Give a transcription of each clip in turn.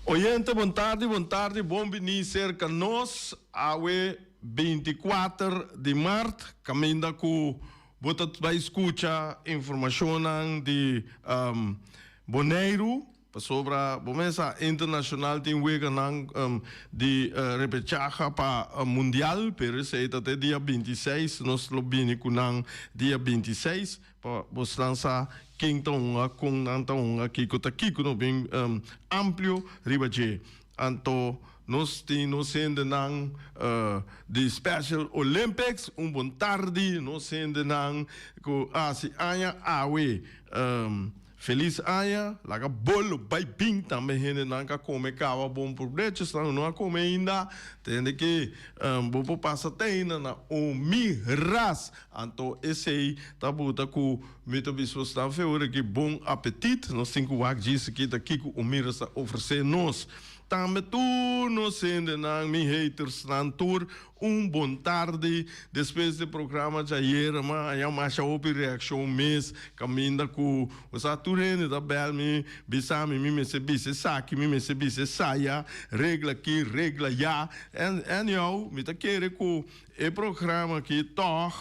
Oyente bon tardi bon tardi bon bini serka nos awe 24 di mart kaminda ku bo ta bai skucha informashonnan di Boneiru pasobra bo mes sa internashonal tin weganan di repechaha pa mundial pero esei ta te dia 26 nos lo bini ku nan dia 26. Pa bosnan sa ken ta hunga, kon nan ta hunga, kiko ta kiko, no bin amplio riba dje. Anto nos tin nos hendenan di Special Olympics, un bon tardi nos hendenan ku hasi aña awe. Felis aña, laga bolo bai bin tambe hendenan ka kome kaba bon probecho, esnan no a kome ainda, tende ke bo por pasa te ainda na Omiras. Anto esei ta buta ku mi ta bisa nos nan fe ora ki bon apetit, nos tin ku wak djis aki ta kiko Omiras ta ofresé nos. Tambe tur nos hendenan, mi hatersnan tur, un bon tardi. Despues di programa djayer mi a haña masha hopi reakshon mes kaminda ku bo sa tur hende ta bèl mi bisa mi mi mester bisa esaki, mi mester bisa esaya, regla aki, regla ya. Anyhow, mi ta kere ku E programa aki tòg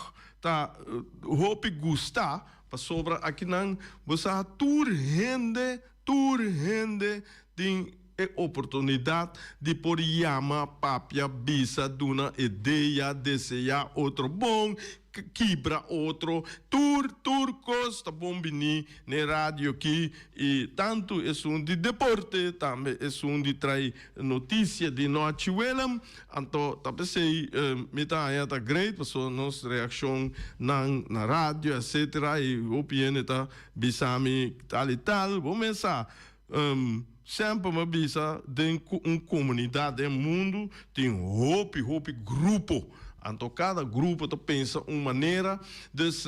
ta hopi gustá pasobra akinan bo sa tur hende, tur hende tin e oportunidat di por yama, papia, bisa, duna idea, deseá otro bon, kibra otro, tur tur kos ta bon bini n'e radio aki i tantu esun di deporte tambe esun di trae notisia di nochi Willem. Anto ta p'esei mi ta haña ta great pasobra nos reakshon nan na radio etcetera i hopi hende ta bisa mi tal i tal. Bo mes sa semper mi a bisa den un komunidat den mundu tin hopi hopi grupo. Anto kada grupo ta pensa un manera, dus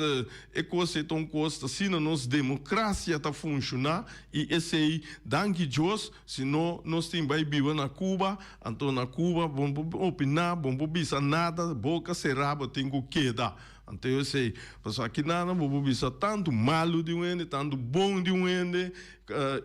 e kos ei ta un kos ta asina nos demokrasia ta funshoná i esei danki Dios si no nos tin bai biba na Cuba, anto na Cuba bo no por opiná, bo no por bisa nada, boka será bo tin ku keda. Anto esei pasobra aki nada bo por bisa tantu malu di un hende, tantu bon di un hende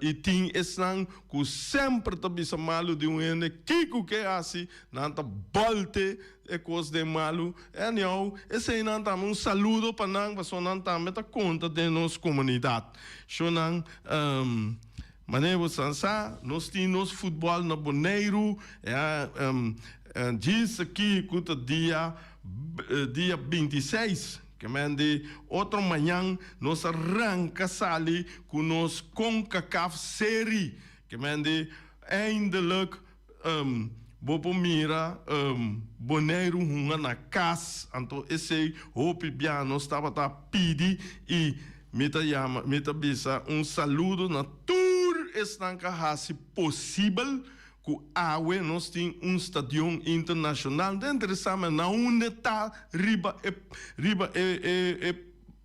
i tin esnan ku semper ta bisa malu di un hende, kiko ke hasi nan ta bòlte e kos den malu. Anyhow, eseinan tambe un saludo pa nan pasobra nan tambe ta konta den nos komunidat. Shownan, manera bo san sa, nos tin nos futbòl na Boneiru, ya, djis aki ku ta dia dia 26, ke men di otro mañan nos a ranka sali ku nos Concacaf Serie, ke men di eindelijk Bo por mira Boneiru hunga na kas, anto esei hopi bia nos tabata pidi i mi ta yama, mi ta bisa un saludo na tur esnan ku a hasi posibel ku awe nos tin un stadion internashonal. Ta interesá mi na unda ta riba e riba e e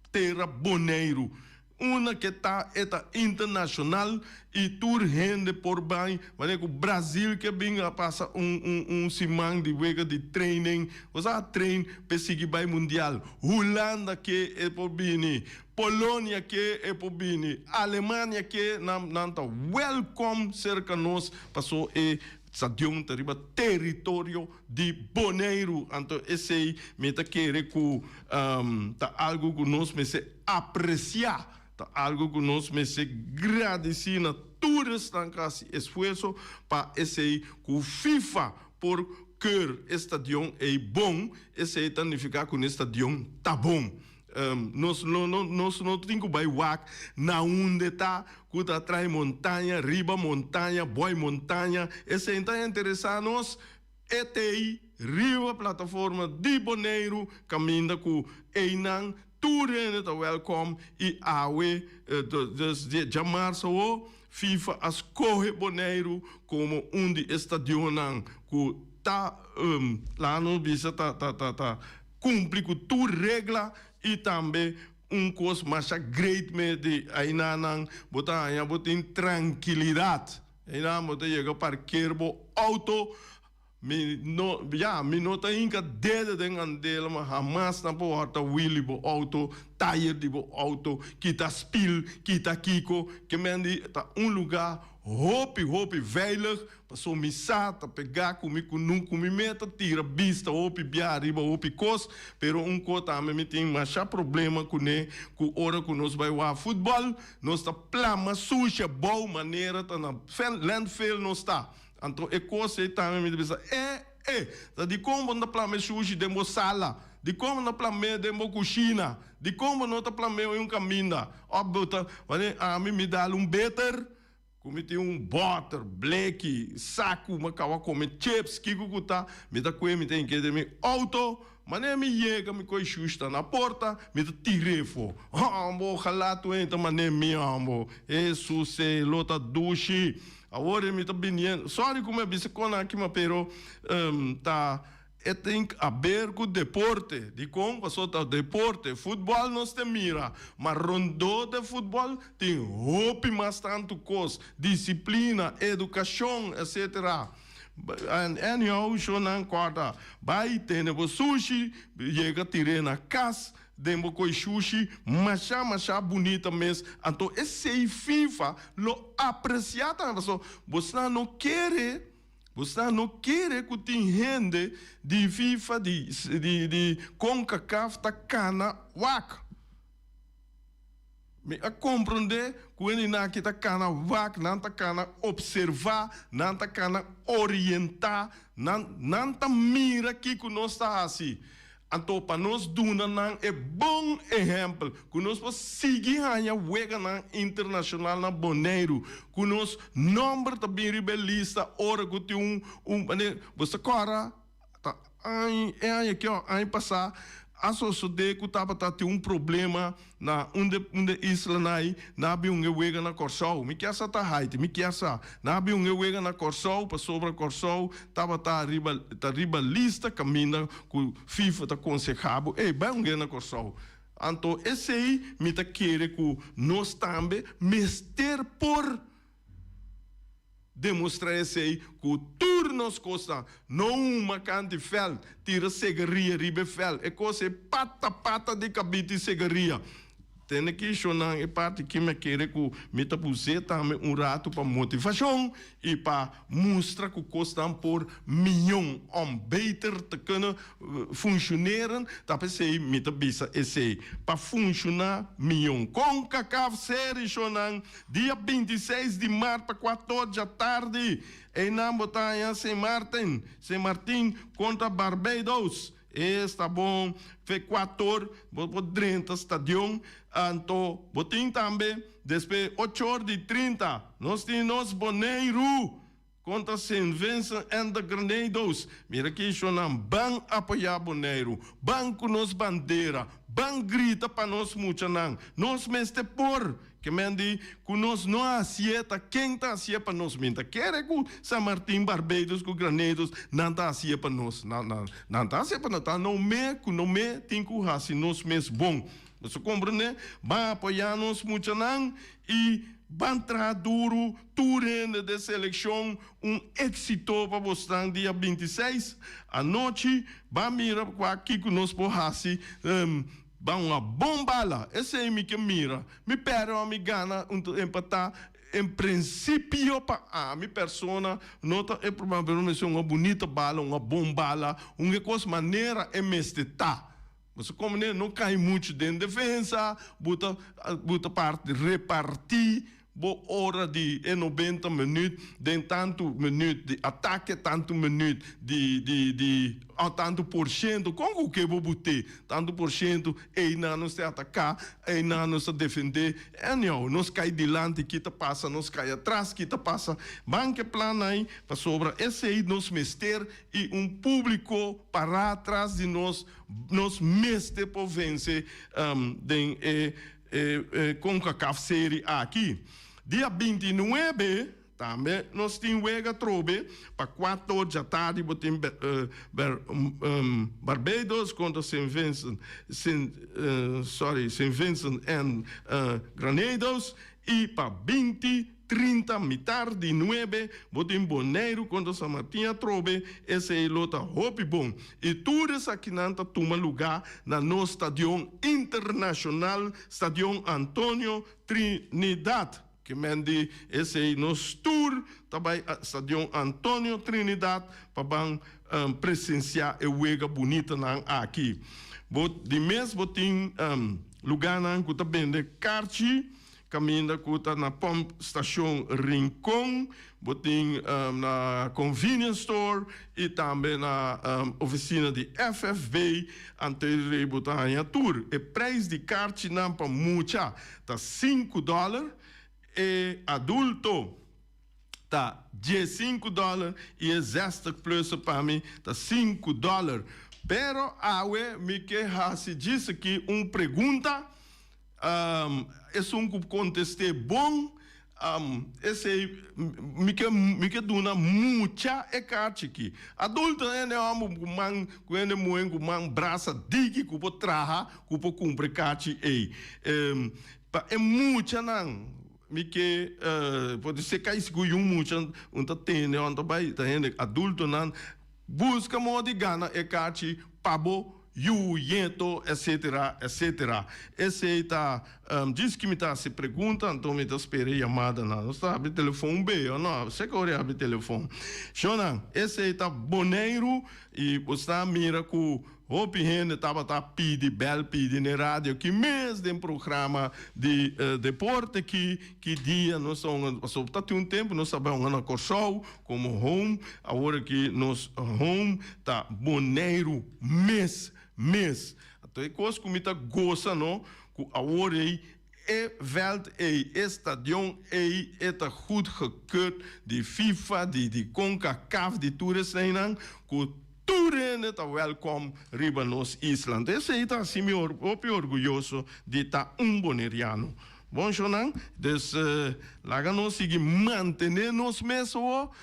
tera Boneiru. Una ke ta e ta internashonal i tur hende por bai, manera ku Brazil ke bin a pasa un un un siman di wega di training, bo sa a train p'e sigui bai mundial. Hulanda ke e por bini, Polonia ke e por bini, Alemania ke nan nan ta welkom serka nos paso e stadion ta riba teritorio di Boneiru. Anto esei mi ta kere ku ta algu ku nos mester apresiá, ta algu ku nos mester gradisí na tur esnan ku a hasi esfuerso pa esei ku FIFA por keur e stadion ei bon, esei ta nifiká ku e stadion ta bon. Nos no nos no tin ku bai wak na unda ta ku ta trae montaña, riba montaña, boi montaña, esei ta interesá nos. E t'ei riba plataforma di Boneiru kaminda ku einan tur hende ta wèlkòm i awe, dus djamarsa awo, FIFA a skohe Boneiru komo un di e stadionnan ku ta, laga nos bisa, ta ta ta ta kumpli ku tur regla i tambe un kos masha great me di einanan bo ta haña bo tin trankilidat. Einan bo ta yega parker bo outo. Mi no, ya, mi no ta hinka dede den kandela, ma hamas nan por hòrta wiel di bo outo, tayer di bo outo, kita spil, kita kiko. Ke men di ta un lugá hopi, hopi veilig, paso mi sa ta pegá ku mi kunu, ku mi meta tira bista hopi bia riba hopi kos, pero un ko tambe mi tin masha problema kuné, ku ora ku nos bai wak futbòl, nos ta plama sushi abou manera ta na landfill nos ta. Anto e kos ei tambe mi ta bisa, E, e, ta dikon bo no ta plam'é sushi den bo sala? Dikon bo no ta plam'é den bo kushina? Dikon bo no ta plam'é oi un kaminda? Òf bo ta, wanneer ami mi dal un beter, ku mi tin un bòter, bleki, saku, mi a kaba kome chips, kiko ku ta, mi ta kue mi ta hink'é den mi outo, manera mi yega mi koe shushi ta na porta, mi ta tir'é afó. Hòmber, ojalá tur hende ta manera mi, hòmber. Hesus, e lo ta dushi. Awor e mi ta biniendo, sorry ku mi a bisa kon aki ma pero ta e tin haber ku deporte, dikon? Pasobra ta deporte, futbòl nos ta mira, ma rondó de futbòl tin hopi mas tantu kos, disiplina, edukashon etcetera. And anyhow shownan kòrda bai tene bo sushi yega tir'é na kas. Den bo koe shushi masha masha bunita mes, anto esei FIFA lo aprecia tambe pasobra bosnan no kere, bosnan no kere ku tin hende di FIFA di di di Concacaf ta kana wak. Mi a komprondé ku hendenan aki ta kana wak, nan ta kana opservá, nan ta kana orientá, nan nan ta mira kiko nos ta hasi. Anto pa nos duna nan e bon ehèmpel ku nos por sigui haña weganan internashonal na Boneiru, ku nos nòmber ta bin riba e lista ora ku tin un un manera bo sa kòrda ta aña e aña aki òf aña pasá a sosodé ku tabata tin un problema na un de un de islanan ei nan a bin un e wega na Kòrsou. Mi kier sa ta Haiti, mi kier sa. Nan a bin un e wega na Kòrsou pasobra Kòrsou tabata riba ta riba lista kaminda ku FIFA ta konsehá bo, ey bai un e na Kòrsou. Anto esei mi ta kere ku nos tambe mester por. Demostrá esei ku tur nos kosnan, no huma kanti vèlt, tira segaria riba e vèlt, e kos ei pata pata di kabit di segaria. Tende ki shonnan e parti ki mi a kere ku mi ta pus'é tambe un ratu pa motivashon i pa mustra ku kosnan por mion om beter te kunnen Funshoneren, ta p'esei mi ta bisa esei, pa funshoná mion. Concacaf Serishonan, dia 26 di mart pa kuator djatardi, einan bo ta haña Saint Martin, Saint Martin kontra Barbados. Esta bon, fe kuator bo por drenta stadion, anto bo tin tambe despues ochor di 30 nos tin nos Boneiru. Kontra Saint Vincent and the Grenados, mira ki shonnan, ban apoyá Boneiru, ban ku nos bandera, ban grita pa nos muchanan, nos mester por, ke men di ku nos no a hasié ta ken ta hasié pa nos, mi ta kere ku San Martin, Barbados ku Granados nan ta hasié pa nos, nan nan nan ta hasié pa nos, ta no me ku no me tin ku hasi nos mes bon, boso komprendé, ban apoyá nos muchanan i ban traha duru. Tur hende den selekshon un éksito pa bosnan dia 26 anochi. Ban mira kua kiko nos por hasi. Ban un a bon bala. Esei mi ke mira. Mi pèrdè òf mi gana un ta empatá. En prinsipio pa ami persona no ta e problema pero mester un a bunita bala, un a bon bala, un e kos manera e mester ta. Boso komo no kai muchu den defensa, bo ta bo ta parti repartí bo ora di e 90 minüt den tantu minüt di atake, tantu minüt di di di òf tantu por shento, kon ku ke bo but'é? Tantu por shento einan nos ta ataká, einan nos ta defendé, anyhow nos kai dilanti ki ta pasa, nos kai atras ki ta pasa, ban ke plan ei pasobra esei nos mester i un públiko pará tras di nos. Nos mester por vence den e Concacaf Serie aki. Dia 29 tambe nos tin wega trobe pa 4 djatardi bo tin Barbados contra Saint Vincent, Saint, sorry, Saint Vincent and Granados y pa 20. 30 mitar di nuebe bo tin Boneiru kontra San Martin atrobe, esei lo ta hopi bon. I tur esakinan ta tuma lugá na nos stadion internashonal, Stadion Antonio Trinidad. Ke men di esei nos tur ta bai Stadion Antonio Trinidad pa ban presensiá e wega bunitanan aki. Bo di mes bo tin lugánan ku ta bende karchi kaminda ku ta na Pump Station Rincon, bo tin na Convenience Store i tambe na ofisina di FFB. Anto ei bo ta haña tur. E preis di karchinan pa mucha ta sinku dòler, e adulto ta diesinku dòler i e zestig pluser pa mi ta sinku dòler. Pero awe mi ke hasi djis aki un pregunta, esun ku kontest'é bon, esei mi ke mi ke duna mucha e karchi aki. Adulto hende hòmber ku man ku hende muhé ku man brasa diki ku por traha ku por kumpra e karchi ei. Pa e muchanan mi ke por di ser kai sigur yu mucha un ta tende òf ta bai ta hende adultonan buska modo di gana e karchi pa bo yu, yeto, etcetera, etcetera. Esey ta djis ki mi ta haci pregunta, anto mi ta spera e yamadanan. Nos ta habri telefon be o no? Sek ora e habri telefon. Shownan, esey ta Boneiru y bo sa mira cu Hopi hende tabata pidi bel pidi n'e radio ki mes den programa di deporte ki ki dia nos ta hunga pasobra ta tin un tempu nos ta bai hunga na Kòrsou komo home awor aki nos home ta Boneiru mes mes anto e kos ku mi ta gosa no ku awor ei e vèlt ei e stadion ei e ta goedgekeurd di FIFA di di Concacaf di tur eseinan ku Tur hende ta wèlkòm riba nos isla. Anto esei ta hasi mi hopi orguyoso di ta un boneriano. Bon shownan, dus laga nos sigui mantené nos mes awo.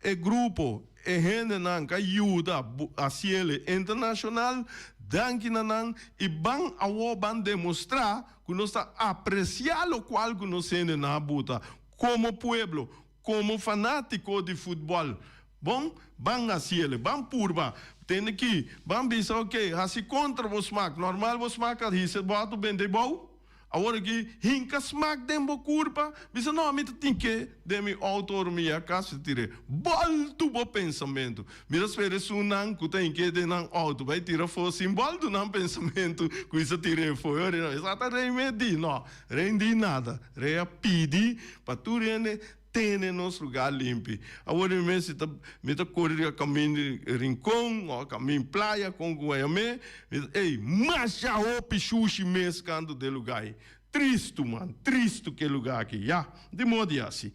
E grupo, e hendenan ka yuda hasiel internashonal, danki na nan i ban awo ban demostrá ku nos ta apresiá lokual ku nos hendenan a buta komo pueblo, Komo fanátiko di futbòl, bon, ban hasiel, ban purba. Tende ki, ban bisa oke, hasi kontra bo smak. Normal bo smak a hisa bo auto benta i bou. Awor aki, hinka smak den bo kurpa, bisa no, mi ta tin ke den mi auto ora mi yega kas, mi ta tir'é. Bòltu bo pensamentu. Mi ta spera esunnan ku ta hink'é den nan auto bai tira afó sin bòltu nan pensamentu ku isa tir'é afó. E ora esaki ta rei medi. No, rei di nada. Rei a pidi pa tur hende tene nos lugar limpi. Awor mi mes ta mi ta kore riba kamin di Rincon o kamin Playa kon ku Guayamé, mi ta ey masha hopi shushi mes kantu den lugar ei. Tristu man, tristu ke lugar aki. Ya, di modo di hasi.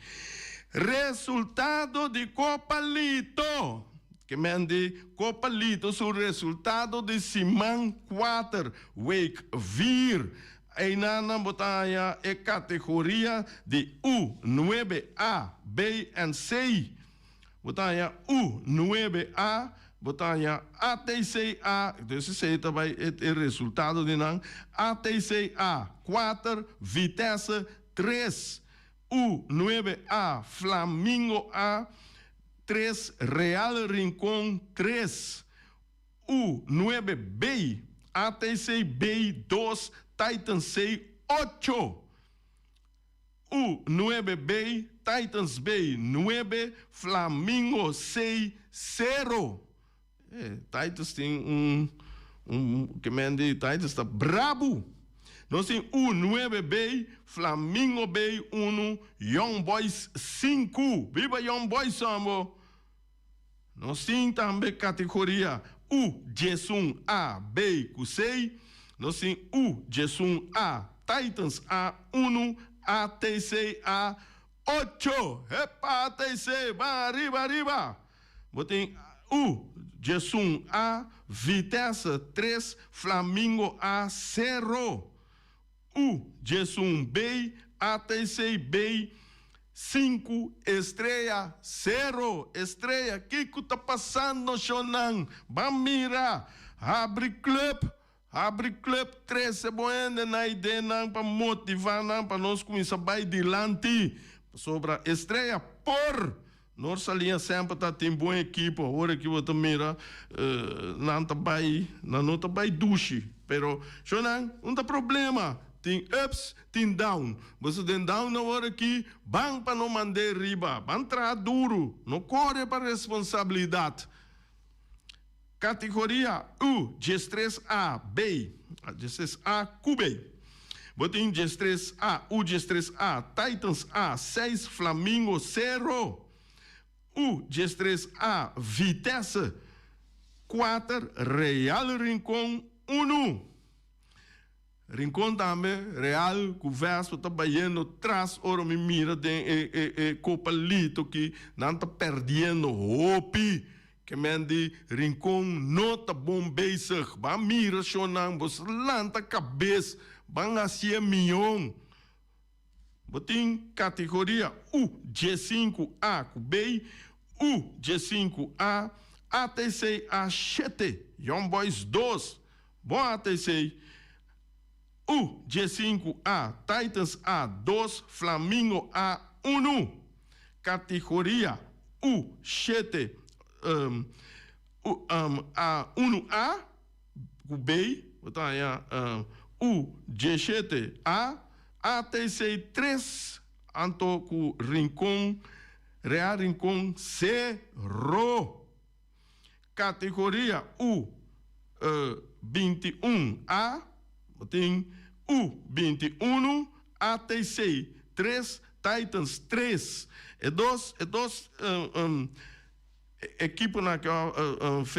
Resultado di Copa Lito. Ke men di Copa Lito su resultado di siman kuater, week vier. Einan nan bo ta haña e kategoria di U nuebe A, B en C. Bo ta haña U nuebe A, bo ta haña ATC A, entonces esei ta bai e resultado di nan, ATC A kuater, Vitesse tres, U nuebe A, Flamingo A tres, Real Rincon tres. U nuebe B, ATC B dos, Titans C ocho. U nuebe B, Titans B nuebe, Flamingo C sero. E Titans tin un un ke men di Titans ta brabu. Nos tin U nuebe B, Flamingo B unu, Young Boys sinku. Biba Young Boys ambo! Nos tin tambe kategoria U diesun A, B ku C. Nos tin U diesun A, Titans A unu, ATC A ocho. Hepa ATC, ban ariba ariba! Bo tin U diesun A, Vitesse tres, Flamingo A sero. U diesun B, ATC B Sinku estrea, sero estrea, kiko ta pasando shonnan? Ban mira! Habri club, habri club, trese bo hende na idenan pa motiva nan pa nos kuminsa bai dilanti. Pasobra Estrella por! Noord Saliña semper ta tin bon ekipo, awor aki bo ta mira nan ta bai, nan no ta bai dushi, pero shownan un ta problema, tin ups, tin down, boso den down awor aki, ban pa no mand'é riba, ban traha duru, no kore pa responsabilidat. Kategoria U, 13 A, B, 13 A ku B. Bo tin 13 A, U 13 A, Titans A, seis Flamingo sero, U 13 A, Vitesse, kuater Real Rincon unu. Rincon tambe, Real ku Vespo ta bayendo tras ora mi mira den e e e Copa Lito ki nan ta perdiendo hopi. Ke men di Rincon no ta bon bezig. Ban mira shonnan, bo sa lanta kabes, ban hasié mion. Bo tin kategoria U 15 A ku B, U 15 A, ATC A shete, Young Boys dos. Bon ATC, U 15 A, Titans A dos, Flamingo A unu. Kategoria U shete U A unu A ku B, bo ta haña U 17 A, ATC tres anto ku Rincon, Real Rincon sero. Kategoria U 21 A, bo tin U 21, ATC tres, Titans tres. E dos e dos ekiponan aki òf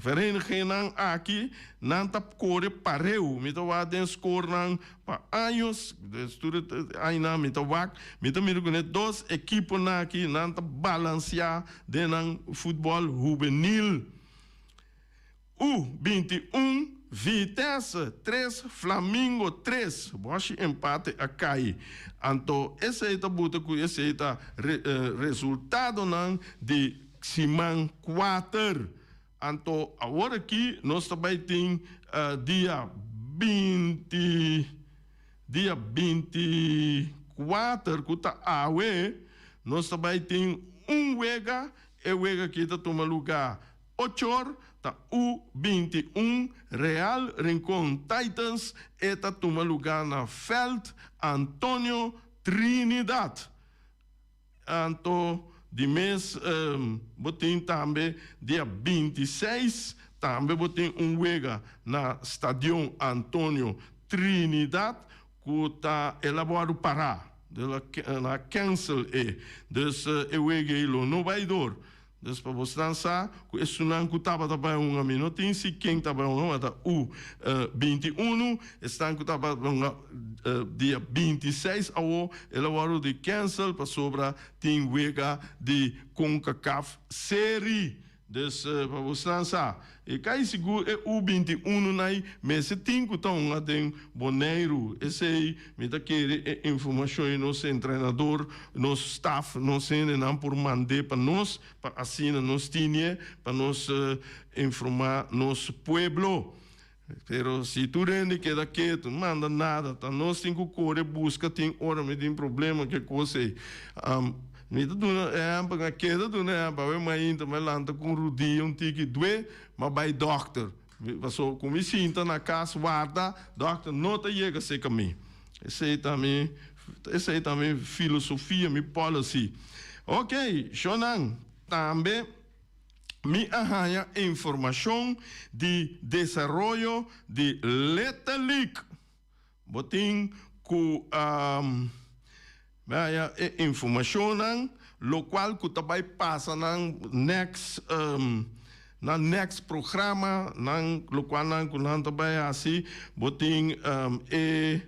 verenigingnan aki nan ta kore pareu. Mi ta wak den skornan pa años, des tur e añanan mi ta wak, mi ta mira ku e dos ekiponan aki nan ta balansiá den nan futbòl hubenil. U 21, Vitesse tres, Flamingo tres. Boshi empate a kai. Anto esei ta buta ku esei ta resultadonan di siman kuater. Anto awor aki nos ta bai tin dia 20, dia 24 ku ta awe, nos ta bai tin un wega. E wega aki ta tuma luga Ochor ta U 21 Real Rincon Titans e ta tuma luga na Veld Antonio Trinidad. Anto di mes bo tin tambe dia 26 tambe bo tin un wega na Stadion Antonio Trinidad cu ta el a wordo para, el a cancel e, dus e wega ey lo no bay door. Dus pa bosnan sa ku esunnan ku tabata bai hunga mi no tin si ken tabata hunga ma ta U 21 esnan ku tabata hunga dia 26 awo el a wòrdu di cancel pasobra tin wega di Concacaf Serie. Dus pa bosnan sa e kai sigur e U 21 nai mester tin ku ta hunga den Boneiru. Esei mi ta kere e informashon i nos entrenador, nos staf, nos hendenan por mand'é pa nos pa asina nos tinie pa nos informá nos pueblo. Pero si tur hende keda ketu, no manda nada, ta nos tin ku kore buska tin ora mi tin problema ke kos ei. Mi ta duna ehèmpel, mi a keda duna ehèmpel, awe mainta mi a lanta ku un rudia un tiki due, mi a bai dòkter. Pasobra ku mi sinta na kas warda, dòkter no ta yega serka mi. Esei ta mi, esei ta mi filosofia, mi policy. Oké, shownan, tambe. Mi a haña informashon di desaroyo di Little League. Bo tin ku mi a haña e informashonnan lokual ku ta bai pasa nan next nan next programa nan lokual nan ku nan ta bai hasi. Bo tin e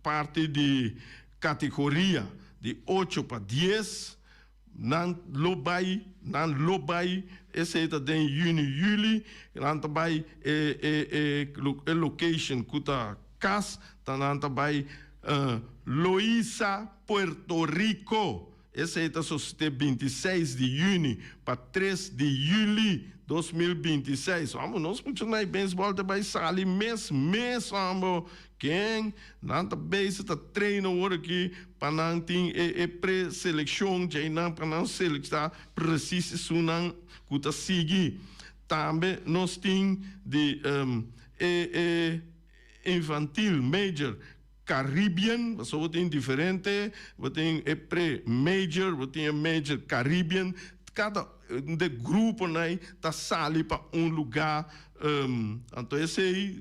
parti di kategoria di ocho pa dies. Nan lo bai, nan lo bai, esei ta den juni, juli, nan ta bai e e e e location ku ta kas, ta nan ta bai Loiza, Puerto Rico. Esei ta sosodé 26 di juni pa 3 di juli 2026. Amo, nos muchanan di beisbòl ta bai sali mes mes, amo. Ken nan ta bezig ta train awor aki pa nan tin e e pre-seleccion djeinan pa nan selecta precies esunnan cu ta sigui. Tambe nos tin di e e infantil major Caribbean, pasobra bo tin diferente, bo tin e pre-major, bo tin e major Caribbean, cada de gruponan ei ta sali pa un lugar, anto esei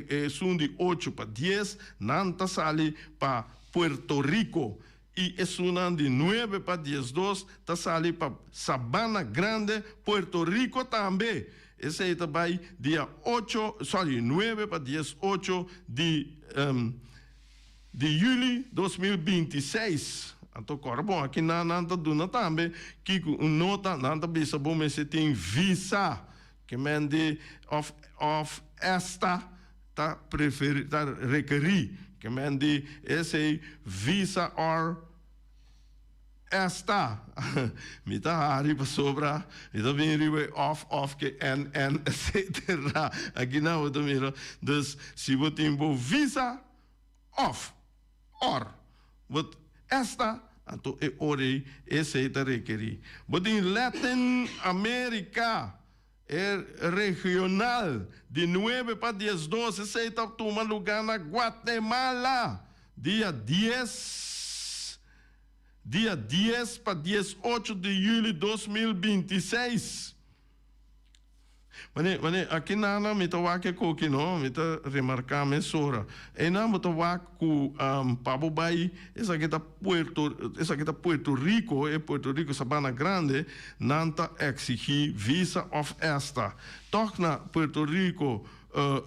esun di ocho pa dies nan ta sali pa Puerto Rico y esunnan di nuebe pa diesdos ta sali pa Sabana Grande, Puerto Rico tambe. Esei ta bai dia ocho, sorry, nuebe pa diesocho di di juli 2026. Anto kòrda bon, aki nan nan ta duna tambe kiko un nota, nan ta bisa bo mester tin visa, ke men di òf òf esta ta preferi ta rekerí, ke men di esei visa or Esta, mi ta hari pasobra mi ta bin riba e of of ke en en etcetera. Aki nan bo ta mira. Dus si bo tin bo visa of or bo esta anto e ora ei esei ta rekerí. Bo tin Latin America e regional di nuebe pa 12 esei ta tuma luga na Guatemala dia 10. Dia 10 pa 18 di juli 2026. Mane, mane, aki nana mi ta wak e koki no, mi ta remarká mesora. Einan bo ta wak ku pa bo bai esaki ta Puerto, esaki ta Puerto Rico, e Puerto Rico Sabana Grande, nan ta eksigí visa òf esta. Tòg na Puerto Rico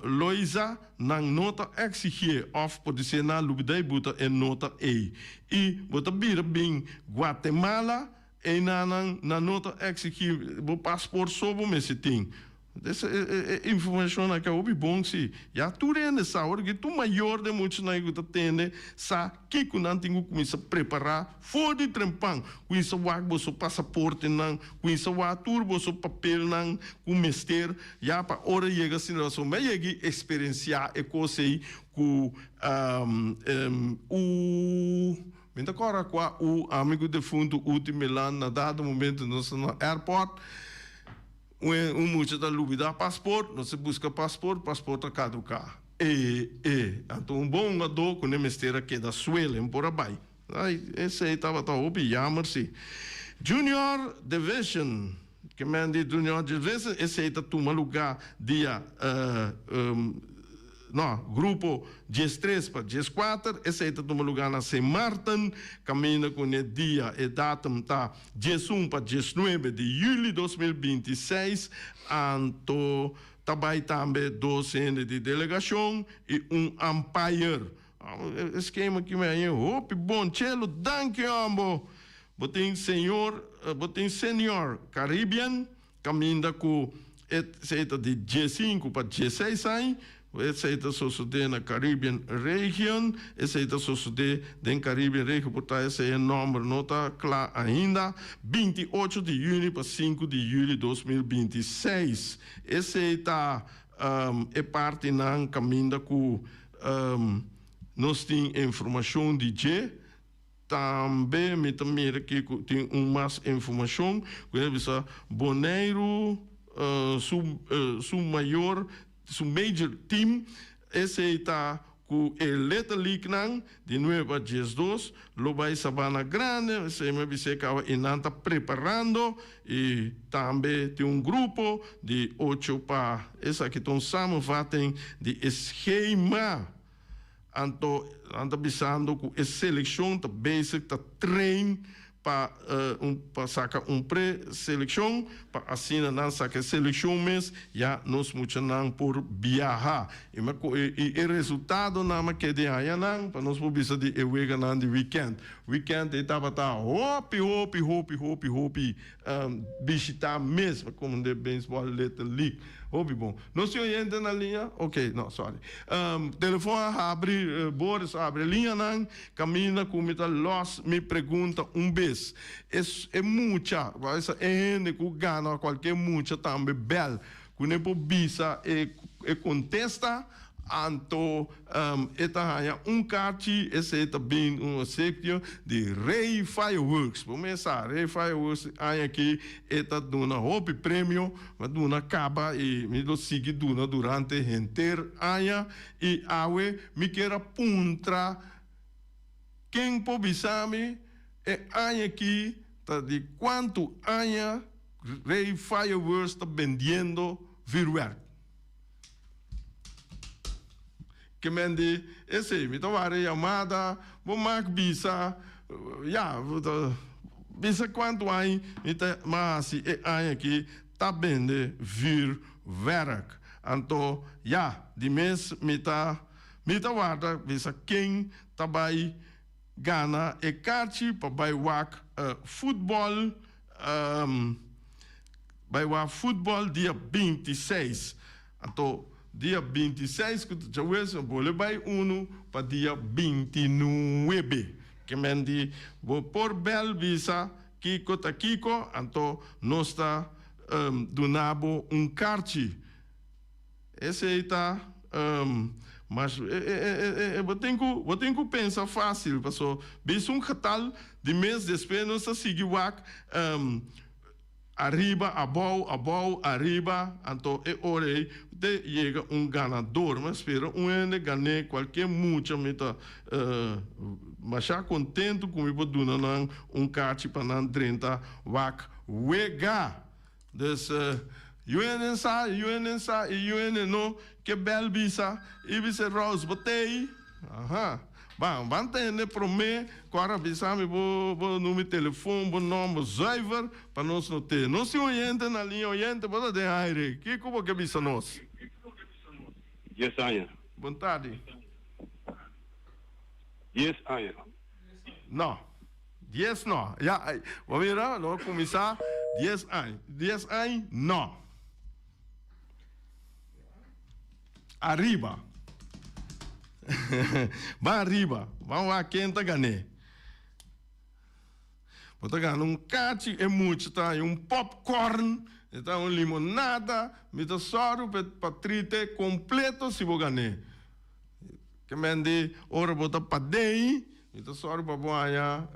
Loiza, nan no ta exigié of podisé nan lubidá i buta e nota ei. I bo ta bira bin Guatemala, einanan nan no ta exigí bo paspoort so bo mester tin. Des e informashon aki a hopi bon si. Ya tur hende sa, ora ki tur mayor den muchanan ku ta tende sa kiko nan tin ku kuminsá prepará for di trempan. Kuminsá wak boso pasaportenan, kuminsá wak tur boso papelnan ku mester ya pa ora yega asina pasobra mi a yega i eksperensiá e kos ei ku u mi ta kòrda kua u amigu defuntu Uti Milan na dado momento nos ta na airport un mucha ta lubidá pasport nos a buska pasport, pasport a kaduká. E e anto un bon hungadó ku ne mester a keda suelen por a bai. Ai, esei tabata hopi jammer si. Junior Division, ke men di Junior Division, esei ta tuma lugá dia, no, grupo 13 pa 14, esei ta tuma lugá na Sint Maarten, kaminda ku ne dia, e datum ta 11 pa 19 di juli 2026, anto ta bai tambe dos hende di delegashon i un umpire. E skema ki mi haña hopi bon. Chelo, danki hombo! Bo tin señor, bo tin senior Caribbean kaminda ku esei ta di 15 pa 16 aña. Esei ta sosodé na Caribbean Region. Esei ta sosodé den Caribbean Region, por ta esei e nòmber no ta kla ainda. 28 di yüni pa 5 di yüli 2026. Esei ta e partinan kaminda ku nos tin informashon di dje. Tambe mi ta mira aki ku tin un mas informashon ku e bisa Boneiru su su mayor su major team esei ta ku e Little League-nan di nuebe pa 12 lo bai Sabana Grande, esei mi a bis'é kaba i nan ta preparando i tambe tin un grupo di ocho pa esaki ta un samenvatting di e schema. Anto nan ta bisando ku e selekshon ta bezig ta train pa un pa saka un pre selekshon pa asina nan saka e selekshon mes ya nos muchanan por biaha i mi i e resultadonan mi a keda haña nan pa nos por bisa di e weganan di weekend. Weekend ei tabata hopi hopi hopi hopi hopi bishita mes pa komende Baseball Little League. Hopi bon. Nos tin oyente na liña? Ok, no, sorry. Telefon a habri, Boris a habri liñanan, kaminda ku mi ta lòs mi pregunta un bes. Es e mucha, esa e hende ku gana kualke mucha tambe bèl, ku ne por bisa e e kontesta. Anto e ta haña un karchi, esei ta bin un osekio di Rey Fireworks. Bo mes sa, Rey Fireworks aña aki e ta duna hopi premio, mi a duna kaba i mi lo sigui duna durante henter aña. I awe mi kier a puntra ken por bisa mi e aña aki ta di kuantu aña Rey Fireworks ta bendiendo vürwèrk. Ke men di esei mi ta wara e yamada, bo mak bisa, ya, bo ta bisa kuantu aña mi ta ma hasi e aña aki ta bende vuurwerk. Anto ya, di mes mi ta mi ta warda bisa ken ta bai gana e karchi pa bai wak futbòl. Bai wak futbòl dia 26. Anto dia 26 ku ta djawees no bole bai unu pa dia 29. Ke men di bo por bèl bisa kiko ta kiko, anto nos ta duna bo un karchi. Esei ta mas bo tin ku bo tin ku pensa fásil paso bisa un getal di mes despues nos ta sigui wak ariba abou abou ariba anto e ora ei te yega un ganador mi a spera un hende gané kualke mucha mi ta masha kontentu ku mi por duna nan un kachi pa nan drenta wak wega. Dus yu-enen sa, yu-enen sa i yu-enen no ke bel bisa i bisa Rose bo tei? Aha. Ban, ban tende prome ku a bisa mi bo bo number di telefon, bo nomber zuiver pa nos no te. Nos tin oyente na liña, oyente bo ta den aire, kiko bo ke bisa nos? Dies aña. Bon tardi. 10 aña. No. 10 no. Ya, bo mira, lo kuminsá 10 aña. 10 aña, no. Ariba. Ban ariba. Ban wak ken ta gané. Bo ta gana un kachi, e mucha ta haña un popcorn, e ta haña un limonada. Mi ta sòru pa trite kompleto si bo gané. Ke men di ora bo ta padei, mi ta sòru pa bo haña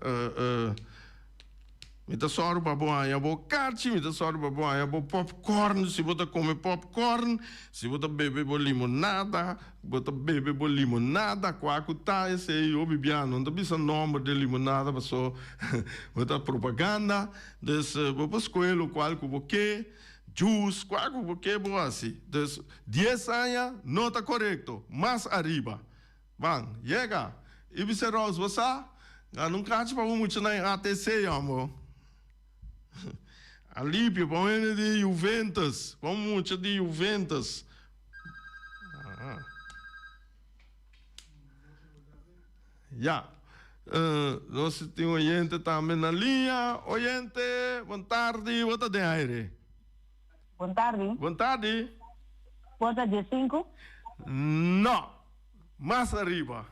mi ta sòru pa bo haña bo kachi, mi ta sòru pa bo haña bo popcorn, si bo ta kome popcorn, si bo ta bebe bo limonada, bo ta bebe bo limonada, kua ku ta esei hopi bia no ta bisa nòmber di limonada paso bo ta propaganda, dus bo por skohe lokual ku bo ke. Juice, kua ku bo ke bo hasi. Dus 10 aña no ta korekto, mas ariba. Ban, yega. I bisa Rose, bo sa, gana un kachi pa bo muchanan e ATC, yòmbo. Alipio pa un hende di Juventus, pa un mucha di Juventus. Ya. Nos tin oyente tambe na liña. Oyente, bon tardi, bo ta den aire. Bon tardi. Bon tardi. Por ta 15? No, mas ariba.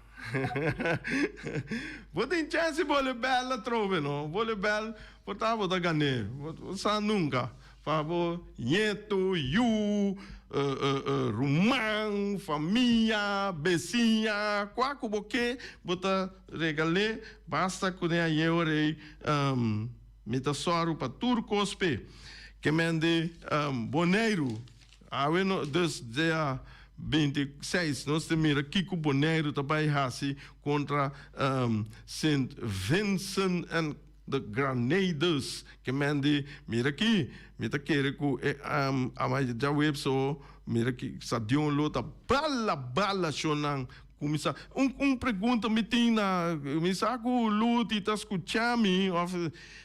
Bo tin chance bole bel atrobe no. Bole bel por ta bo ta gané. Bo sa nunca. Pa bo nieto, yu, ruman, famia, besiña, kua ku bo ke, bo ta regal'é, basta ku den añe ora ei mi ta sòru pa tur kos p'e. Ke men di Boneiru, awe no, dus dia 26 nos ta mira kiko Boneiru ta bai hasi kontra Sint Vincent en The Granaders ke men di, Mira aki, mi ta kere ku e ama djaweps o mira aki stadion lo ta bala bala shonnan kuminsá. Un un pregunta mi tin na mi sa ku Luti ta skucha mi of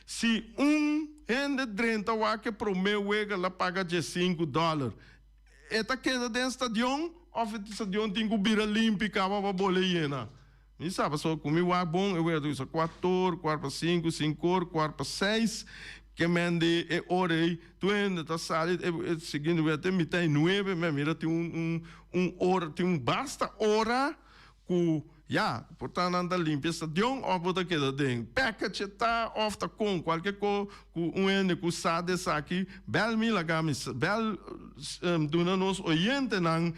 si un hende drenta wak e prome wega la paga 15 dòler e ta keda den stadion of e stadion tin ku bira limpi kaba pa bole yena? Mi sa pasobra ku mi wak bon e wea ta bisa kuator, kuart pa sinku, sinkor, kuart pa seis, ke men di e ora ei tur hende ta sali e siguiente wea te mitad di nuebe mi a mira tin un un un ora tin un basta ora ku ya por ta nan ta limpia stadion of bo ta keda den package ta of ta kon kualke ko ku un hende ku sa di esaki bel mi laga mi bel duna nos oyentenan.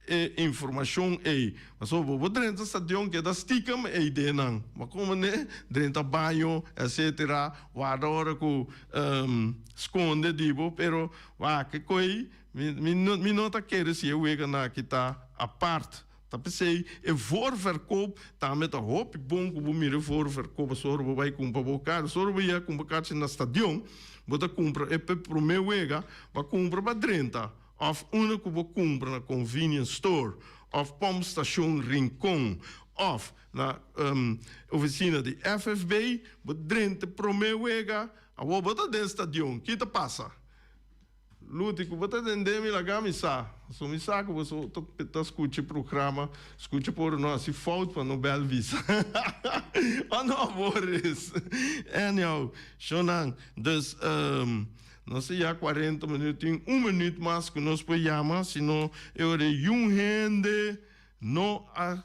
e informashon ei. Pasobra bo por drenta stadion keda stikem ei den nan. Bo a kome ne drenta baño etcetera warda ora ku skonde di bo pero wak e koi mi mi no ta kere si e weganan aki ta apart. Ta p'esei e voorverkoop tambe ta hopi bon ku bo mira e voorverkoop pasobra bo bai kumpra bo karchi. Pasobra bo yega kumpra karchi na stadion bo ta kumpra e p'e promé wega bo a kumpra pa drenta òf unda ku bo kumpra na convenience store òf pompstation Rincon òf na ofisina di FFB bo drenta e promé wega awor bo ta den stadion ki ta pasa? Luti, ku bo ta tende mi laga mi sa. So mi sa ku boso ta ta skucha e programa, skucha por no hasi fout pa no bel bisa. O no, Boris? Anyhow, shownan, dus nos a ya cuarenta minuut, tin un minuut mas ku nos por yama, si no e ora e yun hende no a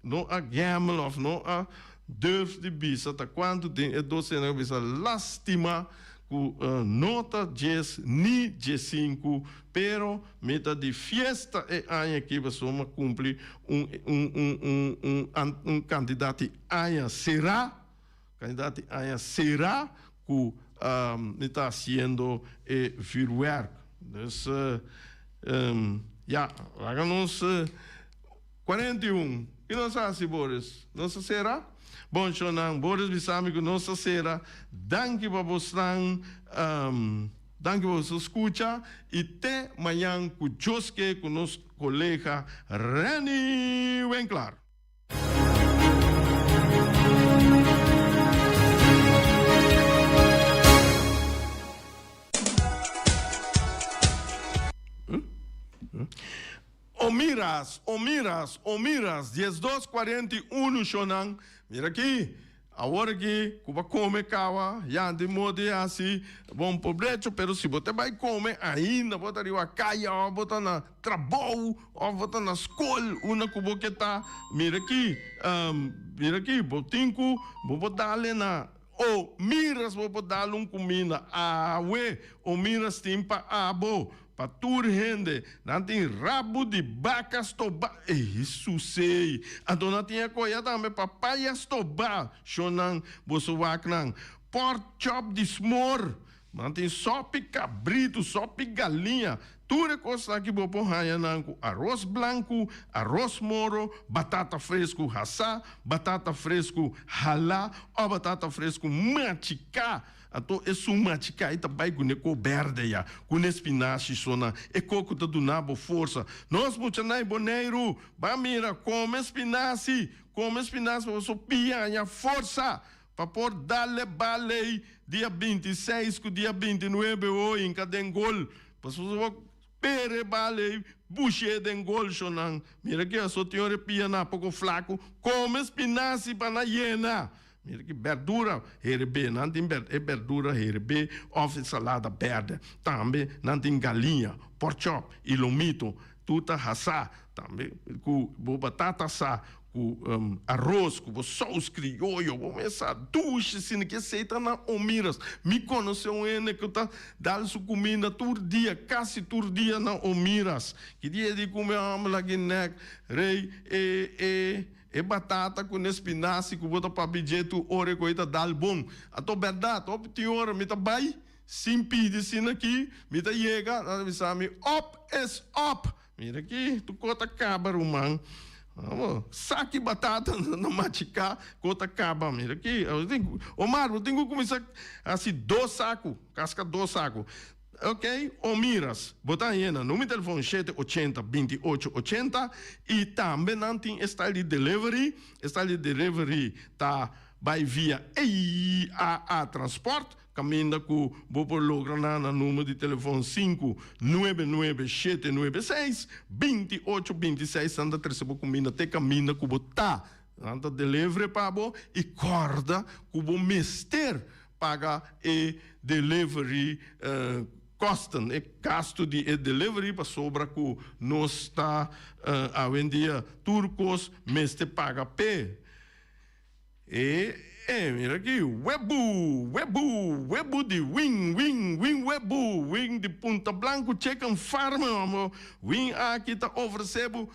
no a gamble of no a durf di bisa ta cuanto tin e docena a bisa lastima cu no ta djes ni djesinku pero mi ta di fiesta e aña aki pasobra mi a cumpli un un un un un un cantidad di aña cera cantidad di aña cera cu mi ta haciendo e vuurwerk dus ya laga nos 41, Ki nos a hasi, Boris? Nos a sera? Bon, shonnan, Boris bisa mi ku nos a sera. Danki pa bosnan, danki pa boso skucha i te mañan ku Dios ke ku nos kolega Renny Winklaar. O miras, o miras, o miras, 12 41 shonnan, mira aki, awor aki ku bo kome kawa, ya di modi hasi bon pobrecho, pero si bo ta bai kome ainda bo ta riba kaya of bo ta na trabou of bo ta na skol unda ku bo ke ta, mira aki, mira aki, bo tin ku bo por dale na o miras bo por dal un kuminda awe, o miras tin pa abo. Pa tur hende, nan tin rabu di baka stobá. Ey, Hesus ey! Anto nan tin e koya tambe papaya stobá. Shonnan, boso wak nan. Pork chop di smor. Nan tin sopi kabritu, sopi galiña. Tur e kosnan aki bo por haña nan ku aros blanku, aros moro, batata fresku hasá, batata fresku halá òf batata fresku machiká. Anto esun machikai ta bai ku ne ko berde ya, ku ne spinashi sona, e ko ku ta duna bo forsa. Nos muchanan e Boneiru, ba mira, kome spinasi, kome spinasi pa boso pia haña forsa pa por dale balei dia 26 ku dia 29 ho hinka den gol. Pasobra bo pere balei bush'é den gol shonan. Mira ki aso tin ora e pia na poko flaku, kome spinasi pa na yena. Mira ki berdura herebé, nan tin e berdura herebé òf e salada bèrdè. Tambe nan tin galiña, pòrchòp i lomito. Tur ta hasá tambe ku bo batata asá, ku aros, ku bo sous krioyo, bo mesa dushi asina. Ki esei ta na Omiras. Mi konosé un hende ku ta dal su kuminda tur dia, kasi tur dia na Omiras. Ki dia e di kume hòmber laki nèk rei e e. E batata ku ne spinasi ku bo ta papia dje tur ora e koe ta dal bon. Anto bèrdat, hopi tin ora mi ta bai sin pidi sin aki, mi ta yega, nan ta bisa mi, Op is op! Mira aki, tur kos ta kaba ruman. Amo, saki batata na machiká, kos ta kaba. Mira aki, Omar, bo tin ku kuminsá hasi dos saku, kaska dos saku. Ok, Omiras, bo ta hañ'é na numero di telefon shete ochenta binti ocho ochenta i tambe nan tin e style di delivery. E style di delivery ta bai via EAA Transport, kaminda ku bo por logra nan na numero di telefon sinku nuebe nuebe shete nuebe seis binti ocho binti seis. Nan ta trese bo kuminda te kaminda ku bo ta. Nan ta delivery pa bo i kòrda ku bo mester Paga e delivery kosten, e gastu di e delivery pasobra ku nos ta awendia tur kos mester paga p'e. E. E mira aki, webu, webu, webu di win, win, win webu, win di Punta Blanco Chicken Farm, amo. Win aki ta ofrece bo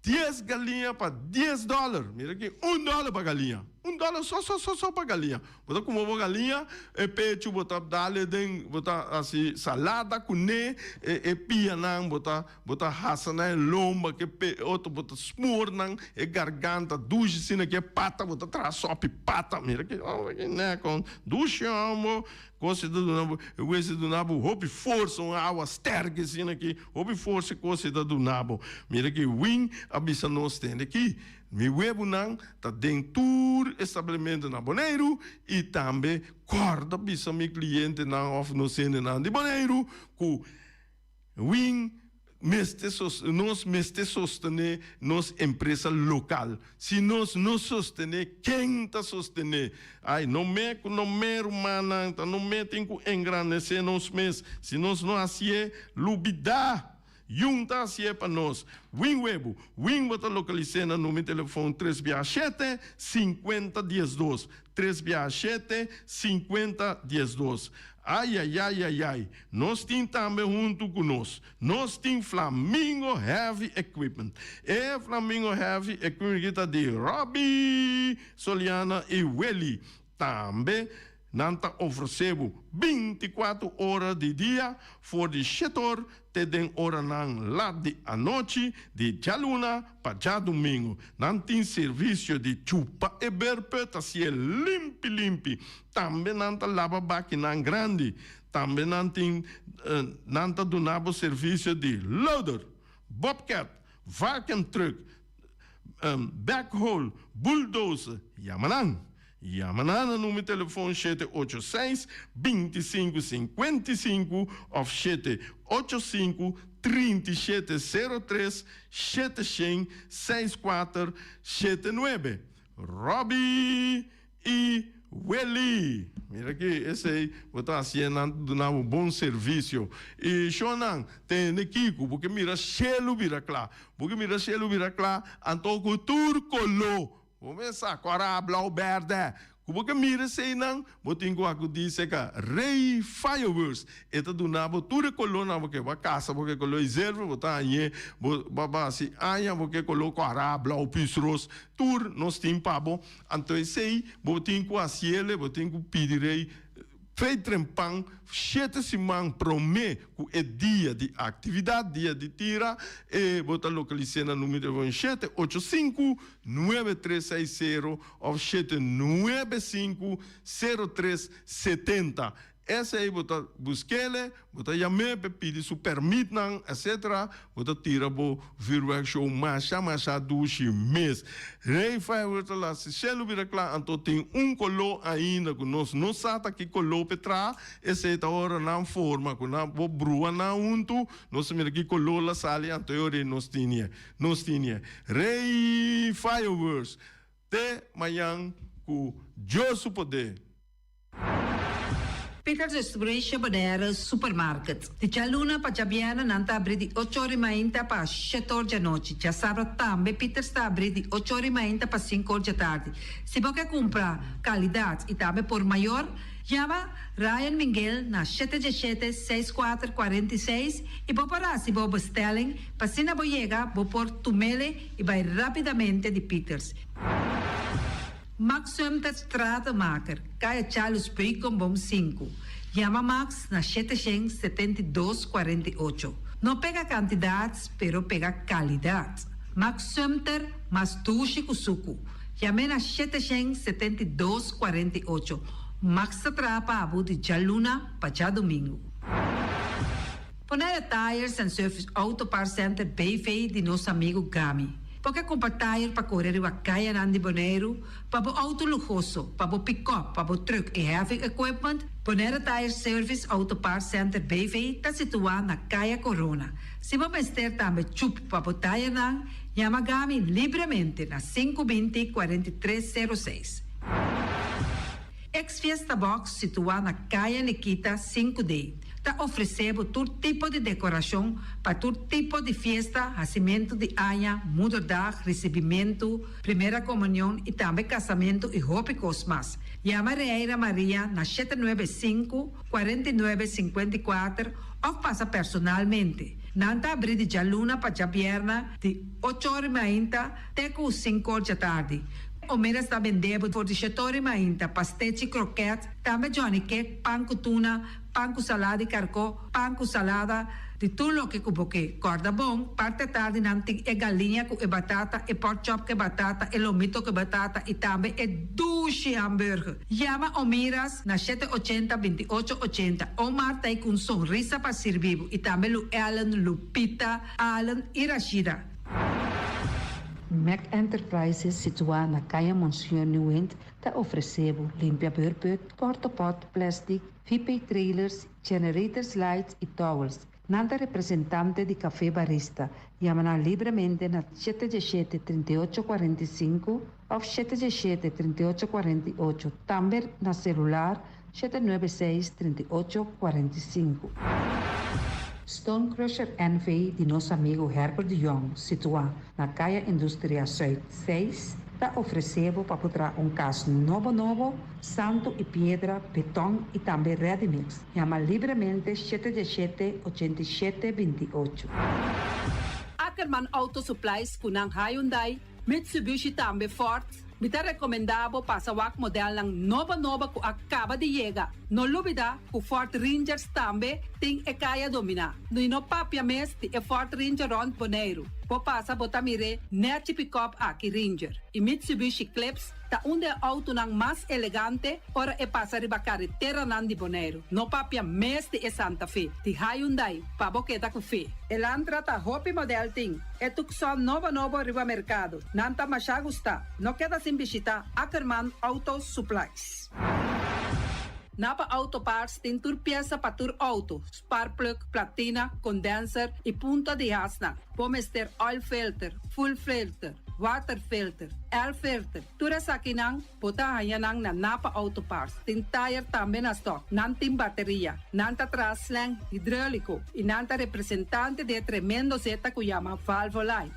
dies galiña pa dies dollar. Mira aki, un dollar pa galiña. Un dollar so, so, so, so pa galiña. Bo ta kuma bo galiña, e pechu bo ta dale den, bo ta hasi salada kuné, e e pianan bo ta Bo ta hasa nan e lomba ku e pe otro bo ta smoor nan e garganta dushi asina ku e pata bo ta traha sopi pata mira ki ora ki nèkon dushi hombo kos ta duna bo e wesi ta duna bo hopi forsa un awa sterki asina ki hopi forsa e kos ta duna bo mira ki win a bisa nos tende ki mi webunan ta den tur establemento na Boneiru i tambe kòrda bisa mi klientenan òf nos hendenan di Boneiru ku Win mester nos mester sostené nos empresa lokal. Si nos no sostené, ken ta sostené? Ai, no me ku no me rumannan, ta no me tin ku engrandesé nos mes. Si nos no hasié, lubidá! Yun ta hasié pa nos. Win webu, win bo ta lokalisé na numero telefon tres bia shete, sinkuenta diesdos. Tres bia shete, sinkuenta diesdos. Ayayayayay, nos tin tambe huntu ku nos. Nos tin Flamingo Heavy Equipment. E Flamingo Heavy Equipment aki ta di Robbie, Soliana i Willy. Tambe nan ta ofresé bo bintikuatro ora di dia for di shete or te den oranan lat di anochi di djaluna pa djadumingu. Nan tin servisio di chupa e berput hasié limpi limpi. Tambe nan ta laba bakinan grandi. Tambe nan tin nan ta duna bo servisio di loader, bobcat, vacuum truck, backhoe, bulldozer. Yama nan! Yama nan na numero telefon shete ocho seis, 25 55 of 785 3703 700 64 79. Robbie i Willy. Mira aki, esei bo ta hasié nan ta duna bo bon servisio. I shonnan, tende kiko, bo ke mira shelu bira kla. Bo ke mira shelu bira kla, anto ku tur koló. Bo mesa, kòrá, blou, bèrdè. Ku bo ke mira eseinan, bo tin ku akudí serka Rey Fireworks. E ta duna bo tur e kolónan bo ke. Bo a kasa bo ke koló i zilver, bo ta hañ'é. Bo bo hasi aña bo ke koló kòrá, blou, pis, ros. Tur nos tin pa bo. Anto esei bo tin ku hasiele, bo tin ku pidi Rey Fey trempan shete siman promé ku e dia di aktividat, dia di tira, e bo ta lokalis'é na numero telefòn 785 9360 òf 795 0370. Esei bo ta busk'ele, bo ta yam'é p'e pidi su pèrmitnan, etcetera. Bo ta tira bo vuurwerk show masha masha dushi mes. Rey Fireworks ta laat si shelu bira kla anto tin un koló ainda ku nos no sa ta ki koló p'e traha. Esei ta ora nan forma ku nan bo brua nan huntu nos ta mira ki koló la sali anto e ora ei nos tinie. Nos tinie. Rey Fireworks te mañan ku Dios su poder. Peters Restauration Bonaire Supermarket. Di djaluna pa djabièrnè nan ta abrí di ocho or i mainta pa shete or djanochi. Djasabra tambe Peters ta abrí di ocho or i mainta pa sinku or djatardi. Si bo ke kumpra kalidat i tambe por mayor, yama Ryan Minguel na shete djeshete, seis kuater, 46 i bo por hasi bo bestelling pa asina bo yega bo por tumele i bai rapidamente di Peters. Max Sumter Stratenmaker, Kaya Charles Beukenboom sinku. Yama Max na 772 48. No pega kantidat, pero pega kalidat. Max Sumter, mas dushi ku suku. Yam'é na 772 48. Max ta traha pa abo di djaluna pa djadumingu. Bonaire Tires and Service Auto Parts Center BV di nos amigu Gami. Bo ke kumpra tire pa kore riba kayanan di Boneiru, pa bo outo luhoso, pa bo pikòp, pa bo trùk i heavy equipment? Bonaire Tire Service Auto Parts Center BV ta situá na Kaya Corona. Si bo mester tambe chup pa bo tirenan, yama Gami libremente na 520 43 06. Ex Fiesta Box situá na Kaya Nikita 5D. Ta ofresé bo tur tipo di dekorashon pa tur tipo di fiesta, hasimentu di aña, moederdag, risibimentu, primera komunion i tambe kasamentu i hopi kos mas. Yama Reira Maria na 795, 49 54 òf pasa personalmente. Nan ta abrí di djaluna pa djabièrnè di ocho or i mainta te ku sinku or djatardi. Omeras ta bendé bo for di shete or i mainta pastechi, krokèt, tambe johnny cake, pan ku tuna, Pan ku salada di karkó, pan ku salada, di tur loke ku bo ke. Kòrda bon, parti atardi nan tin e galiña ku e batata, e pork chop ku e batata, e lomito ku e batata i tambe e dushi hamburger. Yama Omiras na shete ochenta, 28 ochenta. Omar ta ei ku un sonrisa pa sirbi bo i tambe Lu Ellen, Lupita, Allen i Rashida. Mac Enterprises situá na Kaya Monseñor Nieuwind ta ofresé bo limpia beurput, portopot, plèstik, VP Trailers, Generators Lights y Towels. Nan ta representante di Café Barista. Yama nan libremente na shete diesshete, 38 45 of shete diesshete, 38 48. Tambe na celular 796, 38 45. Stone Crusher NV di nos amigo Herbert de Jong, situa na Kaya Industria Zuid 6, ta ofrece bo pa por traha un cas nobo nobo, Santu i piedra, beton i tambe ready mix. Yama libremente shete diesshete, 87 28. Ackerman Auto Supplies ku nan Hyundai, Mitsubishi tambe Ford. Mi ta rekomendá bo pasa wak modelnan nobo nobo ku a kaba di yega. No lubidá ku Ford Rangers tambe tin e kaya dominá. I no papia mes di e Ford Ranger rònt Boneiru. Bo pasa bo ta mir'é nèchi pikòp aki Ranger i Mitsubishi Eclipse ta un di e outonan mas elegante ora e pasa riba kareteranan di Boneiru. No papia mes di e Santa Fe, di Hyundai, pa bo keda ku fe. Elantra ta hopi modèl tin. E Tucson nobo nobo riba merkado. Nan ta mashá gustá. No keda sin bishitá Ackerman Auto Supplies. Napa Auto Parts tin tur piesa pa tur outo, sparkplug, platina, condenser i punta di hasnan. Bo mester oil filter, fuel filter, water filter, air filter. Tur esakinan bo ta haña nan na Napa Auto Parts. Tin tayer tambe na stock. Nan tin bateria. Nan ta traha slang hidróliko i nan ta representante di e tremendo zeta ku yama Valvoline.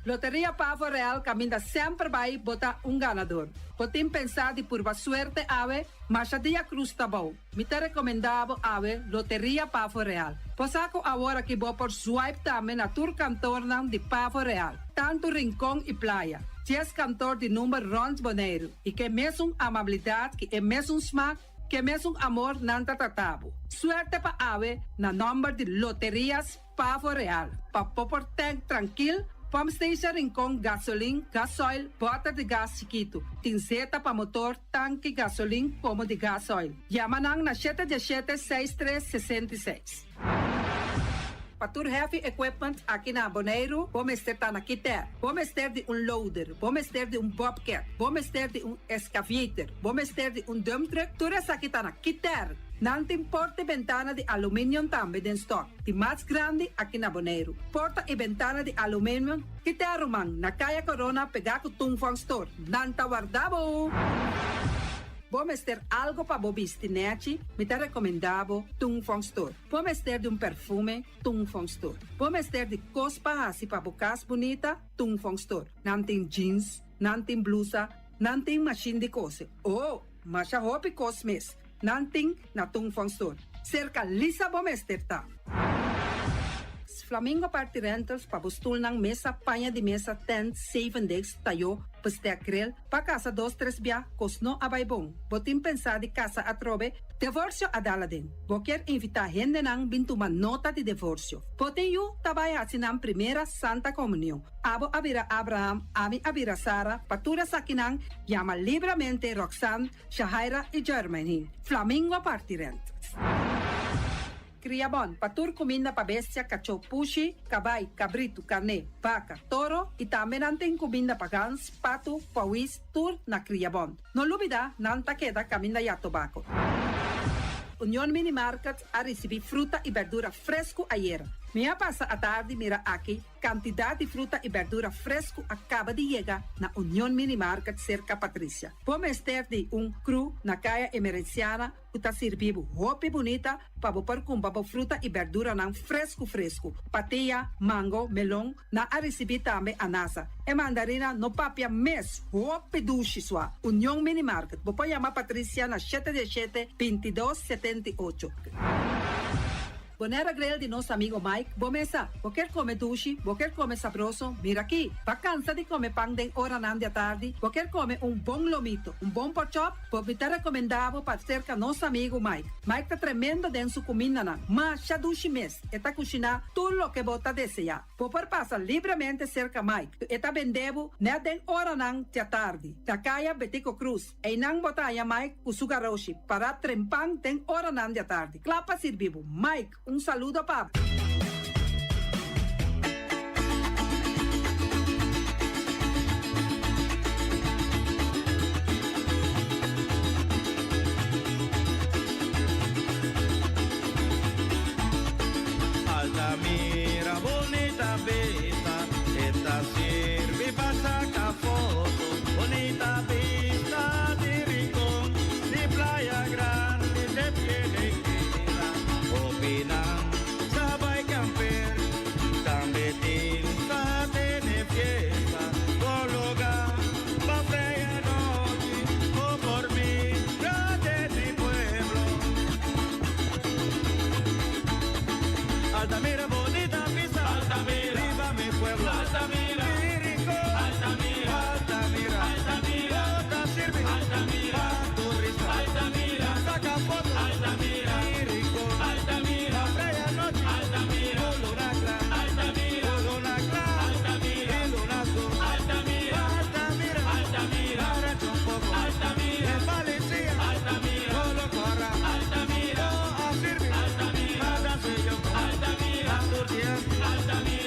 Loteria Pavo Real kaminda semper bai bo ta un ganador. Bo tin pensá di purba suerte awe? Masha dia krus ta bou. Mi ta rekomendá bo awe Loteria Pavo Real. Bo sa ku awor aki bo por swipe tambe na tur kantornan di Pavo Real, tantu Rincon i Playa. Dies kantor di number rònt Boneiru i ke mesun amabilidat ki e mesun smak, ke mesun amor nan ta trata bo. Suerte pa awe na nòmber di Loterias Pavo Real, pa bo por tank trankil, pump station Rincon, gasolin, gasoil, bòter di gas chikitu. Tin zeta pa motor, tanki gasolin komo di gasoil. Yama nan na shete diesshete, seis tres, 66. Pa tur heavy equipment aki na Boneiru, bo mester ta na Kiter. Bo mester di un loader, bo mester di un bobcat, bo mester di un excavator, bo mester di un dump truck, tur esaki ta na Kiter. Nan tin porta i bentana di aluminium tambe den stock, di mas grandi aki na Boneiru. Porta i bentana di aluminium Kiter ruman, na Kaya Corona pegá ku Tung Fong Store. Nan ta warda bo! Bo mester algo pa bo bisti nèchi? Mi ta rekomendá bo Tung Fong Store. Bo mester di un perfume? Tung Fong Store. Bo mester di kos pa hasi pa bo kas bunita? Tung Fong Store. Nan tin jeans, nan tin blusa, nan tin mashin di kose. Oh, masha hopi kos mes. Nan tin na Tung Fong Store. Serka Lisa bo mester ta. Flamingo Party Rentals pa bo stulnan, mesa, paña di mesa, tent, zeven desk, tayó, bestek, grill, pa kasa dos tres bia, kos no a bai bon. Bo tin pensá di kasa atrobe? Divorsio a dal aden. Bo kier invitá hendenan bin tuma nota di divorsio. Bo tin yu ta bai hasi nan primera Santa Komunion. Abo a bira Abraham, ami a bira Sara, pa tur esakinan yama libramente Roxanne, Shahaira i Jermaine. Flamingo Party Rentals. Kriabon, pa tur kuminda pa bestia, kachó, pushi, kabai, kabritu, karné, baka, toro i tambe nan tin kuminda pa gans, patu, pòwis, tur na Kriabon. No lubidá, nan ta keda kaminda ya tobako. Union Mini Market a risibí fruta i berdura fresku ayera. Mi a pasa atardi mira aki kantidat di fruta i bèrdura fresku a kaba di yega na Union Mini Market serka Patricia. Bo mester di un kru na Kaya Emerenciana ku ta sirbi bo hopi bunita pa bo por kumpra bo fruta i bèrduranan fresku fresku. Patia, mango, melon, nan a risibí tambe anasa. E mandarina no papia mes, hopi dushi sua. Union Mini Market, bo por yama Patricia na shete diesshete, bintidos, setenta i ocho. Bonaire Grill di nos amigo Mike, bo mesa. Bo kier come dushi, bo kier come sabroso, mira aki. Bo a cansa di come pan den oranan di atardi, bo kier come un bon lomito, un bon porkchop, bo mi ta recomenda bo pa cerca nos amigo Mike. Mike ta tremendo den su cumindanan, masha dushi mes, e ta cushina tur loke bo ta desea. Bo por pasa libremente cerca Mike, e ta bende bo net den oranan di atardi. Na Caya Betico Croes, einan bo ta haya Mike cu su garoshi, para trempan den oranan di atardi. Cla pa sirbi bo. Mike, un saludo pa bo. Altamira, bunita bista, e ta sirbi pa saca foto. Bunita bista di Rincon, di Playa Grandi, te Piedra. Hopinan, sa bay camper, tambe tin sa tene fiesta. Coloca pa playa nochi, o por mi, de mi pueblo. Altamira, bonita vista. Altamira, viva mi pueblo. Altamira, mi Rincón. Altamira, Altamira, Altamira, Bota sirve. Altamira, turista. Altamira, saca foto. Altamira, mi Rincón. Altamira, playa noche. Altamira, luna clara. Altamira, luna clara. Altamira, luna azul. Altamira, Altamira, Altamira, Rancho un poco. Altamira, en Valencia. Altamira, Solo corra. Altamira, oh, a sirve. Altamira, Altamira, Altamira,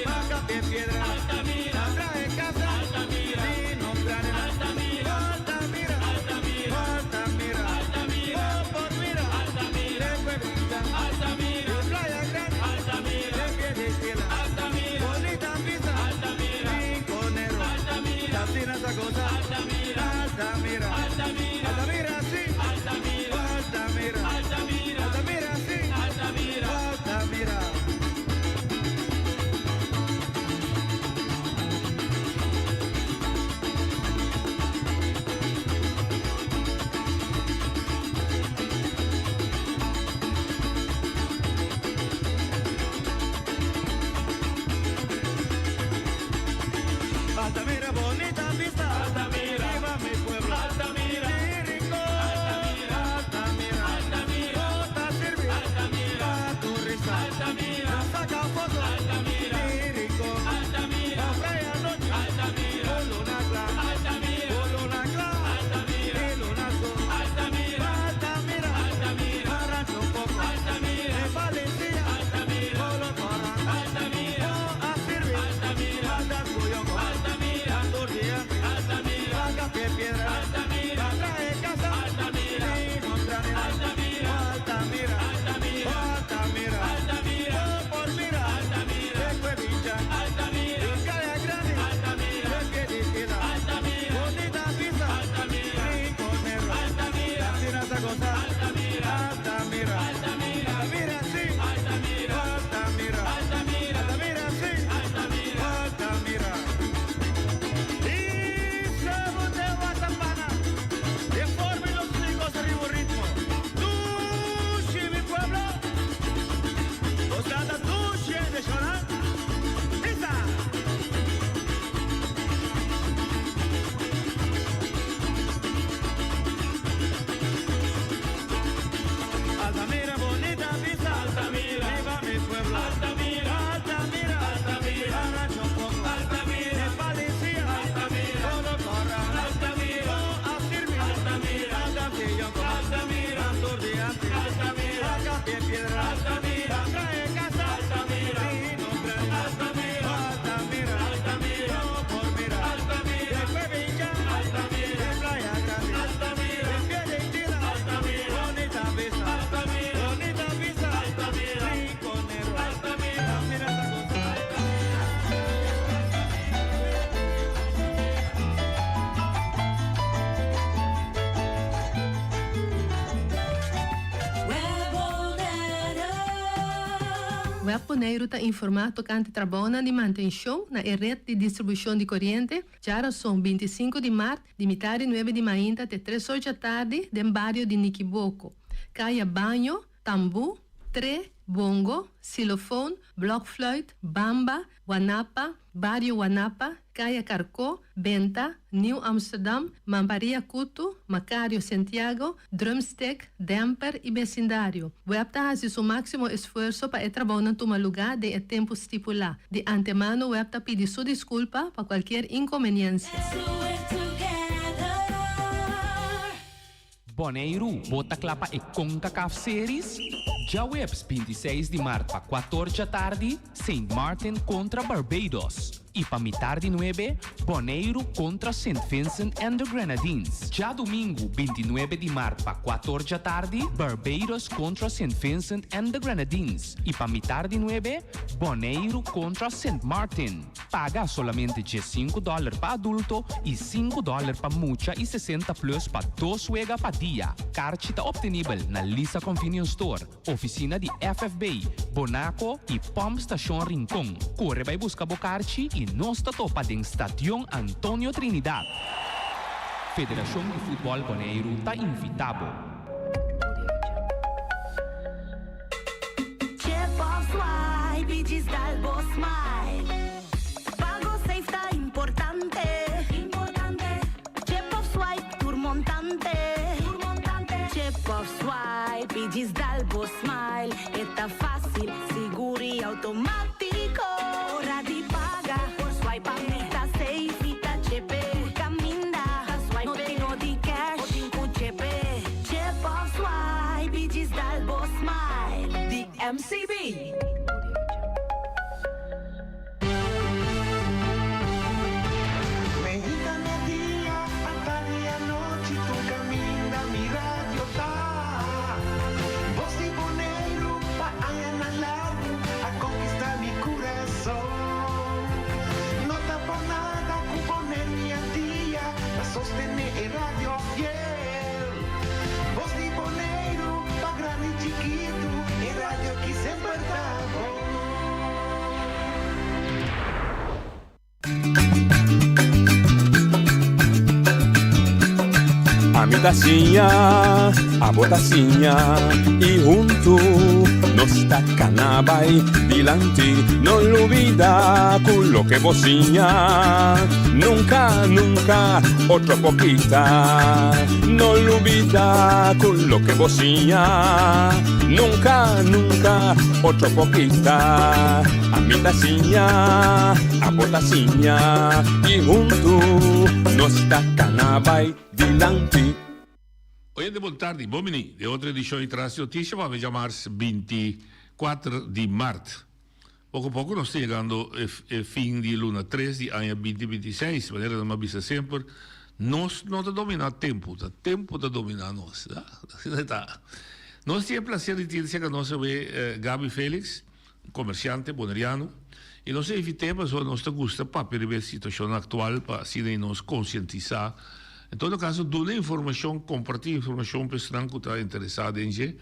Altamira, Piedra, Altamira, traje casa, Altamira, Dino Altamira, Altamira, Altamira, Altamira, Altamira, oh, por mira, Altamira, Altamira, Playa Grande, Altamira, Altamira, Bonita vista, Altamira, Rinconero, Altamira, Casina Zagosa, Altamira, Altamira, Altamira, Altamira, sí, Altamira, Altamira, Altamira, Altamira, sí, Altamira, Altamira. Altamira, bonita vista. Altamira, viva mi pueblo. Altamira, mi Rincón. Altamira, Altamira, Altamira, Bota sirve. Altamira, turista. Altamira, saca foto. Altamira, mi Rincón. Altamira, playa noche. Altamira, luna clara. Altamira, luna clara. Altamira, luna azul. Altamira, Altamira, Altamira, Rancho un poco. Altamira, en Valencia. Altamira, Colo Corra. Altamira, oh, a sirve. Altamira, Altamira, Altamira, Altamira, Piedra, Altamira, traje casa, Altamira, Altamira, Altamira, Altamira, Altamira, Altamira, oh, por mira, Altamira, Cuevilla, Altamira, Playa Grande, Altamira, Altamira, Bonita vista, Altamira, Rinconero, Altamira, Casina Zagosa, Altamira, Altamira, Altamira, Altamira, sí, Altamira, Altamira, Altamira, Altamira, sí, Altamira, Altamira. Y se bote Watapana, de forma los chicos arriba ritmo. Dushi, mi pueblo. Osada dushi de chorar. Isa. Altamira. Web Boneiru ta informá tokante trabounan di mantenshon na e ret di distribushon di koriente djarason 25 di mart di mitar di nuebe di mainta te tres or djatardi den bario di Nikiboko, Kaya Baño, Tambú, Tre, Bongo, Xylofoon, Blokfluit, Bamba, Wanapa, Bario Wanapa, Kaya Karkó, Benta, Nieuw Amsterdam, Mamparia Kutu, Macario Santiago, Drumstick, Demper i besindario. Web ta hasi su máksimo esfuerso pa e trabounan tuma lugá den e tempu stipulá. Di antemano web ta pidi su diskulpa pa kualkier inkonbeniensia. Boneiru, bo ta kla pa e Concacaf Series? Djaweps 26 di mart pa kuator djatardi, Saint Martin kontra Barbados i pa mitar di nuebe, Boneiru kontra Saint Vincent and the Grenadines. Djadumingu 29 di mart pa kuator djatardi, Barbados kontra Saint Vincent and the Grenadines i pa mitar di nuebe, Boneiru kontra Saint Martin. Paga solamente 15 dòler pa adulto i 5 dòler pa mucha i 60 plus pa dos wega pa dia. Karchi ta optenibel na Lisa Convenience Store, ofisina di FFB, Bonaco i Pump Station Rincon. Kore bai buska bo karchi i nos ta topa den Stadion Antonio Trinidad. Federashon di Futbòl Boneiru ta invitá bo. Chip of swipe y djis dal bo smile. Pago safe ta importante. Importante. Chip of swipe tur montante. Tur montante. Chip of swipe y djis dal bo smile. E ta facil, sigur y automatico. Ora di paga por swipe pa mi ta safe y ta chepe. Tur caminda ta swipe. No tin no di cash o tin cu chepe. Chip of swipe y djis dal bo smile. Di MCB. Meinta merdia, atardi anochi tur caminda mi radio ta. Bos di Boneiru pa añanan largu a conquista mi curason. No ta por nada cu Boneiru y Antia ta sostene e radio fiel. Bos di Boneiru pa grandi y chikitu e radio aki semper ta bon. Ami ta siña, abo ta siña i huntu nos ta kana bai dilanti. No lubida ku loke bo siña nunka, nunka otro por kita. No lubida ku loke bo siña nunka, nunka otro por kita. Ami ta siña, abo ta siña i huntu nos ta kana bai dilanti. Oyente bon tardi, bon bini den otro edicion di Tras di Noticia pa fecha mars 24 di mart. Poco poco nos ta yegando e fin di luna tres di aña binti binti i seis. Manera nan a bisa semper, nos no ta domina tempo, ta tempo ta domina nos. Asina ta. Nos tin e placer di tin cerca nos awe Gaby Felix, un comerciante boneriano, y nos a invit'é pasobra nos ta gusta papia riba e situacion actual pa asina y nos concientisa. En todo caso, duna informacion, comparti informacion pa esnan cu ta interesa den dje.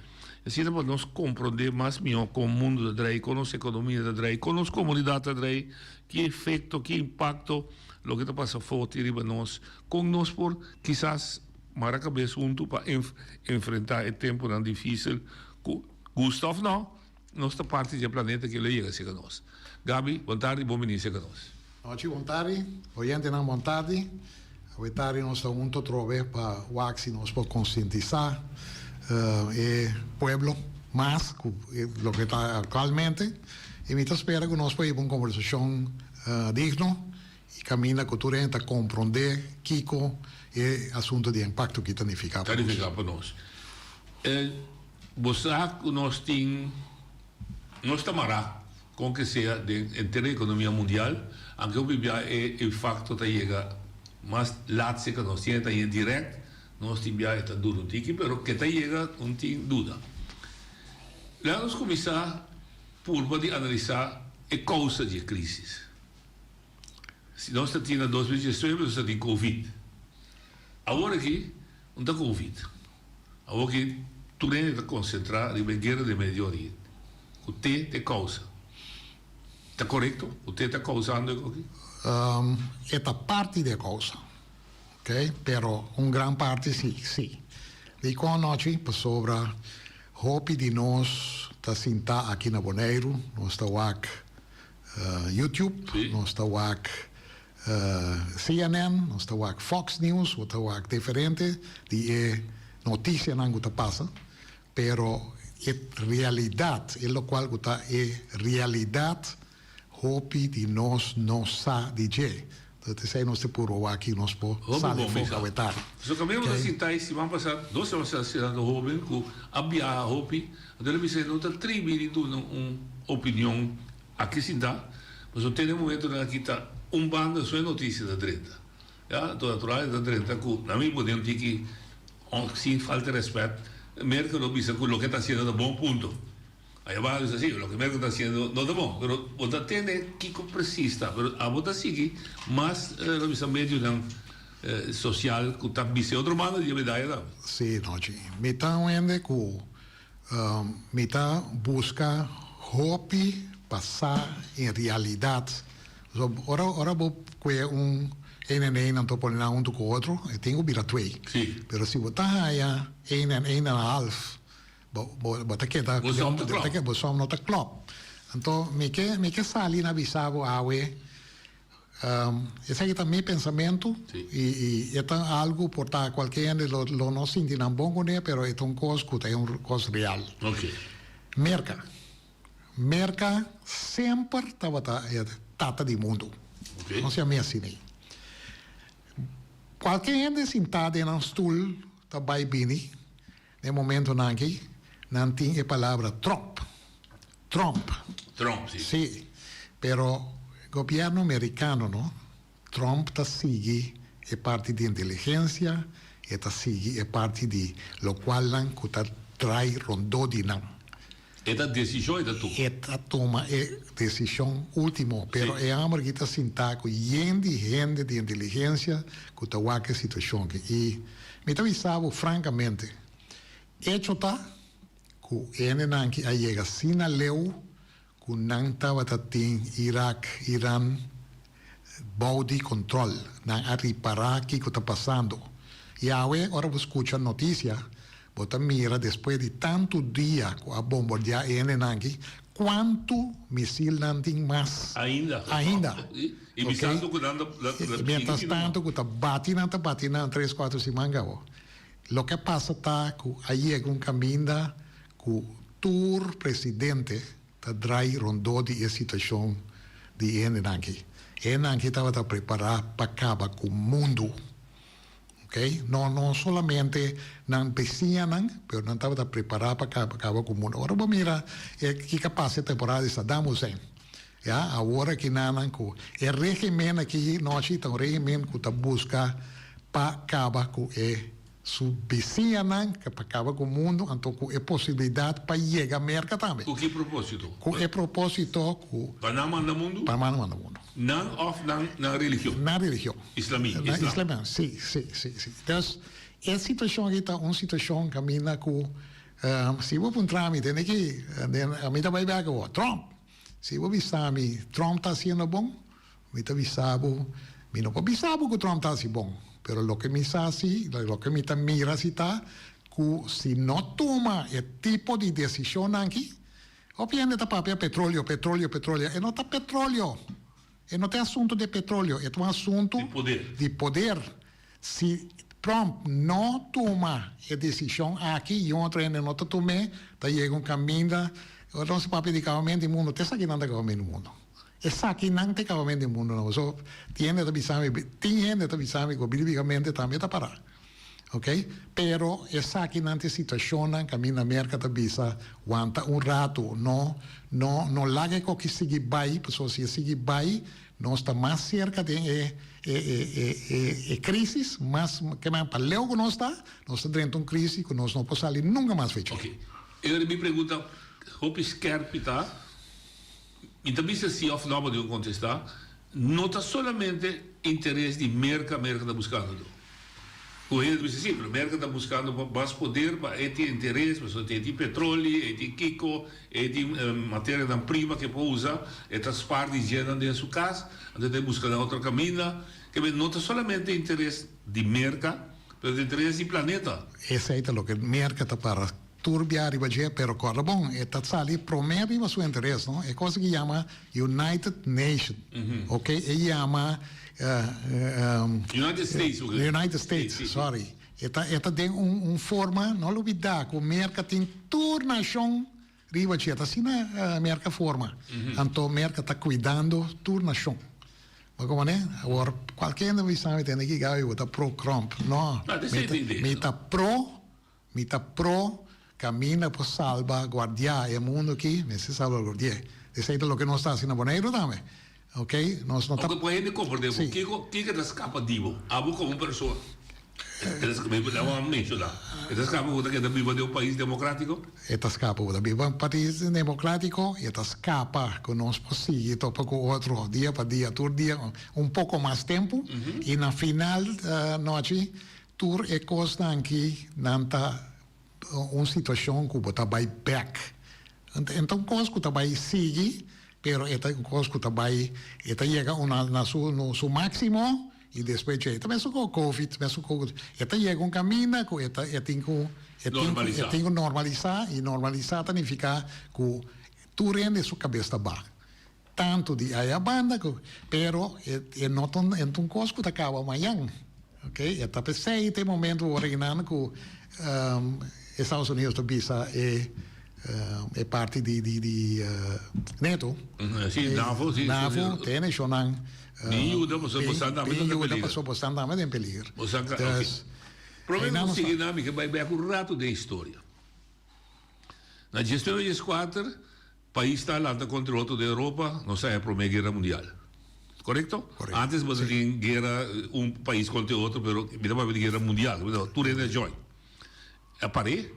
Asina pa nos komprondé mas mihó kon mundu ta drei, kon nos ekonomia ta drei, kon nos komunidat ta drei, ki efekto, ki impakto loke ta pasa afó tin riba nos, kon nos por kisas mara kabes huntu pa enfrentá e tempunan difísil ku, gusta òf nò, nos ta parti di e planeta ki lo yega serka nos. Gaby, bon tardi, bon bini serka nos. Nochi bon tardi, oyentenan bon tardi. Awe tardi nos ta hunto atrobe pa wak si nos por konsientisá e pueblo mas ku loke ta aktualmente i mi ta spera ku nos por hiba un kombersashon digno i kaminda ku tur hende ta komprondé kiko e asuntu di impakto ki ta nifiká pa nos. Ta nifiká pa nos. Bo sa ku nos tin, nos ta mará Kon ke sea den henter e ekonomia mundial, anke hopi bia e efakto ta yega mas lat serka nos. Tin e ta yega dirèkt, nos tin bia e ta dura un tiki, pero ke ta yega un tin duda. Laga nos kuminsá purba di analisá e kousa di e krisis. Si nos ta tin na 2019 nos ta tin covid. Awor aki no ta covid. Awor ki tur hende ta konsentrá riba e guera den Medio Oriente, ku te ta e kousa. Ta korekto? Ku te ta kousando e koki? E ta parti di e kousa, ok, pero un gran parti si, si. Dikon anochi? Pasobra hopi di nos ta sintá aki na Boneiru, nos ta wak YouTube, nos ta wak CNN, nos ta wak Fox News, bo ta wak diferente di e notisianan ku ta pasa, pero e realidat, e lokual ku ta e realidat, hopi di nos no sa di dje. Entonces esei nos ta purba wak i nos por sali afó awe tardi. So kaminda bo ta sinta ei siman pasá, dos siman pasá sinan hoben ku a biaha hopi, anto el a bisa e no ta tribi di duna un opinion Aki sinta, pasobra te den momentonan aki ta un banda su e noticia ta drenta. Ya, anto natural e ta drenta cu na mi pone un tiki sin falta di respet, Merkel lo bisa cu loke ta haciendo ta bon punto. Aya baha bisa si, loke Merkel ta haciendo no ta bon, pero bo ta tende kico precies ta, pero abo ta sigui mas lo bisa medionan social cu ta bisa e otro banda di e medaya tambe. Si, Nochi. Mi ta un hende cu Mi ta buska hopi pa sa en realidat. So, ora, ora bo kue un een en een anto pone nan huntu ku otro, e tin ku bira twee. Sí. Pero si bo ta haña een en een en een half, bo, bo, bo ta keda, Bo som ta klòp. Bo som no ta klòp. Anto mi ke, mi ke sali na bisa bo awe, Esaki ta mi pensamentu y e ta algu por ta cualke hende lo lo no sinti nan bon cune pero e ta un cos cu ta un cos real. Merca. Merca semper tabata e tata di mundu. No sea mi asina ei. Cualke hende sinta den nan stoel ta bay bini den momentonan aki nan tin e palabra Trump. Trump. Trump, si. Si. Pero gobierno mericano no, Trump ta sigui e parti di inteligencia, e ta sigui e parti di locualnan cu ta draai rondó di nan. E ta decision e ta tuma. E ta tuma e decision ultimo, pero e homber aki ta sinta cu yen di hende di inteligencia cu ta wak e situacion aki. Y mi ta bisa bo francamente, hecho ta Ku hendenan ki a yega asina leu ku nan tabata tin Irak, Iran bou di kontrol. Nan a ripará kiko ta pasando. I awe ora bo skucha notisia, bo ta mira despues di tantu dia ku a bombardiá e hendenan aki, kuantu misil nan tin mas. Ainda. Ainda. I bisando ku nan ta sigui. Mientras tanto ku ta bati nan ta bati nan tres kuater siman kabo. Loke a pasa ta ku a yega un kaminda ku tur presidente ta drai rondó di e situashon di e hendenan aki. E hendenan aki tabata prepará pa kaba ku mundu. Oke? No no solamente nan besiñanan, pero nan tabata prepará pa kaba kaba ku mundu. Ora bo mira e kiko a pasa e temporada di Saddam Hussein, ya, awor aki nan ku e regimen aki nochi ta un regimen ku ta buska pa kaba ku e su bisiñanan, pa kaba ku mundu, anto ku e posibilidat pa yega Merka tambe. Ku ki propósito? Ku e propósito ku. Pa nan manda mundu? Pa nan manda mundu. Nan òf nan nan religion? Nan religion. Islami, islam. Islam, si, si, si, si. Dus, e situashon aki ta un situashon kaminda ku si bo puntra mi tende ki, ami ta bai bèk awor, Trump! Si bo bisa mi Trump ta hasiendo bon, mi ta bisa bo, mi no por bisa bo ku Trump ta hasi bon, pero loke mi sa si, loke mi ta mira si ta ku si no tuma e tipo di desishonnan aki, hopi hende ta papia petroleo, petroleo, petroleo, e no ta petroleo, e no ta e asuntu di petroleo, e ta un asuntu di poder. Si Trump no tuma e desishon aki i un otro hende no ta tum'é, ta yega un kaminda, ora nos papia di kabamentu di mundu, ta esakinan ta kabamentu di mundu. Esakinan ta e kabamentu di mundu no. So, tin hende ta bisa mi, tin hende ta bisa mi ku bíblikamente tambe ta pará. Oke? Pero esakinan ta e situashonnan kaminda Merka ta bisa, wanta un ratu, no, no, no laga e koki sigui bai, pasobra si e sigui bai, Nos ta mas serka den e e e crisis, mas ke men pa leu ku nos ta, nos ta drenta un crisis ku nos no por sali nunka mas fecha. Ok. E ora mi pregunta hopi skerpi ta, mi ta bisa si of no bo tin ku kontestá, no ta solamente interes di Merka Merka ta buskando do. Ku hende ta bisa si, pero Merka ta buskando pa mas poder pa e tin interes, pasobra e tin petroli, e tin kiko, e tin materianan prima ku e por usa, e ta spar di djenan den su kas, anto e ta buska nan otro kaminda. Kebe no ta solamente interes di Merka, pero ta interes di planeta. Esei ta loke Merka ta para tur bia riba dje, pero kòrda bon, e ta sali promé riba su interes, no? E kos aki yama United Nation, ok? E yama United States, ok. United States, sorry. E ta, e ta den un, un forma, no lubidá ku Merka tin tur nashon riba dje, ta asina Merka forma. Anto Merka ta kuidando tur nashon. Bo komo ne? Awor, kualke hende bisa mi tende ki Gaby bo ta pro Trump. No, mi ta, mi ta pro. Mi ta pro caminda por salba guardia e mundo aki, mester salvaguardi'e. Esey ta loke nos ta haci na Boneiru tambe. Ok, nos no ta. Oke, por hende comprende bo, Si. kico, kico ta scapa di bo, abo como un persona? E ta, mi a menciona, e ta scapa bo ta keda biba den un pais democratico? E ta scapa bo ta biba un pais democratico, e ta scapa cu nos por sigui topa cu otro dia pa dia, tur dia, un poco mas tempo, y na final nochi Tur e kosnan aki nan ta un situashon ku bo ta bai bèk. E ta un kos ku ta bai sigui, pero e ta un kos ku ta bai, e ta yega un na su su máksimo i despues dje. Ta mesun ku covid, mesun ku e ta yega un kaminda ku e ta e tin ku e tin ku e tin ku normalisá i normalisá ta nifiká ku tur hende su kabes ta baha. Tantu di aya banda ku pero e e no ta un e no ta un kos ku ta kaba mañan ok e ta p'esei te momento ora kinan ku Estados Unidos ta bisa e e parti di di di neto Si nafo si nafo te nashonnan Bin yuda pasobra bo stan tambe bin yuda pasobra bo stan tambe den peliger Bo stan ka ok Prome ku sigui nan mi ke bai bek un ratu den historia na diesnuebe dieskuater Pais ta lanta kontra otro den Europa, nos a e Prome Guera Mundial. Korekto? Antes bo ta tin guera un pais kontra e otro, pero mi ta papia di guera mundial, tur hende a join. A par'é,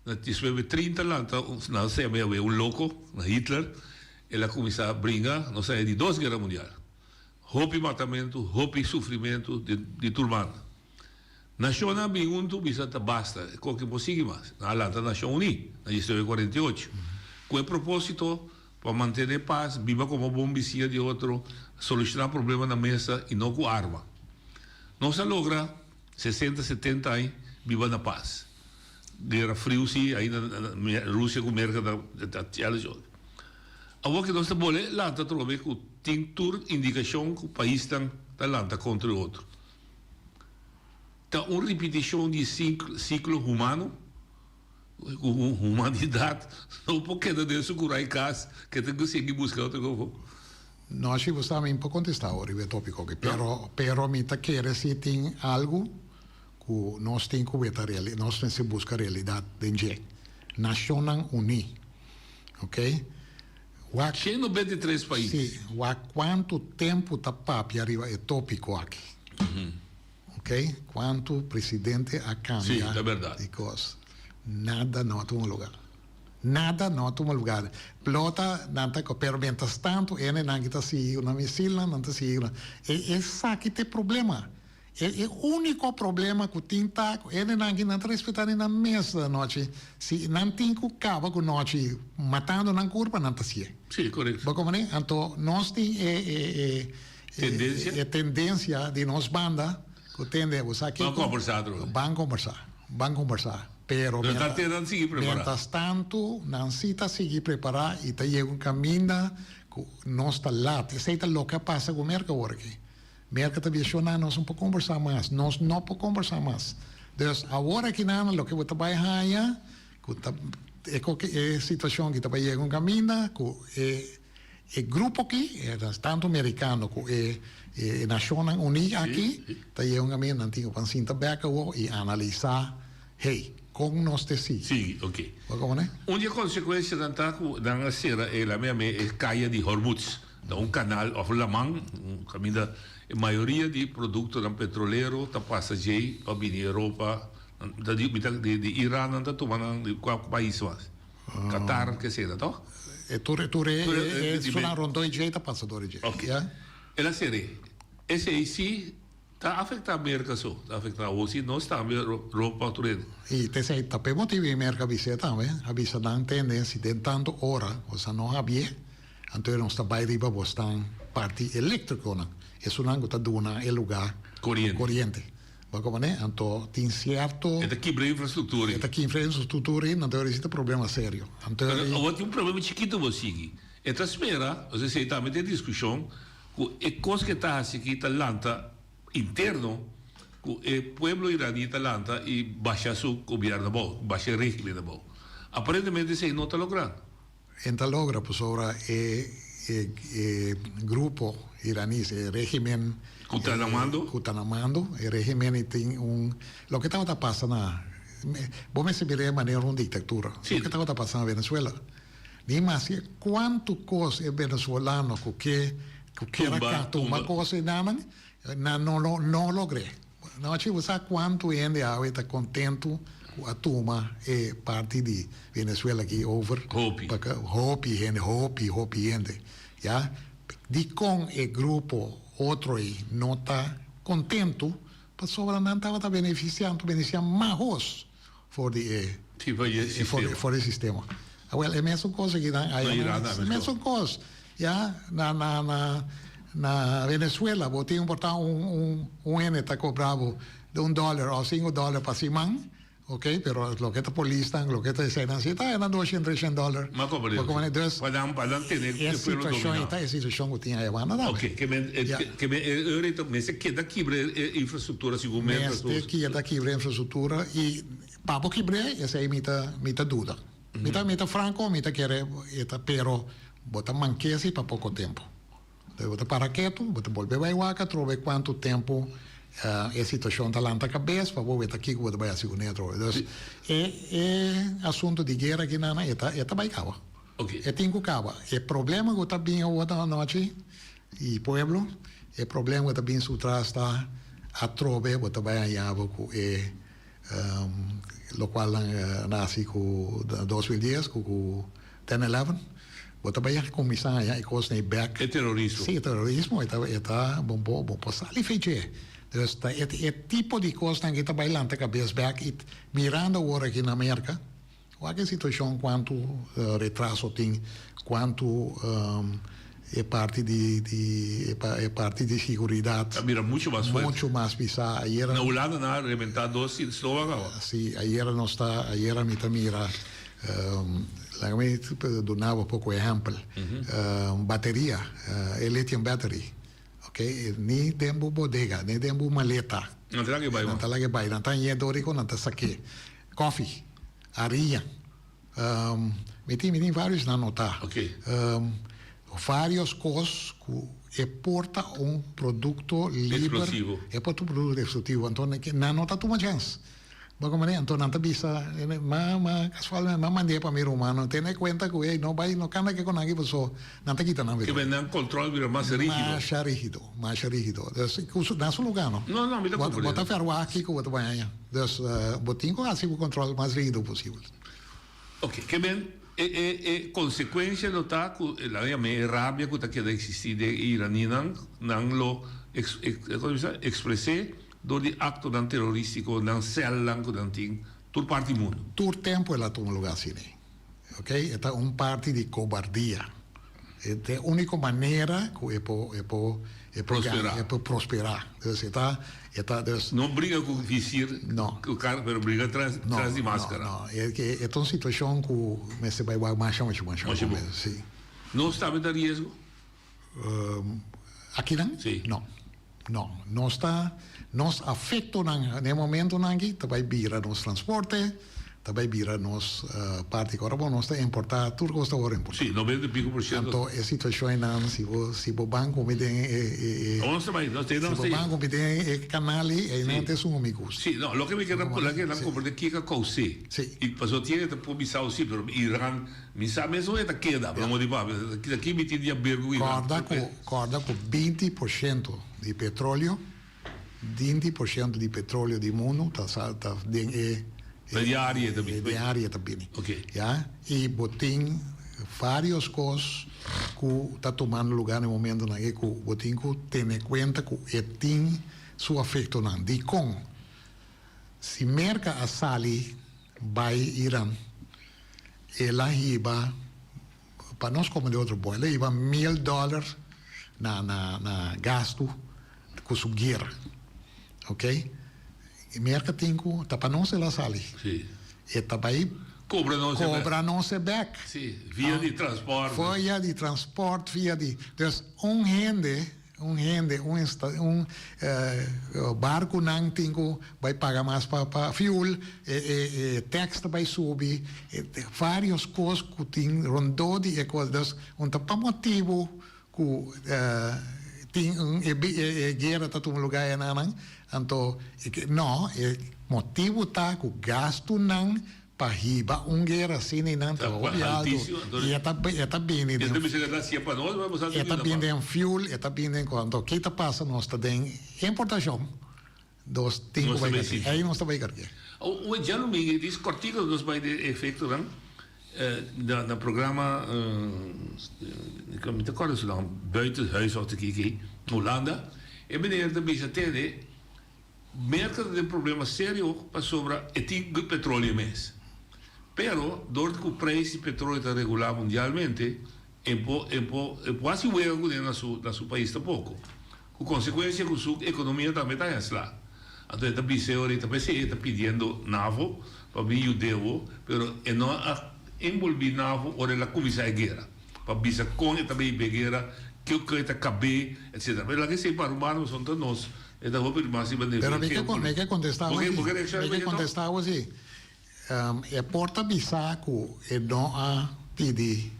na diesnuebe trinta lanta nan sa yama yawe un loko, na Hitler, el a kuminsá bringa, nos a e di dos guera mundial. Hopi matamentu, hopi sufrimentu di tur banda. Nashonnan bin huntu bisa ta basta, e koke por sigui mas. Nan a lanta Nashon Uní na diesnuebe kuarenta i ocho, ku e propósito pa mantené pas, biba komo bon bisiña di otro, solushoná problema na mesa i no ku arma. Nos a logra sesenta, setenta aña biba na pas. Guera Friu sí, ainda Rusia ku Merka ta challenge otro. Awor ke nos ta bole lanta atrobe ku tin tur indikashon ku paisnan ta lanta kontra e otro. Ta un ripitishon di siklo humano ku humanidat no por keda den su kura i kas ke ta ku sigui buska otro kos. No si bo sa mi por kontestá awor riba e topiko aki pero pero mi ta kere si tin algu ku nos tin ku weta nos mester buska realidat den dje. Nashonnan Uní ok. Wak. 193 pais. Sí, wak kuantu tempu ta papia riba e tópiko aki. Ok, kuantu presidente a kambia Sí, ta bèrdat. di kos. Nada no a tuma lugar. Nada no a tuma lugar. Plota nan ta pero mientras tantu hendenan ki ta sigui ku nan misilnan, nan ta sigui ku nan. E esaki ta e problema. E e úniko problema ku tin ta ku hendenan ki nan ta respetá di nan mes anochi. Si nan tin ku kaba ku nochi matando nan kurpa, nan ta hasié. Sí, korekto. Bo komprendé? Anto nos tin e e e Tendensia? e tendensia di nos banda ku tende bo sa kiko. Ban kombersá atrobe. Ban kombersá, ban kombersá. Pero Pero ta te nan sigui prepará. mientras tantu nan sí ta sigui prepará i ta yega un kaminda ku nos ta lat. Esei ta loke a pasa ku Merka awor aki. Merka ta biashoná, nos no por kombersá mas, nos no por kombersá mas. Dus awor aki nan loke bo ta bai haña ku ta e koke e situashon aki ta bai yega un kaminda ku e e grupo aki, e tantu merikano ku e e Nashonnan Uní aki ta yega un kaminda nan tin ku pan sinta bèk awor i analisá, hey, kon nos te sigui. Sigui, oke. Bo komprendé? Un di e konsekuensianan ta ku nan a sera e lame yam'é e kaya di Hormuz. Ta un kanal òf un laman kaminda e mayoria di produktonan petrolero ta pasa djei pa bini Europa. Ta di mi ta di Iran nan ta tuma nan di kua pais mas? Qatar ke sera tòg? E tur e tur e esunnan rondó djei ta pasa dor djei. Oke. El a ser'é. Esei si. Ta afecta Merca so, ta afecta awor si nos tambe ropa tur hende. Y ta esey ta p'e motibo y Merca a bis'é tambe, a bisa nan tende si den tanto ora bosa no habié, anto nos ta bay riba bosnan parti electriconan, esunnan cu ta duna e lugar Coriente. coriente. Bo a comprende? Anto tin cierto. E ta kibra infrastructura. E ta kibra infrastructura y anto esey ta problema serio. Anto. Pero awor tin un problema chikito bo sigui. E ta spera, osea esey tambe ta e discusion. Ku e kos ke ta hasi aki ta lanta interno ku e pueblo iraní ta lanta i basha su gobièrnu abou, basha e régimen abou. Aparentemente esei no ta logrando. E ta logra pasobra e e grupo iraní, e régimen Ku ta na mando? Ku ta na mando, e régimen i tin un loke tabata pasa na bo mester mira e manera un diktatura. Loke tabata pasa na Venezuela. Ni maske kuantu kos e venezolano ku ke ku kier a ka tumba kos enanan, nan no lo no logr'é. Nochi bo sa kuantu hende awe ta kontentu ku a tuma e parti di Venezuela aki over. Hopi. Paka hopi hende, hopi, hopi hende. Ya. Dikon e grupo otro ei no ta kontentu? Pasobra nan tabata benefisiando, benefisiá mahos. For di e Sí, for di e sistema. For di e sistema. Awel, e mesun kos aki nan Na Iran tambe e mesun kos. Ya, na na na na Venezuela bo tin por ta un un un hende ta kobra bo di un dòler òf sinku dòler pa siman, oke, pero loke ta polisnan, loke ta eseinan si ta nan doshen, treshen dòler. Ma komo Bo komo dus Pa nan pa nan tene e e pueblo situashon dominá. ta e situashon ku tin ayabanda tambe. Oke, ke men Ya. ke men e ora ta mester keda kibra e infrastruktura segun mientras Mester nos. keda kibra infrastruktura i pa bo kibr'é esei mi ta mi ta duda. Mi ta mi ta franko mi ta kere e ta pero bo ta mank'é si pa poko tempu. Entonces bo ta para ketu, bo ta bolbe bai wak atrobe kuantu tempu e situashon ta lanta kabes pa bo weta kiko bo ta bai hasi kuné atrobe. Dus e e asuntu di guera aki nan e ta e ta bai kaba. E tin ku kaba. E problema ku ta bin awor ta anochi i pueblo, e problema ku ta bin su tras ta atrobe bo ta bai haña bo ku e lokual nan a nasi ku 2010 ku ku ten eleven bo ta bai kuminsá haña e kosnan ei bèk. E terorismo. Sí, e terorismo e ta e ta bo bo bo por sali fei dje. Dus ta e e tipo di kosnan aki ta bai lanta kabes bèk i mirando awor aki na Merka wak e situashon kuantu retraso tin, kuantu e parti di di e parti di siguridat A bira mucho mas fuerte. Mucho mas pisá. Ayera Na Hulanda nan a rebentá dos slogan awa. Sí, ayera nos ta ayera mi ta mira Laga mi duna bo poko ehèmpel. Bateria, e lithium battery, ok, ni den bo bodega, ni den bo maleta. Nan ta laga e bai. Nan ta laga e bai. Nan ta hañ'é dor di ku nan ta sak'é. Kòfi, hariña, mi tin mi tin vários nan notá. Ok. Vários kos ku e por ta un produkto liber. Eksplosivo. E por ta un produkto eksplosivo. Anto nan no ta tuma chèns. Bo como ne? Anto nan ta bisa, ma, ma, casualmente, ma mand'é pa mi rumannan, tene cuenta cu ey no bay, no cana ke cu nan aki paso nan ta kita nan Ke men nan control bira mas rigido. Masha rigido, masha rigido. Dus, cu su, na su lugar no. No, no, mi ta Bo, comprende. bo ta verwagt kico bo ta bay haña. Dus, bo tin cu haci bo control mas rigido posibel. Ok, ke men e, e, e consecuencia lo ta cu, laga yam'é e rabia cu ta keda existi den e iranínan, nan lo ex, ex, como bisa, expres'é Dor di aktonan terorístiko nan sèlnan ku nan tin tur parti mundu. Tur tempu el a tuma lugá asina. Ok, e ta un parti di kobardia. E ta e úniko manera ku e por e por e por Prosperá. e por prosperá. Dus e ta e ta dus. No briga ku visir, No. ku kara, pero briga tras No, tras di no, máskara. no. E ke e ta un situashon ku mester bai wak masha masha masha Masha bon. bon. Sí. Nos tambe ta riesgo? Akinan? Sí. No. No. Nos ta, nos afectonan na e momentonan aki ta bai bira nos transporte, ta bai bira nos parti. Ora bo nos ta importa, tur cos ta worde importa. Sí, noventa y pico por ciento. Anto e situacion einan, si bo, si bo ban cu mi den e, e, e. Nos ta bai, nos ta, Si nos bo ta. ban cu mi den e canal ei, einan ta esun cu mi gusta. Sí, no, loke mi kier a, loke nan comprende kico a caus'é. Sí. Y pasobra tiene ta por bisao sí, pero Iran. Mi sa mes unda e ta keda, pero no di papia. Aki mi tin di haber ku Iran. Kòrda ku kòrda ku binti por shento di petroleo, binti por shento di petroleo di mundu ta sa ta den e Ta di área ta bini. Den área ta bini. Oke. Ya, i bo tin vários kos ku ta tumando lugá na e momentunan ei ku bo tin ku tene kuenta ku e tin. su afectonan. Dicon? Si Merca a sali bay Iran, el a hiba, pa nos come di otro bo, el a hiba mil dollar na na na gasto cu su guera. Ok? Merca tin cu, ta pa nos el a sali. E ta bay Cobra nos e bek. Cobra nos e bek. Si, via di transport. Via di transport, via di, dus un hende, un hende, un esta, un barconan tin cu bay paga mas pa pa fuel, e e e tax ta bay subi, e varios cos cu tin rondó di e cos, dus un ta pa motibo cu tin un e e guera ta tuma lugar enanan, anto no, e motibo ta cu gastonan pa hiba un guera asina y nan ta hopi alto y e ta e ta bini den e ta bini den fuel, e ta bini den cos, anto ki ta pasa nos ta den importacion. Dos tin ku bai karg'é. Ei nos ta bai karg'é. Oe djalumingu dis kòrtiku nos bai den efektonan na na programa mi ta kòrda su nan Buitenhuis òf ta kiki Hulanda e meneer ta bisa tende Merka ta den problema serio pasobra e tin petroleo mes pero dor di ku preis di petroleo ta regulá mundialmente e por e por e por hasi wega kuné na su na su pais tampoko. Ku konsekuensia ku su ekonomia tambe ta haña sla. Anto e ta bisa e ora ei ta p'esei e ta pidiendo NAVO pa bin yud'é pero e no a enbolbí NAVO ora el a kuminsá e guera pa bisa kon e ta bay hib'é guera, kiko e ta kab'é, etsetera. Pero laga esei para un banda pasobra ta nos e ta hopi mas riba nivel Pero mi ke mi ke kontestá Bo awor ke si. bo ke reakshoná Mi riba ke esei to? kontestá awor si. E por ta bisa ku e no a pidi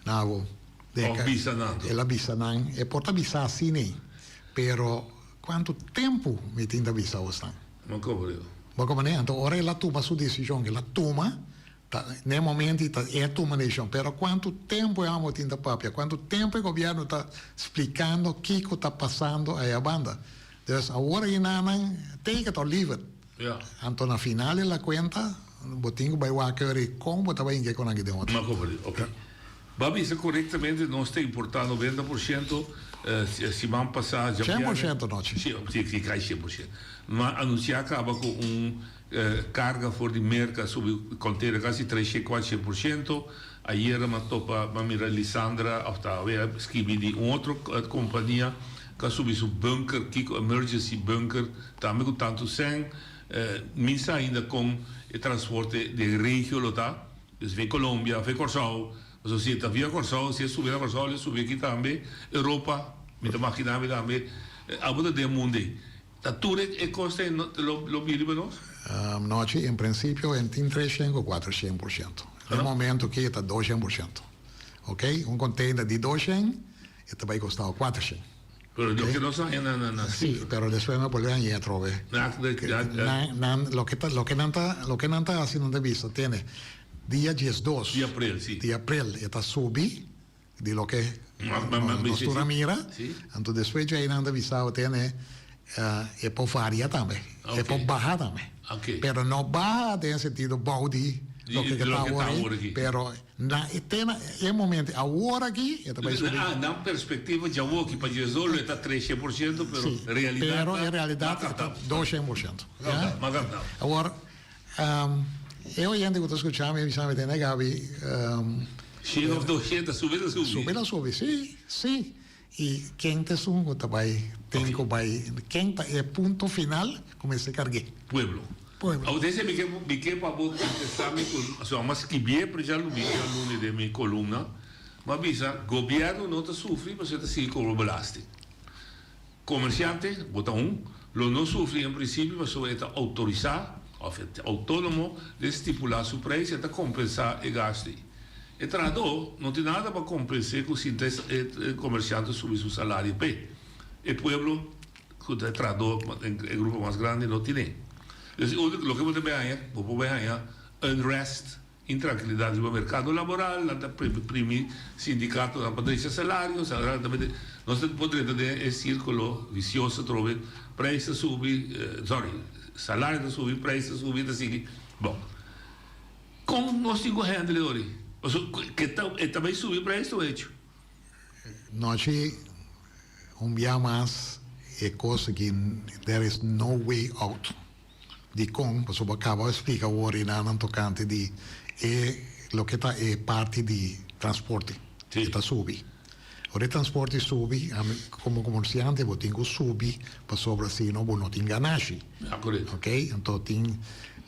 NAVO. Of bisa nan. El a bisa nan. E por ta bisa asina, pero kuantu tempu mi tin ta bisa osnan? No komprende. Bo komprende? Anto ora el a tuma su desishon, el a tuma, ta na e momento ta e a tuma desishon. Pero kuantu tempu e amo tin ta papia? Kuantu tempu e gobièrnu ta splikando kiko ta pasando aya banda? Dus awor ei nan take it or leave it. Anto na final di la cuenta bo tin cu bay wak eri con bo ta bay inke con aki den otro. Ma comprende, ok. Bo a bisa corectamente nos ta importa 90% siman pasa djabièrnè. 100% nochi. Si, si cay 100%. Ma anuncia caba cu un carga for di Merca subi container casi 300, 400%. Ayera m'a topa, m'a mira Lisandra of ta awe a skibi di un otro compania cu a subi su bunker, kico emergency bunker, tambe cu tanto cen. Mi sa ainda con e transporte den regio lo ta, dus via Colombia, via Corsou, pasobra si e ta via Corsou, si e subi na Corsou lo e subi aki tambe, Europa, mi ta magina mi tambe, abo ta den mundo ey. Ta tur e cos ey lo bini riba nos? Nochi, en principio en tin 300 cu 400%. Den momento ki e ta 200%. Ok, un container di 200 e ta bay costao 400. Pero loke nos a haña na na Sí, pero despues nos bolbe haña atrobe. Nan, nan, loke ta, loke nan ta, loke nan ta hasi nan ta bisa, tene, dia 12. Di april, si. Di april e ta subi di loke nos tur a mira. Anto despues djei nan ta bisa tene, e por varia tambe, e por baha tambe. Pero no baha den sentido bou di loke ke ta awor aki, pero na e te na e momento awor aki e ta bai subi. Ah, nan perspectiva djawoki pa djesdor lo e ta 300%, pero realidad ta. Pero en realidad e ta 200%. Awor, e oyente ku ta skucha mi a bisa mi tene Gaby. Shen of 200, subi ta subi. Subi ta subi, si, si. I ken ta esun ku ta bai tin ku bai, ken ta e punto final ku mester karg'é? Pueblo. Pueblo. Awor dese mi ke mi ke pa bo kontestá mi ku so a skibié pero ya lo mi ya luni den mi kolumna mi a bisa gobièrnu no ta sufri pasobra e ta sigui kobra belasting. Komersiante bo ta un lo no sufri en prinsipio pasobra e ta outorisá òf e ta outónomo den stipulá su preis e ta kompensá e gastu ei. E trahadó no tin nada pa kompens'é ku sinta e komersiante subi su salario p'e. E pueblo ku ta e trahadó den e grupo mas grandi no tin'é. Dus e úniko loke bo ta bai haña, bo por bai haña unrest, intrankilidat riba merkado laboral, nan ta primi sindikatonan pa drecha salario, salario ta bai nos ta por drenta den e sírkulo visioso atrobe, preis ta subi, sorry, salario ta subi, preis ta subi, ta sigui. Bon. Kon nos tin ku handle e ori? Pasobra ke ta e ta bai subi prijs ta hecho. Nochi un bia mas. E kos aki there is no way out. Dikon? Pasobra bo a kaba splika awor enanan tokante di e loke ta e parti di transporte e ta subi. Ora e transporte subi ami komo komersiante bo tin ku subi pasobra si no bo no tin ganashi. Ok, anto tin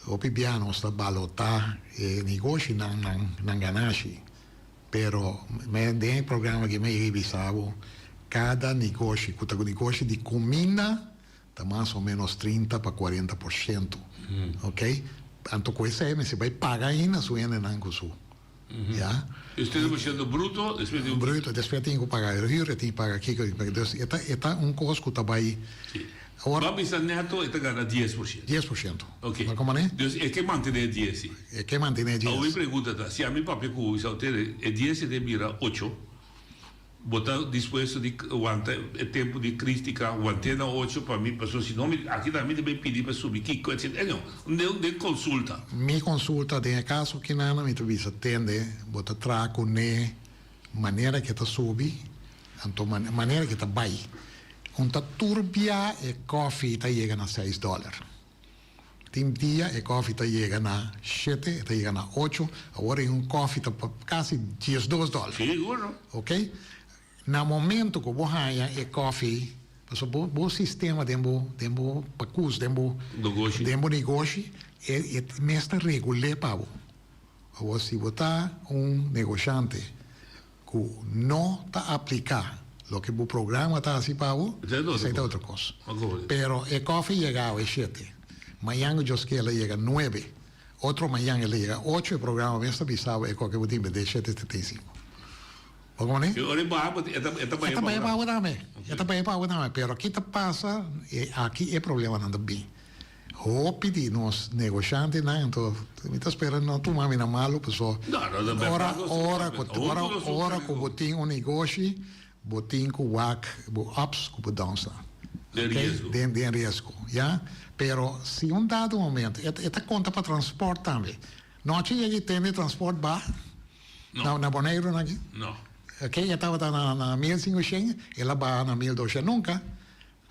hopi bia nos ta balotá e negoshinan nan nan ganashi. Pero me den e programa aki mi a bisa bo kada negoshi ku ta negoshi di kuminda ta mas o menos 30 pa 40%. Ok, anto ku esei mester bai paga ainda su hendenan ku su ya. Usted ta bishando bruto, despues tin. Bruto, despues tin ku paga huur, e tin ku paga kiko, dus e ta e ta un kos ku ta bai. Awor. Ba bisa neto e ta gana 10%. 10%. Ok. Bo komo ne? Dus e ke mantene e dies si. E ke mantene e dies. Awor mi pregunta ta, si ami papia ku bo bisa ustedes e dies e den bira ocho, bo ta dispuesto di wanta e tempu di kritika, want'é na ocho pa mi, pasobra si no mi aki tambe mi ta bay pidi pa subi kiko etc. Anyhow, den den konsulta. Mi konsulta den e kaso kinana mi ta bisa tende bo ta traha kuné manera ke ta subi, anto manera ke ta bay. Un ta tur bia e kofi ta yega na seis dòler. Tin dia e kofi ta yega na shete, e ta yega na ocho, awor e un kofi ta kasi diesdos dòler. Sigur. Ok? Na momento ku bo haña e kofi, pasobra bo bo sistema den bo den bo pakus, den bo Negoshi. den bo negoshi, e e mes ta regul'é pa bo. Awor si bo ta un negoshante Ku no ta apliká loke bo programa ta hasi pa bo, esei ta otro kos. Pero e kòfi yega awe shete, mañan ku Dios ke el a yega nuebe, otro mañan el a yega ocho, e programa mes ta bisa bo e koke bo tin bendé shete 75. Bo kono? E ora e baha bo e ta e ta E ta bai pa bo tambe, e ta bai pa bo tambe, pero ki ta pasa aki e problemanan ta bin. Hopi di nos negoshantenan anto mi ta spera no tuma mi na malu paso ora ora ku ora ora ku bo tin un negoshi bo tin ku wak bo ups ku bo downs nan ok den den riesgo ya pero si un dado momento e ta konta pa transport tambe nochi yega i tende transport ba na na Boneiru nan aki ok e tabata na na mil sinkoshen el a baha na mil doshen nunka.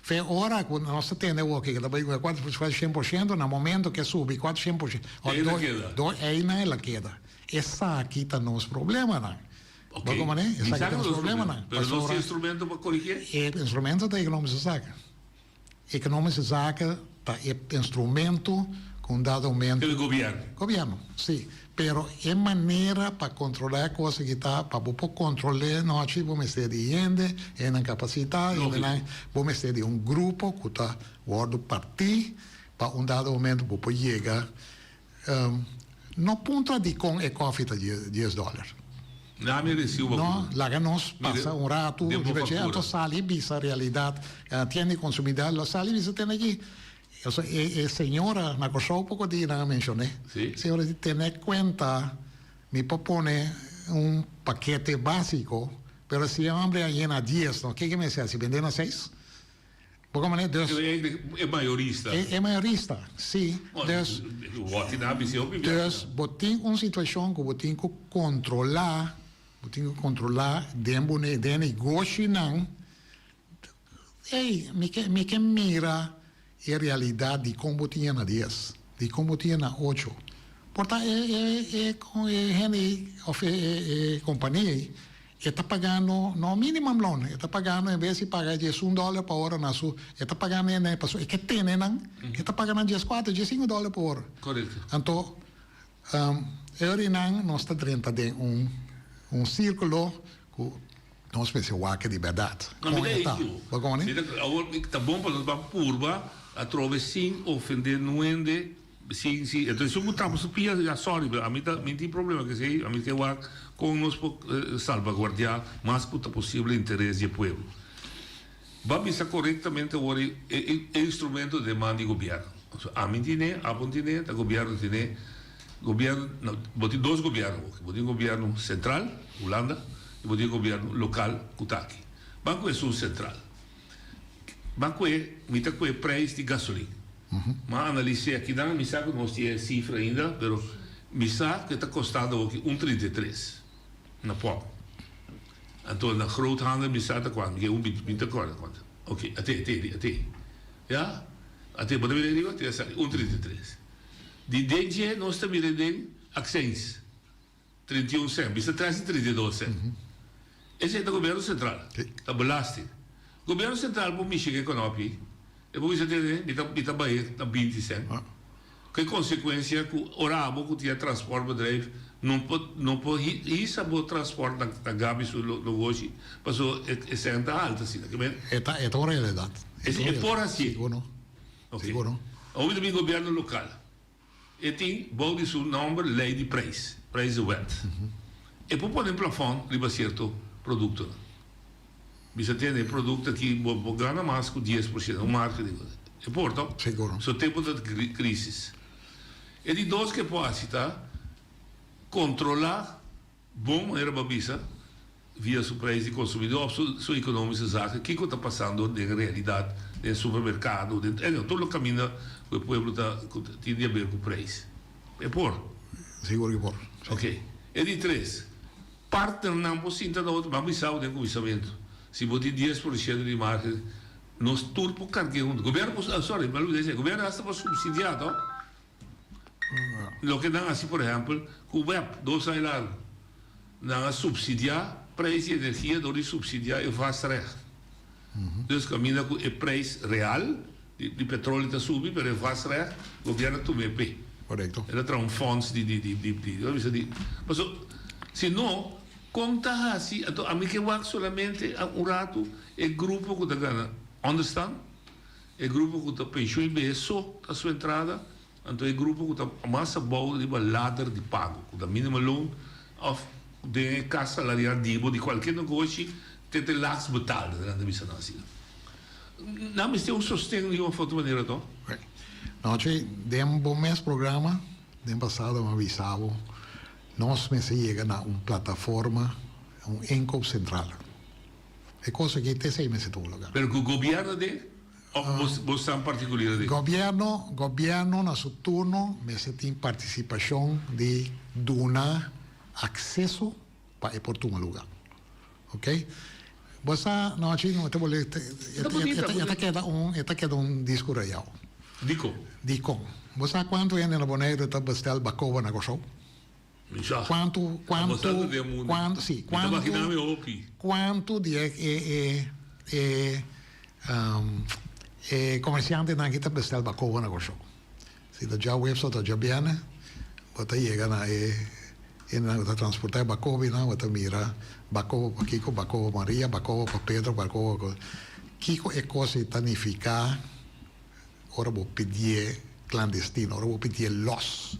Fe ora ku nos ta tende awoki ku ta bai kuater 400% na momento ku e subi 400% Ei na keda. Do ei na el a keda. Esaki ta nos problemanan. Ok. Bo komo ne? Esaki ta nos problemanan. Pero nos tin instrumento pa korigié? E instrumento ta ekonomische zaken. Ekonomische zaken ta e instrumento ku un dado momento. E gobièrnu. Gobièrnu, si. Pero e manera pa kontrolá e kos aki ta pa bo por kontrol'é nochi bo mester di hende, hendenan kapasitá, hendenan bo mester di un grupo ku ta wòrdu partí pa un dado momento bo por yega. No puntra dikon e kòfi ta dies dòler. Na mi resibo bo No, laga nos pasa un ratu riba dje anto sali bisa realidat. Tienda di konsumidó lo sali bisa tene aki. Eso e e señora na Kòrsou poko dia nan a menshoné. Sí. Señora di tene kuenta mi por pone un pakete básiko, pero si e hombre a yena dies no, kiko mester hasi? Bendé na seis? Bo komo Dus. E mayorista. E mayorista, sí. Dus. Wòrdi nan a bis'é hopi biaha. Dus bo tin un situashon ku bo tin ku kontrolá, bo tin ku kontrolá den bo den e negoshinan. Ey, mi ke mi ke mira e realidad di con bo tin na dies, di con bo tin na ocho. Por ta e e e e hende ey of e e e compania ey e ta pagando no minimum loon, e ta pagando en bes di paga diesun dollar pa ora na su, e ta pagando hende pasobra e ke tene nan, e ta paga nan dieskuater, diesinku dollar pa ora. Correcto. Anto e ora nan nos ta drenta den un un circulo cu Nos mester wak di bèrdat. No, mi Kon ta e ta? ekivo. Bo koni? Mi ta, awor ta bon pa nos ban purba atrobe sin ofende nuende, sin, sin, entonces esun ku tapa su pia, ya sorry, pero ami ta, mi tin problema ku esei, ami ke wak kon nos por salvaguardia mas ku ta posible interes di e pueblo. Bo a bisa korektamente awor e, e, e instrumento den man di gobièrnu. Ami tine, abo tine, ta gobièrnu tine. Gobierno, no, bo tin dos gobierno hoki. Bo tin gobierno central, Hulanda, y bo tin gobierno local cu ta aki. Ban cu esun central. Ban cu e, mi ta cu e prijs di gasolin. Ma analis'é akinan, mi sa cu nos tin e cifra ainda, pero mi sa cu e ta costando hoki un 33 na pòp. Anto na groothandel mi sa ta cuanto, mi ke un binti, mi ta corda cuanto. Ok, ate, ate, ate. Ya? Ate, bo ta mira ariba? Te a sali un 33. Di den dje nos ta mira den accijns. 31 cent, bisa tres di 32 cent. Esei ta gobierno central, ta belasting. Gobierno central por mishi ku e konopi, e por bisa tene mi ta mi ta bai na binti cent. Ku e konsekuensia ku ora abo ku tin e transportbedrijf no por no por hisa bo transport na na Gaby su negoshi paso e e cent ta alto asina. Ke men. E ta e ta un realidat. E por hasié. Sigur no. Sigur no. Awor mi ta bin gobierno lokal. E tin bou di su nomber ley di prijs, prijzenwet. E por pone un plafond riba cierto productonan. Bisa tende e producto aki bo por gana mas cu 10%, un marge di cosa. E por to? Seguro. So tempo ta crisis. E di dos ke por haci ta controla. Bon manera pa bisa via su prijs di consumidor of su su economische zaken kico ta pasando den realidad den supermercado den en tur lo caminda cu e pueblo ta cu tin di haber cu prijs. E por? Sigur cu por. Ok. E di tres, partnernan por sinta na otro, ban bisa bo den cuminsamento si bo tin dies por ciento di margen nos tur por cargu'e hunto. Gobierno por, sorry, mi a olbida esey, gobierno hasta por subsidia to. Loke nan hasi por ehèmpel ku web dos aña largu. Nan a supsidiá preis di energia dor di supsidiá e vastrecht. Dus kaminda ku e preis real di petroli ta subi pero e vastrecht gobièrnu a tuma e p'e. El a traha un fonds di di di di bisa di paso si no kon ta hasi anto ami ke wak solamente un ratu e grupo ku ta gana onderstand. E grupo ku ta penshun i behe so ta su entrada, anto e grupo ku ta mas abou riba lader di pago, ku ta minimumloon òf den e kas salarial di bo di kualke negoshi te te laatst betaalde, nan ta bisa nan asina. Nan mester un sosten di un òf otro manera to? Nochi, den bo mes programa den pasado mi a bisa bo, nos mester yega na un plataforma, un inkoopcentrale. E kos aki te esei mester tuma lugar. Pero ku gobierno den of bos bos san partikulier den? Gobierno, gobierno na su turno mester tin partisipashon di duna akseso pa e por tuma lugar. Ok. Bo sa nochi no ta bole Ta bunita, e ta keda un e ta keda un disku rayao. Dikon? Dikon? Bo sa kuantu hende na Boneiru ta bestel bakoba na Kòrsou? Kuantu, kuantu, kuantu, si, kuantu, kuantu di e, e, e, e, e komersiantenan aki ta bestel bakoba na Kòrsou? Si ta djaweps òf ta djabièrnè, bo ta yega na e hendenan ku ta transportá e bakobinan, bo ta mira bakoba pa kiko, bakoba pa Maria, bakoba pa Pedro, bakoba pa. Kiko e kos ei ta nifiká ora bo pidié klandestino, ora bo pidié lòs?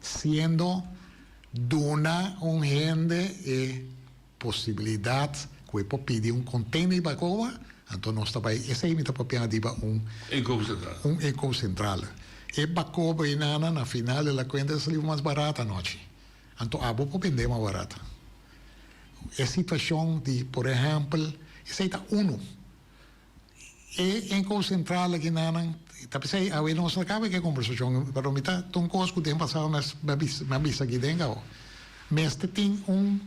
Siendo duna un hende e posibilidad cu e por pidi un container di bacoba, anto nos ta bay, esey mi ta papia riba un Inkoopcentrale. un inkoopcentrale. E bacoba ei nana na final de la cuenta ta sali mas barata anochi. Anto abo por bende mas barata. E situacion di por ehempel, esey ta uno. E inkoopcentrale aki nanan ta p'esei awe nos no kaba ke kombersashon pero mi ta ta un kos ku den pasado mi a bisa aki den kaba mester tin un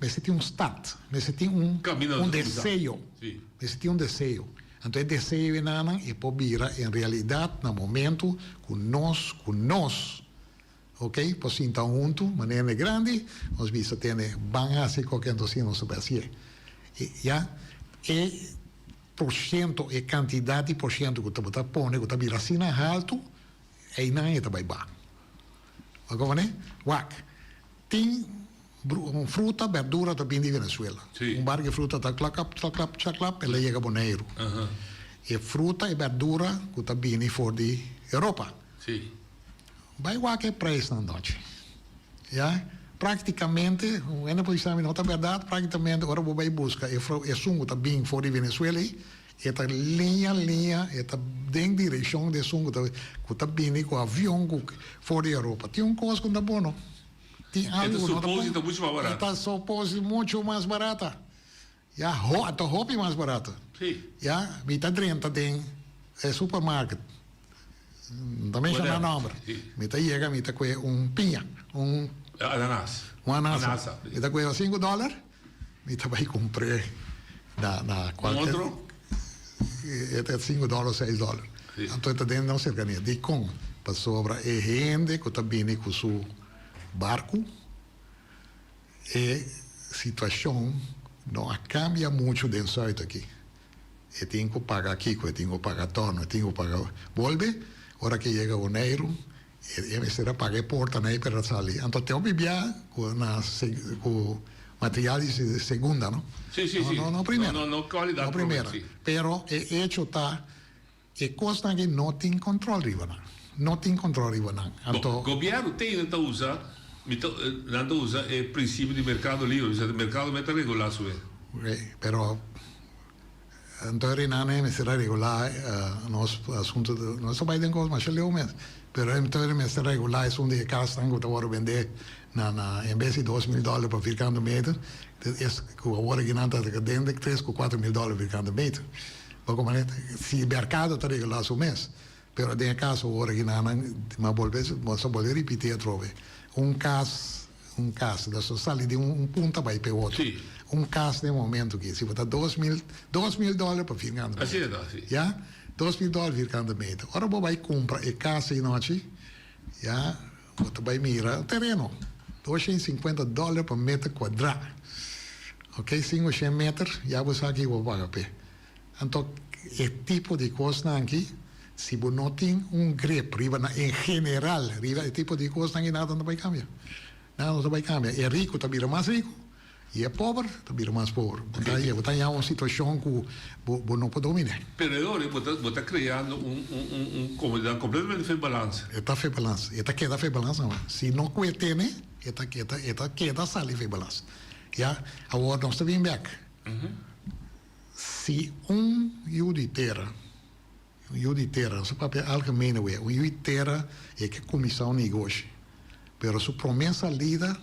mester tin un start mester tin un un deseo mester tin un deseo anto e deseo ei nanan e por bira en realidat na momento ku nos ku nos ok por sinta huntu manera na e grandi nos bisa tene ban hasi koke anto si nos ta bai hasié ya e por siento e kantidat di por siento ku bo ta pone ku ta bira asina haltu einan e ta bai ba bo kompone wak tin un fruta berdura ta bin di Venezuela un barco di fruta ta klakap klakap klakap el a yega Boneiru e fruta e berdura ku ta bini for di Europa. Bai wak e prijsnan nochi. Ya, praktikamente, un hende por bisa mi no ta bèrdat, praktikamente ora bo bai buska e fro esun ku ta bin for di Venezuela ei, e ta liña liña, e ta den direkshon di esun ku ta ku ta bini ku avion ku for di Europa. Tin un kos ku no ta bon no. Tin algu ku no ta bon. E ta muchu mas barata. E ta supos muchu mas barata. Ya, ho ta hopi mas barato. Sí. Ya, mi ta drenta den e supermarket. No ta menciona nomber. Sí. Mi ta yega, mi ta kue un piña, un. Ananas. Un anasa. Anasa. Mi ta kue sinku dòler, mi ta bai kumpr'é na na kualke. Un otro? e ta sinku dòler, seis dòler. Anto e ta den nos serkania. Dikon? Pasobra e hende ku ta bini ku su barku, e situashon no a kambia muchu den Sùit aki. E tin ku paga kiko, e tin ku paga tòrno, e tin ku paga bolbe. Ora ke yega Boneiru, e mester a paga e portanan ei pero a sali. Anto te hopi bia ku na ku material di segunda, no? Sí, sí, sí. No, no primera. No, no kalidat No primera. Sí. Pero e echo ta e kosnan aki no tin kòntròl riba nan. No tin kòntròl riba nan. Anto. Bon, gobièrnu tene ta usa, mi ta, nan ta usa e prinsipio di merkado libre, bisa merkado mester regulá su mes. Pero Anto Renane mester a regulá nos asunto, nos ta bai den kos masha leu mes, pero anto e mester regulá esun di e kasnan ku ta wòrdu bendé na na en bes di 2000 dòler pa vierkante meter, es ku awor aki nan ta den di tres ku 4000 dòler vierkante meter. Bo komprende? Si merkado ta regulá su mes, pero den e kaso awor aki nan nan m'a bolbe, nos a bolbe ripití atrobe, un kas Un kas, nos ta sali di un punta bai p'e otro. Un kas den momento aki, si bo ta 2000, 2000 dòler pa vierkante meter. Así e ta, si. Ya, 2000 dòler vierkante meter. Ora bo bai kumpra e kas ei nochi, ya, bo ta bai mira tereno, 250 dòler pa meter kuadrá. Oké, 500 meter, ya bo sa kiko bo paga p'e. Anto e tipo di kosnan aki, si bo no tin un grip riba nan en general, riba e tipo di kosnan aki nada no ta bai kambia. Nada no ta bai kambia. E riku ta bira mas riku i e pober ta bira mas pober. Bo ta bo ta haña un situashon ku bo bo no por dominé. Pero e ora bo ta bo ta kreando un un un un komunidat kompletamente fen balans. E ta fen balans. E ta keda fen balans awe. Si no kue tene, e ta keda e ta keda sali fen balans. Ya, awor nos ta bin bèk. Si un yu di tera, un yu di tera, nos ta papia algemeen awe, un yu di tera e ke kuminsá un negoshi, pero su promé salida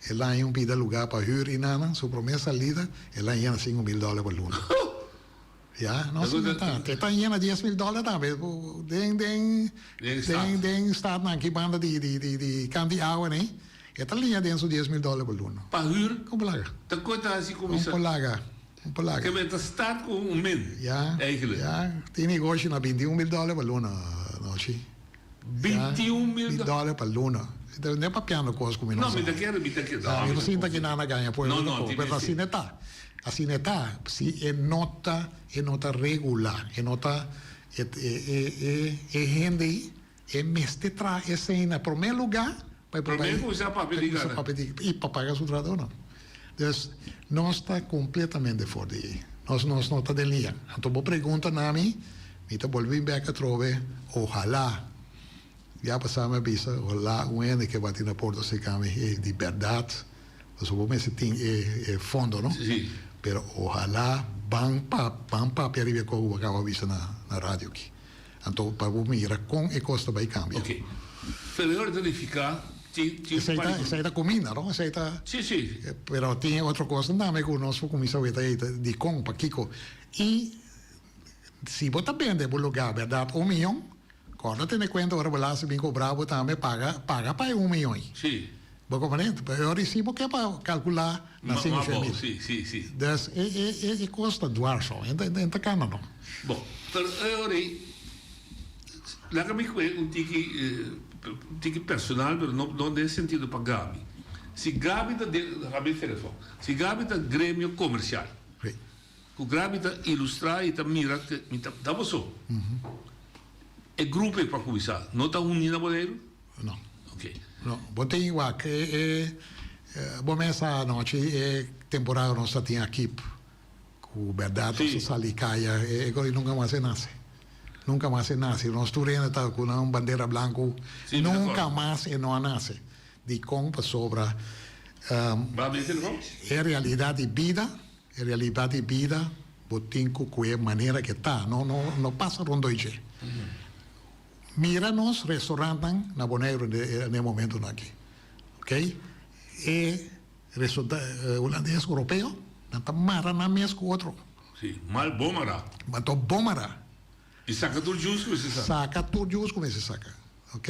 el a haña un bida lugá pa hür i nana, su promé salida el a yena 5000 dòler pa luna. Ya, no asina ta. E ta yena 10000 dòler tambe den den den den stadnan aki banda di di di di kant di awa nei. E ta liña den su 10000 dòler pa luna. Pa hür? Kon por laga? Ta koe ta hasi kuminsá? Kon por laga? Kon por laga? Ke men ta start ku un min, Ya, eigenlijk. ya. Tin negoshi na 21000 dòler pa luna, Nochi. 21000 Mil dòler pa luna. Ne papiando kos ku mi no No, sa. mi ta kere, mi ta kere. No, mi no sinta ki nan a gaña pueblo No, no, tampoco, tin pero mester. asina e ta. Asina e ta. Si e no ta, e no ta regulá, e no ta, e, e, e, e, e hende ei, E mester traha esei na promé lugá pa e por Promé bai kuminsá papia di kuminsá gana. papia di i pa paga su trahadónan. Dus nos ta kompletamente for di ei. Nos nos no ta den liña. Anto bo pregunta na mi, mi ta bolbe bin bèk atrobe, ohalá, ya pasá mi a bisa, ohalá un hende ke bati na porta serka mi, hey, di bèrdat, pasobra bo mester tin e e fondo, no? Sí. Pero ohalá ban pa ban papia riba e kos ku bo a kaba bisa na na radio aki. Anto pa bo mira kon e kos ta bai kambia. Ok. Pero e ora ta nifiká tin tin Esei ta esei ta kuminda, no? Esei ta. Sí, sí. Pero tin e otro kosnan tambe ku nos por kuminsá weta ei ta dikon, pakiko. I si bo ta bende bo lugá bèrdat un miyon, kòrda tene kuenta ora bo laatste bin kobra bo tambe paga paga pa e un miyon ei. Sí. Bo komprende? Pero e ora si bo ke pa kalkulá na 500 mil. Sí, sí, sí. Dus e e e e kos ta dwars ho, e ta e ta kana no. Bon, pero e ora ei, laga mi kue un tiki, un tiki personal, pero no no den sentido pa Gaby. Si Gaby ta den, Gaby e telefon, si Gaby ta gremio komersial, Sí. ku Gaby ta ilustrá i ta mira ke mi ta ta boso. E grupo ei pa kuminsá, no ta uní na Boneiru? No. Ok. No, bo tin wak e e bo mes a anochi e temporada nos ta tin akip ku bèrdat nos ta sali kaya e e kos nunka mas e nase. Nunka mas e nase. Nos tur hende ta ku nan bandera blanku nunka mas e no a nase. Dikon? Pasobra e realidat di bida e realidat di bida bo tin ku kue manera ke ta no no no pasa rondó dje. Mira nos restaurantnan na Boneiru den e momentonan aki, ok. E hulandes europeo nan ta mara nan mes ku otro. Si, mal bon mará. Anto bon mará. I saka tur jus ku mester saka. Saka tur jus ku mester saka, ok.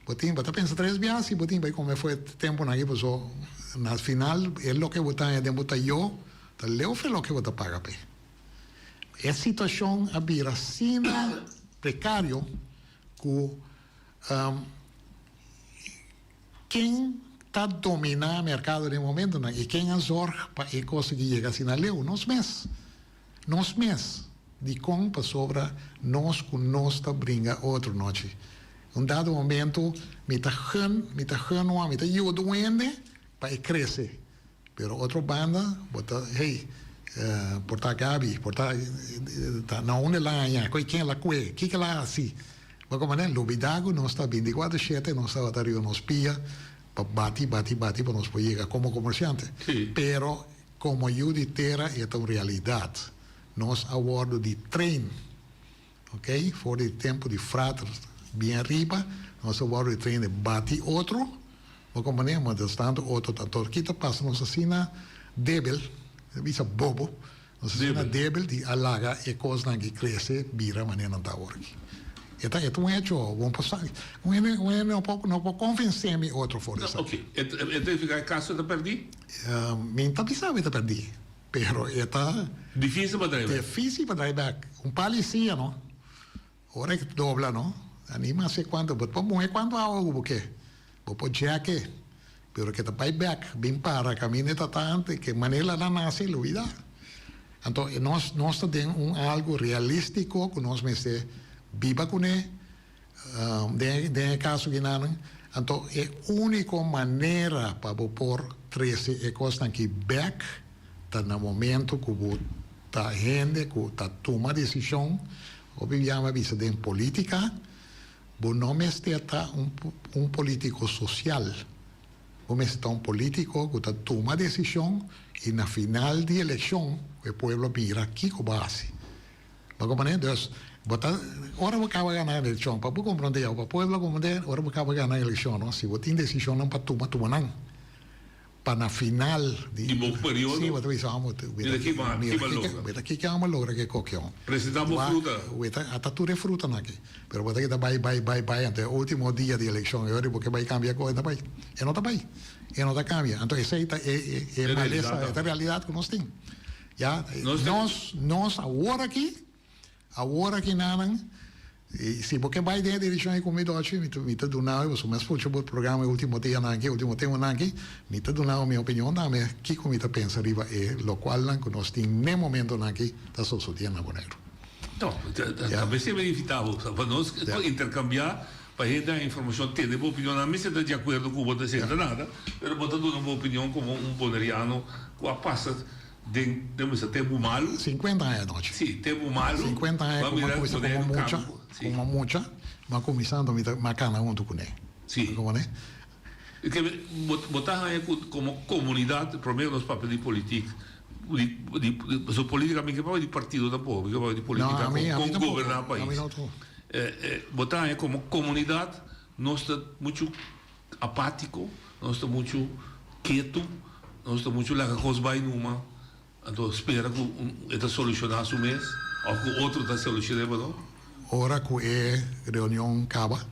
Bo tin, bo ta pensa tres biaha si bo tin bai kome for e temponan aki paso na final e loke bo ta haña den bo tayó ta leu fe loke bo ta paga p'e. E situashon a bira asina prekario ku ken ta dominá merkado den e momentonan i ken a zòrg pa e kos aki yega asina leu? Nos mes. Nos mes. Dikon? Pasobra nos ku nos ta bringa otro nochi. Un dado momento mi ta gun, mi ta gun un, mi ta yuda un hende pa e krese. Pero otro banda bo ta, hey, por ta Gaby, por ta, ta na unda el a haña, koe ken el a kue, kiko el a hasi. Bo komprende? Lubida ku nos ta binticuatro shete, nos tabata riba nos pia pa bati, bati, bati pa nos por yega komo komersiante. Pero komo yu di tera e ta un realidat. Nos a wòrdu di train, ok, for di tempu di frater bien riba, nos a wòrdu di train di bati otro, bo komprende? Mientras tanto otro ta tor. Ki ta pasa? Nos asina debil, mi ta bisa bobo, nos asina debil di a laga e kosnan aki krese bira manera nan ta awor aki. E ta e ta un hecho, bo no por sa, un hende un hende no por no por konvensé mi otro for esaki. Ok, e ta nifiká e kaso ta pèrdí? Mi no ta bisa ku e ta pèrdí. Pero e ta. Difícil pa draai bek. Difícil pa draai bek. Un palisía no. Ora e dobla no. Anima hace cuanto. Bo por muhe cuanto awa cu bo ke. Bo por jack e. Pero ke ta bai bek. Bin para caminda e ta tante. Ke manera nan nace lo bida. Anto nos nos ta den un algo realistico cu nos mester biba cune. Den den e caso kinanan. Anto e unico manera pa bo por trece e cosnan aki bek ta na momento cu bo ta hende cu ta tuma decision, hopi biaha mi a bisa den politica, bo no mester ta un un politico social, bo mester ta un politico cu ta tuma decision y na final di eleccion e pueblo mira kico bo a haci. Bo comprende? Dus, bo ta, ora bo caba gana eleccion, pa bo comprende of pa pueblo comprende, ora bo caba gana eleccion, no, si bo tin decisionnan pa tuma, tuma nan. Pa na final di. Di bo periodo. Si, bo ta bisa, amo, Mira ki bo, ki bo a logra. Mira ki amo a logra ki cokion. Presenta bo fruta. Weta, ata tur e frutanan aki. Pero bo ta kita bai, bai, bai, bai, anto e ultimo dia di eleccion, e ora bo ke bai cambia cos, e ta bai. E no ta bai. E no ta cambia. Anto esey ta e, e, e malesa, e ta realidad cu nos tin. Ya, nos, nos awor aki, awor aki nanan, i si bo ke bai den e direkshon ei ku mi dochi, mi ta, mi ta duna bo, pasobra mi a skucha bo programa e ultimo dianan aki, ultimo temponan aki, mi ta duna bo mi opinion tambe, kiko mi ta pensa riba e lokualnan ku nos tin n'e momentonan aki ta sosodé na Boneiru. No, ta mester mi invitá bo, pa nos por interkambiá Pa hende haña informashon tende bo opinion. Nan mester ta di akuerdo ku bo ta senta nada, pero bo ta duna bo opinion komo un boneriano ku a pasa den, den bisa, tempu malu. Sinkuenta aña anochi. Sí, tempu malu. Sinkuenta aña ku mi a kuminsá komo mucha, komo mucha, mi a kuminsá anto mi ta, mi a kana huntu kuné. Sí. Komo ne? Ke bo, bo ta haña ku komo komunidat, promé nos papia di politik, di, di, pasobra politika mi ke papia di partido tampoco, mi ke papia di politika kon goberná pais. Bo ta haña komo komunidat nos ta muchu apátiko, nos ta muchu ketu, nos ta muchu laga kos bai numa, anto spera ku e ta solushoná su mes òf ku otro ta solushoné pa nos. Ora ku e reunion kaba,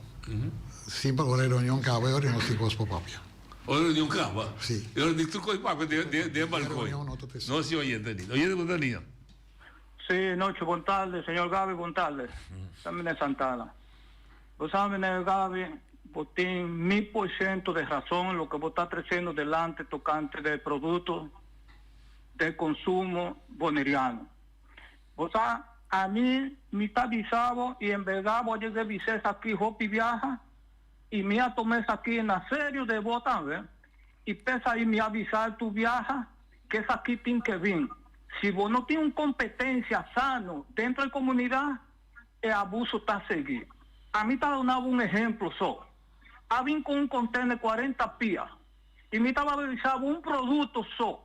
semper ora e reunion kaba e ora nos tin kos pa papia. Ora e reunion kaba? Si. E ora di tur kos papia den balkon. No si oyente ni. Oyente ku ta niña. Sí, noche, bon tarde, señor Gaby, bon tarde. Ta meneer Santana. Bo sa, meneer Gaby, bo tin 1000% de razón loke bo ta treciendo delante tocante de producto de consumo boneriano. Bo sa, ami, mi ta bisa bo y en berdad bo a yega bisa esaki hopi biaha y mi a tuma esaki na serio de bo tambe y p'esai mi a bisa tur biaha Ke esaki tin ke bin. Si bo no tin un kompetensia sano dentro e komunidat, e abuso ta sigui. Ami ta duna bo un ehemplo so. A bin ku un kontener kuarenta pia i mi tabata bisa bo un produkto so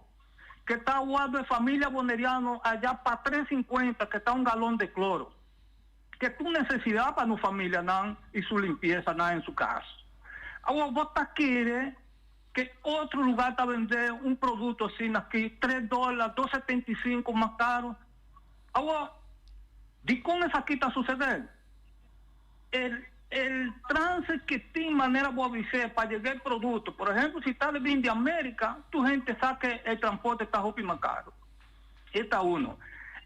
ke ta wòrdu e familia boneriano allá pa tres sinkuenta ke ta un galon de kloro. Ke tur nesesidat pa nos familianan i su limpiesanan en su kas. Awor bo ta kere Ke otro lugar ta bende un producto asina aki tres dolar, dos setenta i sinku mas caro? Awor, dicon esaki ta sucede? El el trance ke tin manera bo a bis'é pa yega e producto, por ehemplo si ta bin di America, tur hende sa ke e transporte ta hopi mas caro. E ta uno.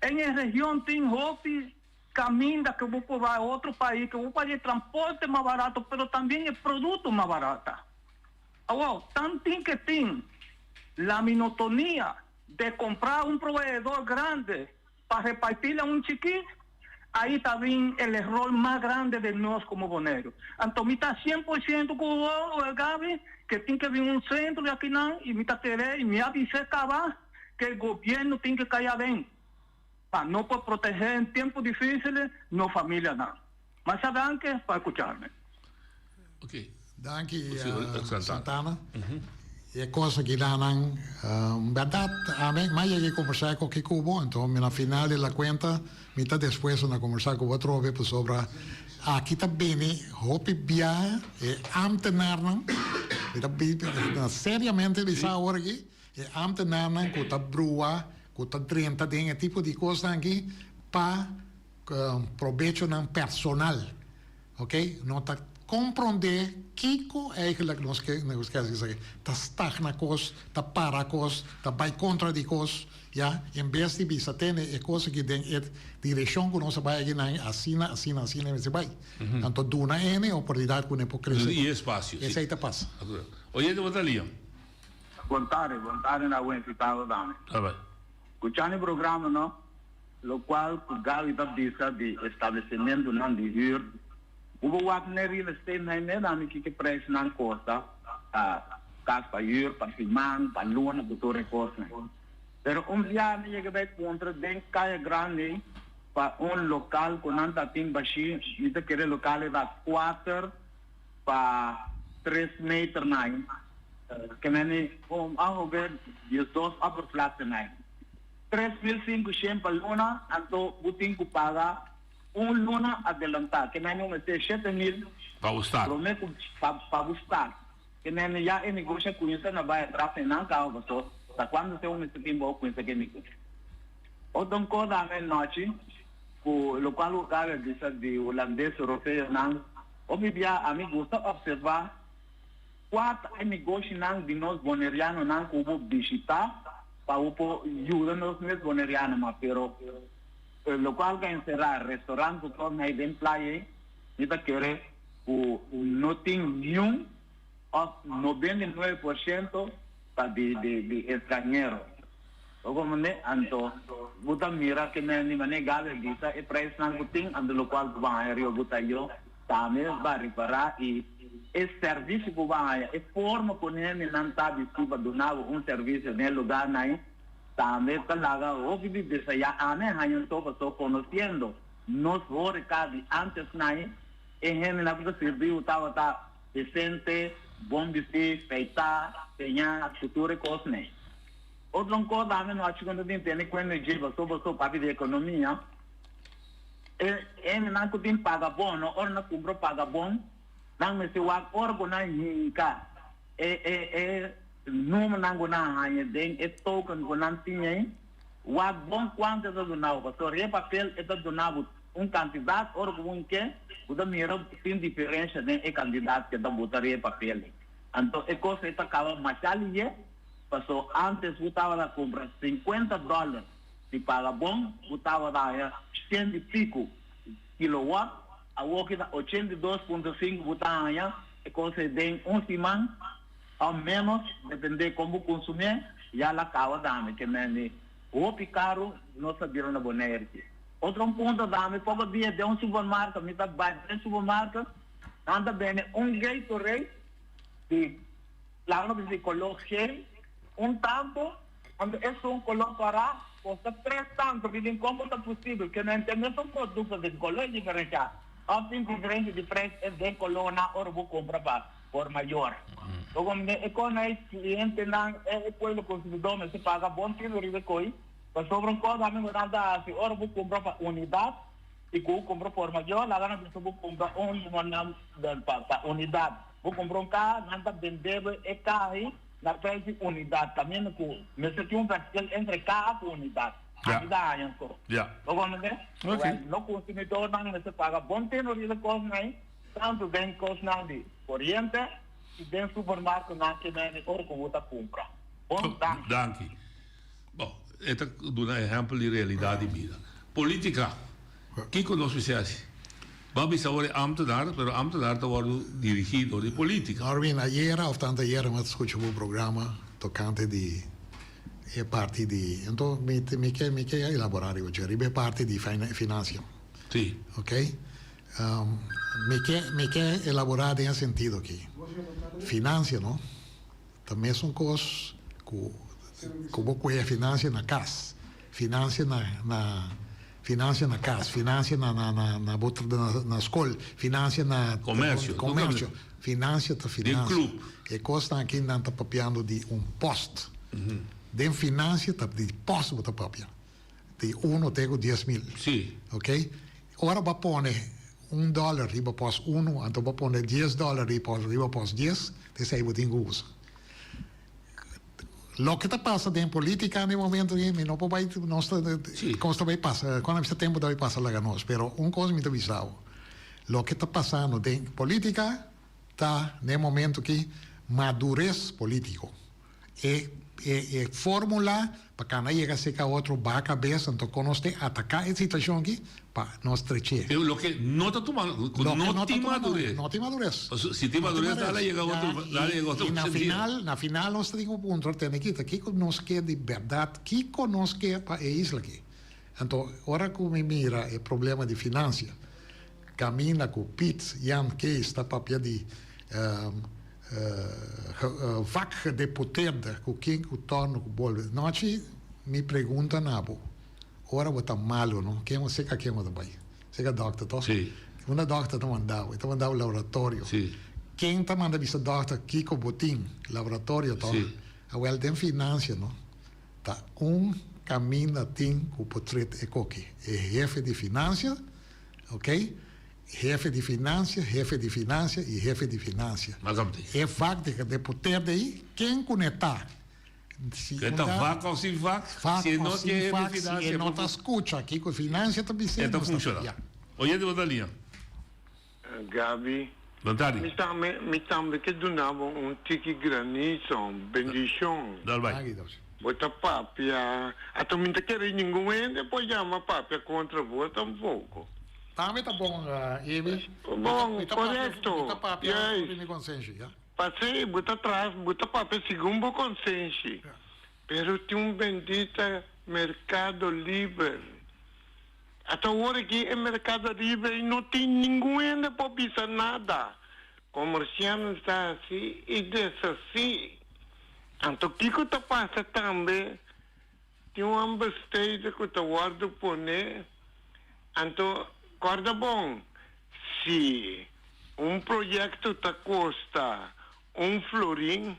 En e region tin hopi caminda cu bo por bay otro pais, cu bo por haña e transporte mas barato, pero tambien e producto mas barata. Awor, tantin ke tin la minotonia de compra un proveedor grande pa repartirle a un chikí, ahí ta bin el error mas grande de nos como Boneiru. Anto mi ta 100% cu bo, Gaby, ke tin ke bin un centro di akinan y mi ta kere y mi a bis'é caba ke el gobierno tin ke cay aden pa no por protehe en tiempo difíciles nos familianan. Masha danki pa escucharme. Danki Santana. E cosa ki nan berdad ami mas yega combersa cu Kikubo enton mi na final di la cuenta mi ta despuesto na combersa cu bo atrobe pasobra aki ta bini hopi biaha e ambtenaarnan mi ta na seriamente bisa awor aki e ambtenaarnan cu ta brua cu ta drenta den e tipo di cosnan aki pa probechonan personal. Ok, no ta comprende kico eigenlijk nos ke nos ke haci esaki. Ta stagna cos, ta para cos, ta bay contra di cos, ya, en bes di bisa tene e cos aki den e direccion cu nos a bay aki nan, asina, asina, asina mester bay. Anto duna ene oportunidad cu ne por crece. Y espacio, si. Esey ta pasa. Oyente, bo ta lia? Bon tarde, bon tarde na bo invitado tambe. Tabay. Scuchando e programa no. Locual cu Gaby ta bisa di establecimentonan di huur, bo bo wak n'e real estate nan e meda mi kiko prijsnan costa pa cas pa huur, pa siman, pa luna cu tur e cosnan. Pero un bia mi yega bay puntra den Caya Grande pa un local cu nan ta tin bashi, mi ta kere local e ta cuater pa tres meter nan, ke meni un ongeveer diesdos oppervlakte nan. 3500 pa luna, anto bo tin ku paga un luna adelantá. Ke meni bo mester 7000 Pa bo start. promé ku pa pa bo start. Ke meni ya e negoshi a kuminsá na bai atras den nan kaba paso ta kuantu tempu mester tin bo kuminsá ku e negoshi. Otro un kos ame nochi ku lokual ku Gaby a bisa di hulandes europeonan, hopi bia ami gusta opservá kua ta e negoshinan di nos bonerianonan ku bo bishitá pa bo por yuda nos mes boneriano ma pero locual ka encerra restaurant cu tur na den playa ey mi ta kere cu no tin niun of 99% ta di di extranhero bo comprende anto bo ta mira ke meni mane Gaby a bisa e prijsnan cu tin anto locual cu bo haya riba bo tayo tambe ba ripara y e servicio cu bo haya, e forma cu hendenan ta bisti pa duna bo un servicio den e lugarnan ei, tambe ta laga hopi di desaya. Ami a haña un topa so conociendo nos horeca di antes nan, e hendenan cu ta sirbi bo tabata decente, bon bisti, feita, peña, cu tur e cosnan ei. Otro un cos ami no a haci cu no tin tene cuenta dje pasobra so papia di economia. E hendenan ku tin paga bon no ora nan kumpra paga bon nan mester wak ora ku nan hinka e e e numernan ku nan haña den e token ku nan tin ei wak bon kuantu e ta duna bo pasobra riba papel e ta duna bo un kantidat ora ku bo hinke bo ta mira tin diferensha den e kantidat ke ta buta riba e papel ei anto e kos ei ta kaba masha liye pasobra antes bo tabata kumpra sinkuenta dòler. Si paga bon, bo tabata haña shen i piku kilowatt, awor ki ta 82.5 bo ta haña e kos ei den un siman òf ménos, dependé kon bo konsumié, ya la kaba dame ke mende hopi karu nos ta bira na Bonaire aki. Otro un punto dame, poko dia den un supermarka, mi ta bai den supermarka, nan ta bende un Gatorade di, laga nos bisa di koló geel, un tantu, Anto esun koló kòrá kosta tres tantu di den kon bo ta posibel ke no entendé esun produkto den koló e diferensiá òf tin diferensia di preis es den kolónan ora bo kumpra pa por mayor. Bo komprendé e kon ei klientenan e pueblo konsumidó mester paga bon tinu riba e koi pasobra un kos ami ku nan ta hasi ora bo kumpra pa unidat i ku bo kumpra por mayor laga nan bisa bo kumpra un limon pa unidat bo kumpra un kaha nan ta bende bo e kaha ei Na prijs di unidat caminda cu mester tin un verschil entre caha cu unidat. Ja. Aki ta haña so. Ja. Bo comprende? Ok. Wel, no consumidornan mester paga bon tino riba cosnan ei, tanto den cosnan di coriente y den supermarketnan ke mende ora cu bo ta cumpra. Bon, danki. Danki. Bon. E ta duna ehèmpel di realidat di bida. Politika, kiko nos mester hasi? Bo a bisa awor e ámtenar, pero ámtenar ta wòrdu dirigí dor di politika. Norwin, ayera òf tantu ayera mi a skucha bo programa tokante di e parti di, anto mi mi ke mi ke elaborá riba dje, riba e parti di finansia. Sí. Oké. Mi ke mi ke elaborá den e sentido aki. Finansia no. Ta mesun kos ku ku bo kueha finansia na kas, finansia na na finansia na kas, finansia na na na na bo na skol, finansia na Komersio, komersio. Finansia ta Den finansia. club. E kosnan aki nan ta papiando di un post. Den finansia ta di post bo ta papia. Di uno te ku 10.000. Sí. Ok? Ora bo a pone un dòler riba pòs unu, anto bo a pone dies dòler riba pòs dies, ta esei bo tin ku usa. Loke ta pasa den polítika na e momento ei, mi no por bai, nos ta, kos ta bai pasa, kon a bisa tempu ta bai pasa laga nos, pero un kos mi ta bisa bo, loke ta pasando den polítika ta na e momento aki madures polítiko. E e formula pa cana yega cerca otro baha cabes anto con nos te ataca e situacion aki pa nos trece. Pero loke no ta tuma cu no tin madurez. No tin madurez. Pasobra si tin madurez dale yega otro dale yega otro Y na final na final nos ta tin un punto tene kita kico nos ke di berdad kico nos ke pa e isla aki. Anto ora cu mi mira e problema di financia Caminda cu Piet Jan Kees ta papia di vakgedeputeerde cu ken cu torno cu bolbe. Nochi mi pregunta na bo, ora bo ta malo no, ken bo seca ken bo ta bay? Seca dokter toch? Sí. Unda dokter ta manda bo? E ta manda bo laboratorio. Sí. Ken ta manda bisa dokter kico bo tin? Laboratorio toch? Sí. Awel den financia no, ta un caminda tin cu por tret e koki, e hefe di financia. Ok, hefe di financia, hefe di financia y hefe di financia. E vak di de poder de ahí, ken cu ne ta? Si E ta vak of sin vak, vak si e no of tin sin hefe vak, di si financia, e no ta scucha kico financia ta bis'é, E ta nos ta funciona. ya. Oyente bo ta liña. Gaby, Bon tardi. mi tambe mi tambe ke duna bo un tiki granizo, bendicion. Dal bai. Bo ta papia, ato mi ta kere ningun hende por yama papia contra bo tampoco. Tambe ta bon, Evi. Bon, Mi ta papia, correcto. mi ta papia Juist. for di mi consenshi, ya. Pasey, bo ta tras, bo ta papia segun bo consenshi. Pero tin un bendita mercado liber. Hasta awor aki e mercado ariba y no tin ningun hende por bisa nada. Comerciantes ta haci y deshaci. Anto kico ta pasa tambe? Tin un aanbesteder cu ta wordo pone. Anto corda bon, si un proyecto ta costa un florin,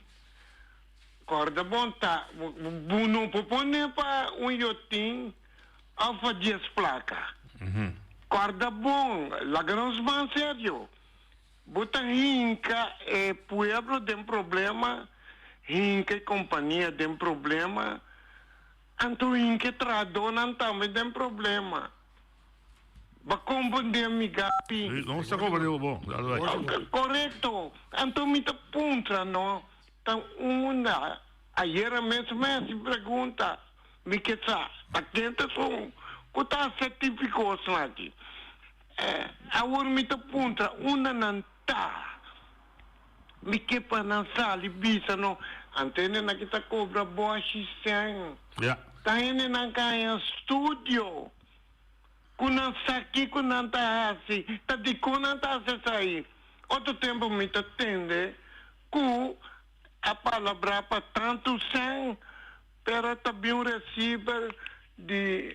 corda bon ta bo no por pone pa un yotin. Of pa dies plaka. Kòrda bon, laga nos ban serio. Bo ta hinka e pueblo den problema, hinka e kompania den problema, anto hinka e trahadónan tambe den problema. Bo a komprendé mi, Gaby? Nos ta komprendé bo bon. Korekto. Anto mi ta puntra no, ta unda Ayera mes mi hasi pregunta, mi ke sa ta ken ta esun ku ta hasi e tipikosnan aki. Awor mi ta puntra unda nan ta. Mi ke pa nan sali bisa no, anto hendenan ki ta kobra bòshi sèn. Ta hendenan ka haña studio ku nan sa kiko nan ta hasi, ta dikon nan ta hasi esei. Otro tempu mi ta tende ku A palabrá pa tantu sèn, pero ta bin un resibo di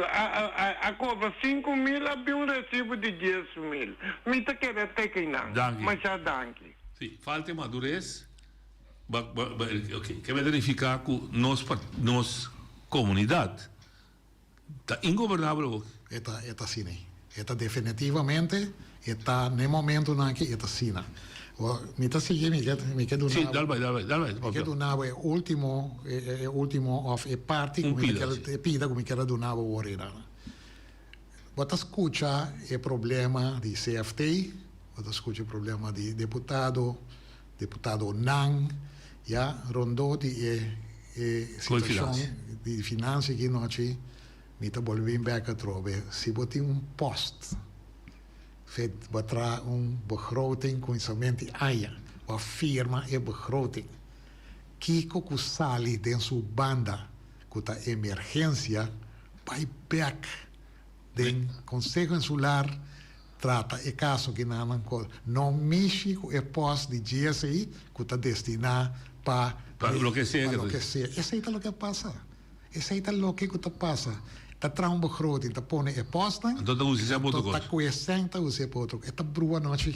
a kobra 5000 a bin un resibo di 10,000. Mi ta keda teken nan. Danki. Masha danki. Si, falta e madurez, ba, ba, ba, ok, ke mester nifiká ku nos pa nos komunidat ta ingobernabel awor. E ta, e ta asina ei. E ta definitivamente, e ta n'e momentunan aki, e ta asina. Bo, mi ta sigui, mi ke, mi ke duna Sí, dal bai, dal bai, dal bai, Mi ke papia. duna bo e ultimo, e, e ultimo of e parti ku Un mi ta pida, ker, sí. e pida ku mi ker a duna bo wor einan. Bo ta skucha e problema di CFT, bo ta skucha e problema di deputado, deputadonan, ya, rondó di e, e Koe situashon finansia. di finansia aki nochi, mi ta bolbe bin bek atrobe. Si bo tin un post, fet bo a traha un begroting kuminsament di aña, bo a firma e begroting. Kiko ku sali den su banda ku ta emergensia, bai bek den Konseho Insular trata e kaso kinanan ku no mishi ku e post di GSI ku ta destiná pa Pa loke sea pa loke sea. Esei ta loke a pasa. Esei ta loke ku ta pasa. Ta traha un begroting, ta pone e postnan. Anto ta usa esei pa otro kos. Ta kue sèn ta usa pa otro kos. E ta brua nochi.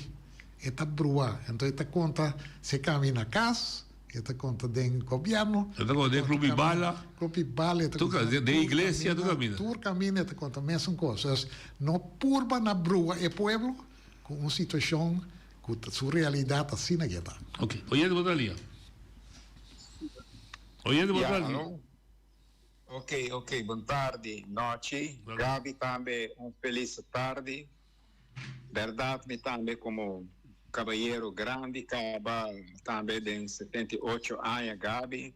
E ta brua. Anto e ta konta si e kambia na kas. E ta konta den gobièrnu. E ta konta den Club Ibala. Club Ibala e ta konta. Den iglesia tur kaminda. Tur kaminda e ta konta mesun kos. Dus no purba na brua e pueblo ku un situashon ku su realidat asina ke ta. Ok. Oyente bo ta lia. Oyente bo ta lia. Ok, ok. Bon tardi, nochi. Gaby tambe un felis tardi. Berdad mi tambe como cabayero grandi caba tambe den 78 aña Gaby.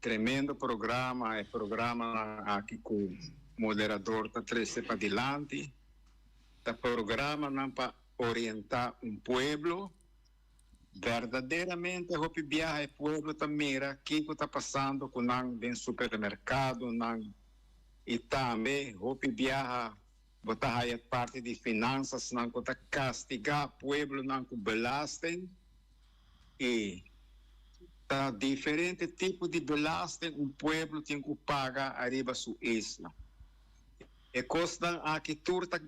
Tremendo programa e programanan aki cu moderador ta trece padilanti. Ta programanan pa orienta un pueblo. Berdaderamente hopi biaha e pueblo ta mira kico ta pasando cu nan den supermercadonan y tambe hopi biaha Bo ta haya parti di finansasnan ku ta kastigá pueblonan ku belasting i ta diferente tipo di belasting un pueblo tin ku paga ariba su isla. E kosnan aki tur ta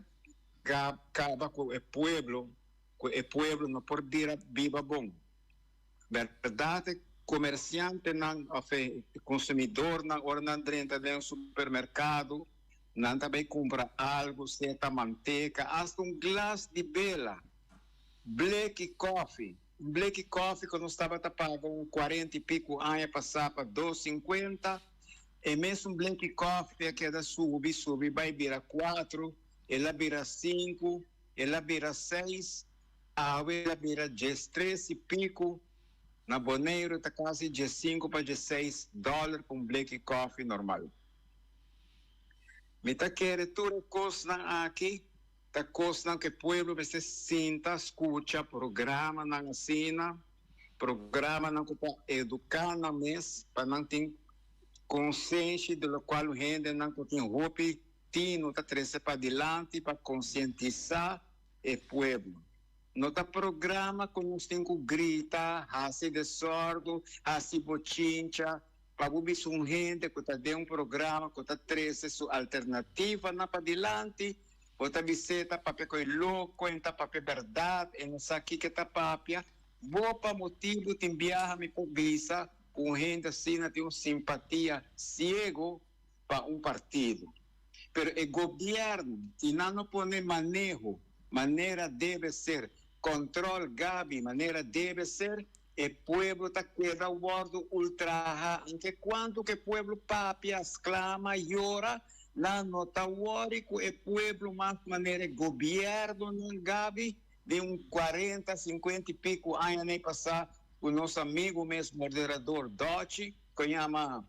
kaba ku e pueblo, ku e pueblo no por bira biba bon. Bèrdat e komersiantenan òf e konsumidornan ora nan drenta den un supermerkado nan ta bai kumpra algu, sea ta manteka, asta un glas di bela, bleki kòfi. Un bleki kòfi ku nos tabata paga un kuarenta i piku aña pasá pa dos sinkuenta, e mesun bleki kòfi a keda subi, subi bai bira kuatru, el a bira sinku, el a bira seis. Awe el a bira diestres i piku, na Boneiru ta kasi diesinku pa diesseis dòler pa un bleki kòfi normal. Mi ta kere tur e kosnan aki ta kosnan ku e pueblo mester sinta skucha programanan asina, programanan ku ta eduká nan mes pa nan tin konsenshi di lokual un hendenan ku tin hopi tinu ta trese padilanti pa konsientisá e pueblo. No ta programa cu nos tin cu grita, haci desordo, haci bochincha, pa bo bisa un hende cu ta den un programa cu ta trece su alternativanan padilanti, bo ta bis'é ta papia cu e loco, e ta papia berdad, e no sa kico e ta papia. Bo pa motibo tin biaha mi por bisa cu un hende asina tin un simpatia ciego pa un partido. Pero e gobierno si nan no pone maneho manera debe ser, control Gaby manera debe ser, e pueblo ta keda wordo ultraha. Anke cuanto cu e pueblo papia, sclama, yora, nan no ta worry cu e pueblo mas manera e gobiernonan Gaby den un cuarenta, cincuenta y pico aña nei pasa cu nos amigo mes moderador Dochi cu yama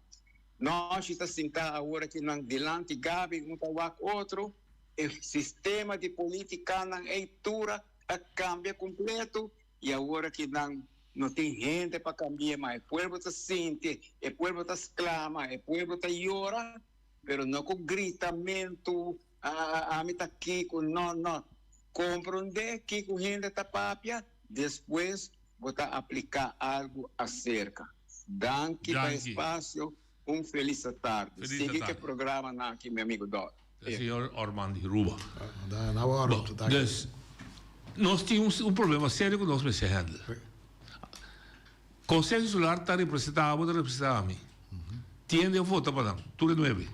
Nochi ta sintá awor aki nan dilanti Gaby un ta wak otro. E sistema di politikanan ei tura a kambia kompleto i awor aki nan no tin hende pa kambi'é mas. E pueblo ta sinti, e pueblo ta sklama, e pueblo ta yora, pero no ku gritamentu, ami ta kiko, no, no. Komprondé kiko hende ta papia, despues bo ta apliká algu aserka. Danki pa espasio, un felis tardi. Sigui ku e programanan aki mi amigo Dòt. E señor Orman di Ruba. Bo, dus, nos tin un problema serio ku nos mester handle. Konseho Insular ta representá abo, ta representá ami. Tiende a vota pa nan, tur e nuebe.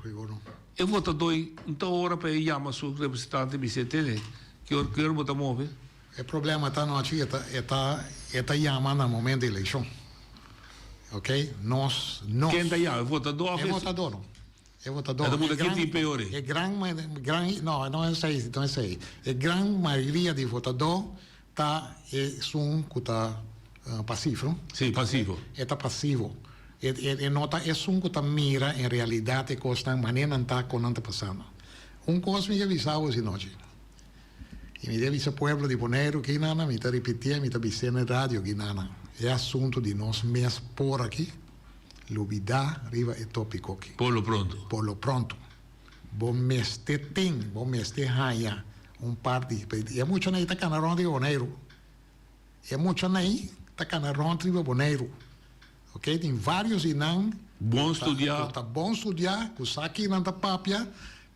E votadó ei no ta ora pa e yama su representante i bis'é, Tene, ki ora, ki ora bo ta move? E problema ta anochi e ta, e ta, e ta yama na momento di elekshon. Ok, nos, nos. Ken ta yama? E votadó of e. E votadó no. E votadó. E ta muda ki tin peor ei. E gran, gran, no, no esei, no esei. E gran mayoria di votadó ta esun ku ta pasivo. Sí, pasivo. E ta pasivo. E e no ta esun ku ta mira en realidat e kosnan manera nan ta kon nan ta pasando. Un kos mi ke bisa bo sinochi, i mi ta bisa pueblo di Boneiru kinana, mi ta ripitié, mi ta bis'é na e radio kinana, e asuntu di nos mes por aki lubidá riba e tópiko aki. Por lo pronto. Por lo pronto. Bo mester tin, bo mester haña un par di, e muchanan ei ta kana rònt riba Boneiru. E muchanan ei ta kana rònt riba Boneiru. Ok, tin varios di nan Bon studiá. ku ta bon studiá, ku sa ki nan ta papia,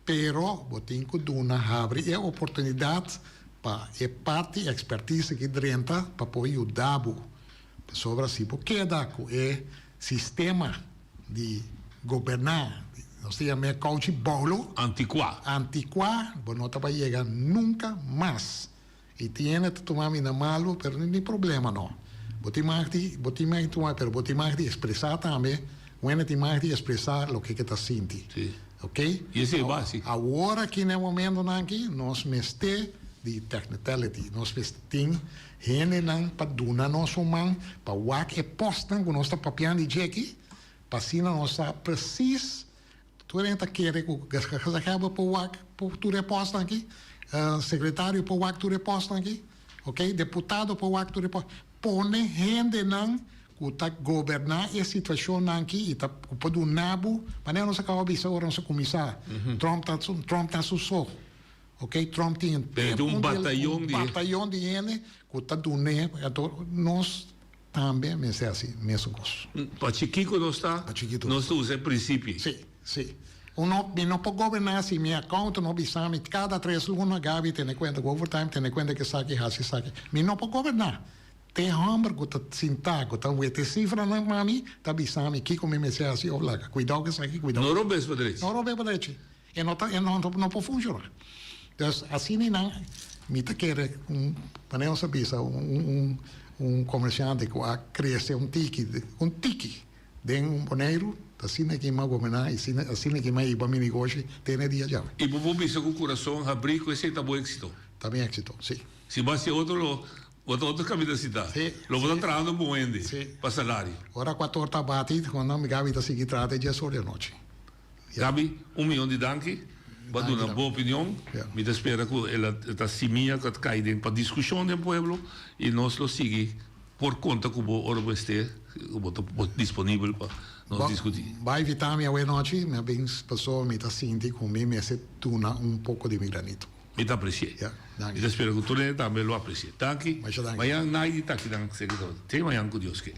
pero bo tin ku duna habri e oportunidat pa e parti ekspertise ki drenta pa por yuda bo. Pasobra si bo keda ku e sistema di goberná, nos ta yam'é kouchi boulo. Antikuá. Antikuá, bo no ta bai yega nunka mas. I tin hende ta tuma mi na malu, pero no tin problema no. Bo tin mag di, bo tin mag di tuma, pero bo tin mag di expresá tambe. Un hende tin mag di expresá loke ke ta sinti. Sí. Ok? I esei e base. Awor aki na e momentonan aki nos mester di technicality. Nos mester tin hendenan pa duna nos un man pa wak e postnan ku nos ta papiando di dje aki, pa asina nos sa precies Tur hende ta kere ku gezaghebber por wak tur e pòstnan aki, sekretario por wak tur e pòstnan aki, ok, deputado por wak tur e pòstnan. Pone hendenan ku ta goberná e situashonnan aki i ta ku por duna bo, manera nos a kaba bisa ora nos a kuminsá, Trump ta Trump ta su so, ok, Trump tin un batayon di hende ku ta dun'é, anto nos. Tambe mester hasi mesun kos. Pa chikiko nos ta, nos ta usa e prinsipio. Sí, sí. Un no, mi no por goberná si mi accountant no bisa mi kada tres luna, Gaby, tene kuenta ku overtime, tene kuenta ku esaki, hasi esaki. Mi no por goberná. Te hòmber ku ta sintá, ku ta wete sifranan pa mi, ta bisa mi kiko mi mester hasi òf laga. Kuidou ku esaki, kuidou. No robes pa drechi. No robes pa drechi. E no ta, e no, no por funshoná. Dus asina nan mi ta kere un, manera nos a bisa, un, un, un komersiante ku a krese un tiki, un tiki den un Boneiru, ta asina ki mi a goberná i asina, asina ki mi a hiba mi negoshi te na e dia djawe. I bo por bisa ku kurason habrí ku esei ta bo éksito? Ta mi éksito, si. Si bo hasi otro lo bo ta otro kaminda sitá. Si. Lo bo ta trahando ku un hende Si. pa salario. Ora kuator ta bati, mi Gaby ta sigui traha te dies or di anochi. Gaby, un miyon di danki. Bo a duna bo opinion. Mi ta spera ku el a ta simia ku a kai den pa diskushon den pueblo i nos lo sigui por konta ku bo ora bo esté ku bo ta disponibel pa nos diskutí. Bo a invitá mi awe nochi, mi a bin pasobra mi ta sinti ku mi mester duna un poko di mi granito. Mi ta apresi'é. Mi ta spera ku tur hende tambe lo apresi'é. Danki. Mañan Naidi ta akinan serka ta. Te mañan ku Dios ke.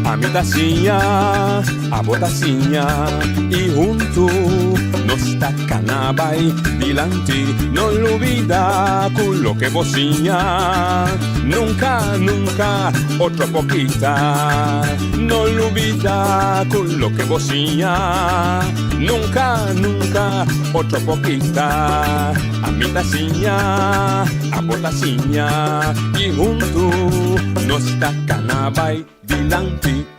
Ami ta siña, abo ta siña i huntu nos ta kana bai dilanti. No lubida ku loke bo siña nunka, nunka otro por kita. No lubida ku loke bo siña nunka, nunka otro por kita. Ami ta siña, abo ta siña i huntu nos ta kana bai dilanti.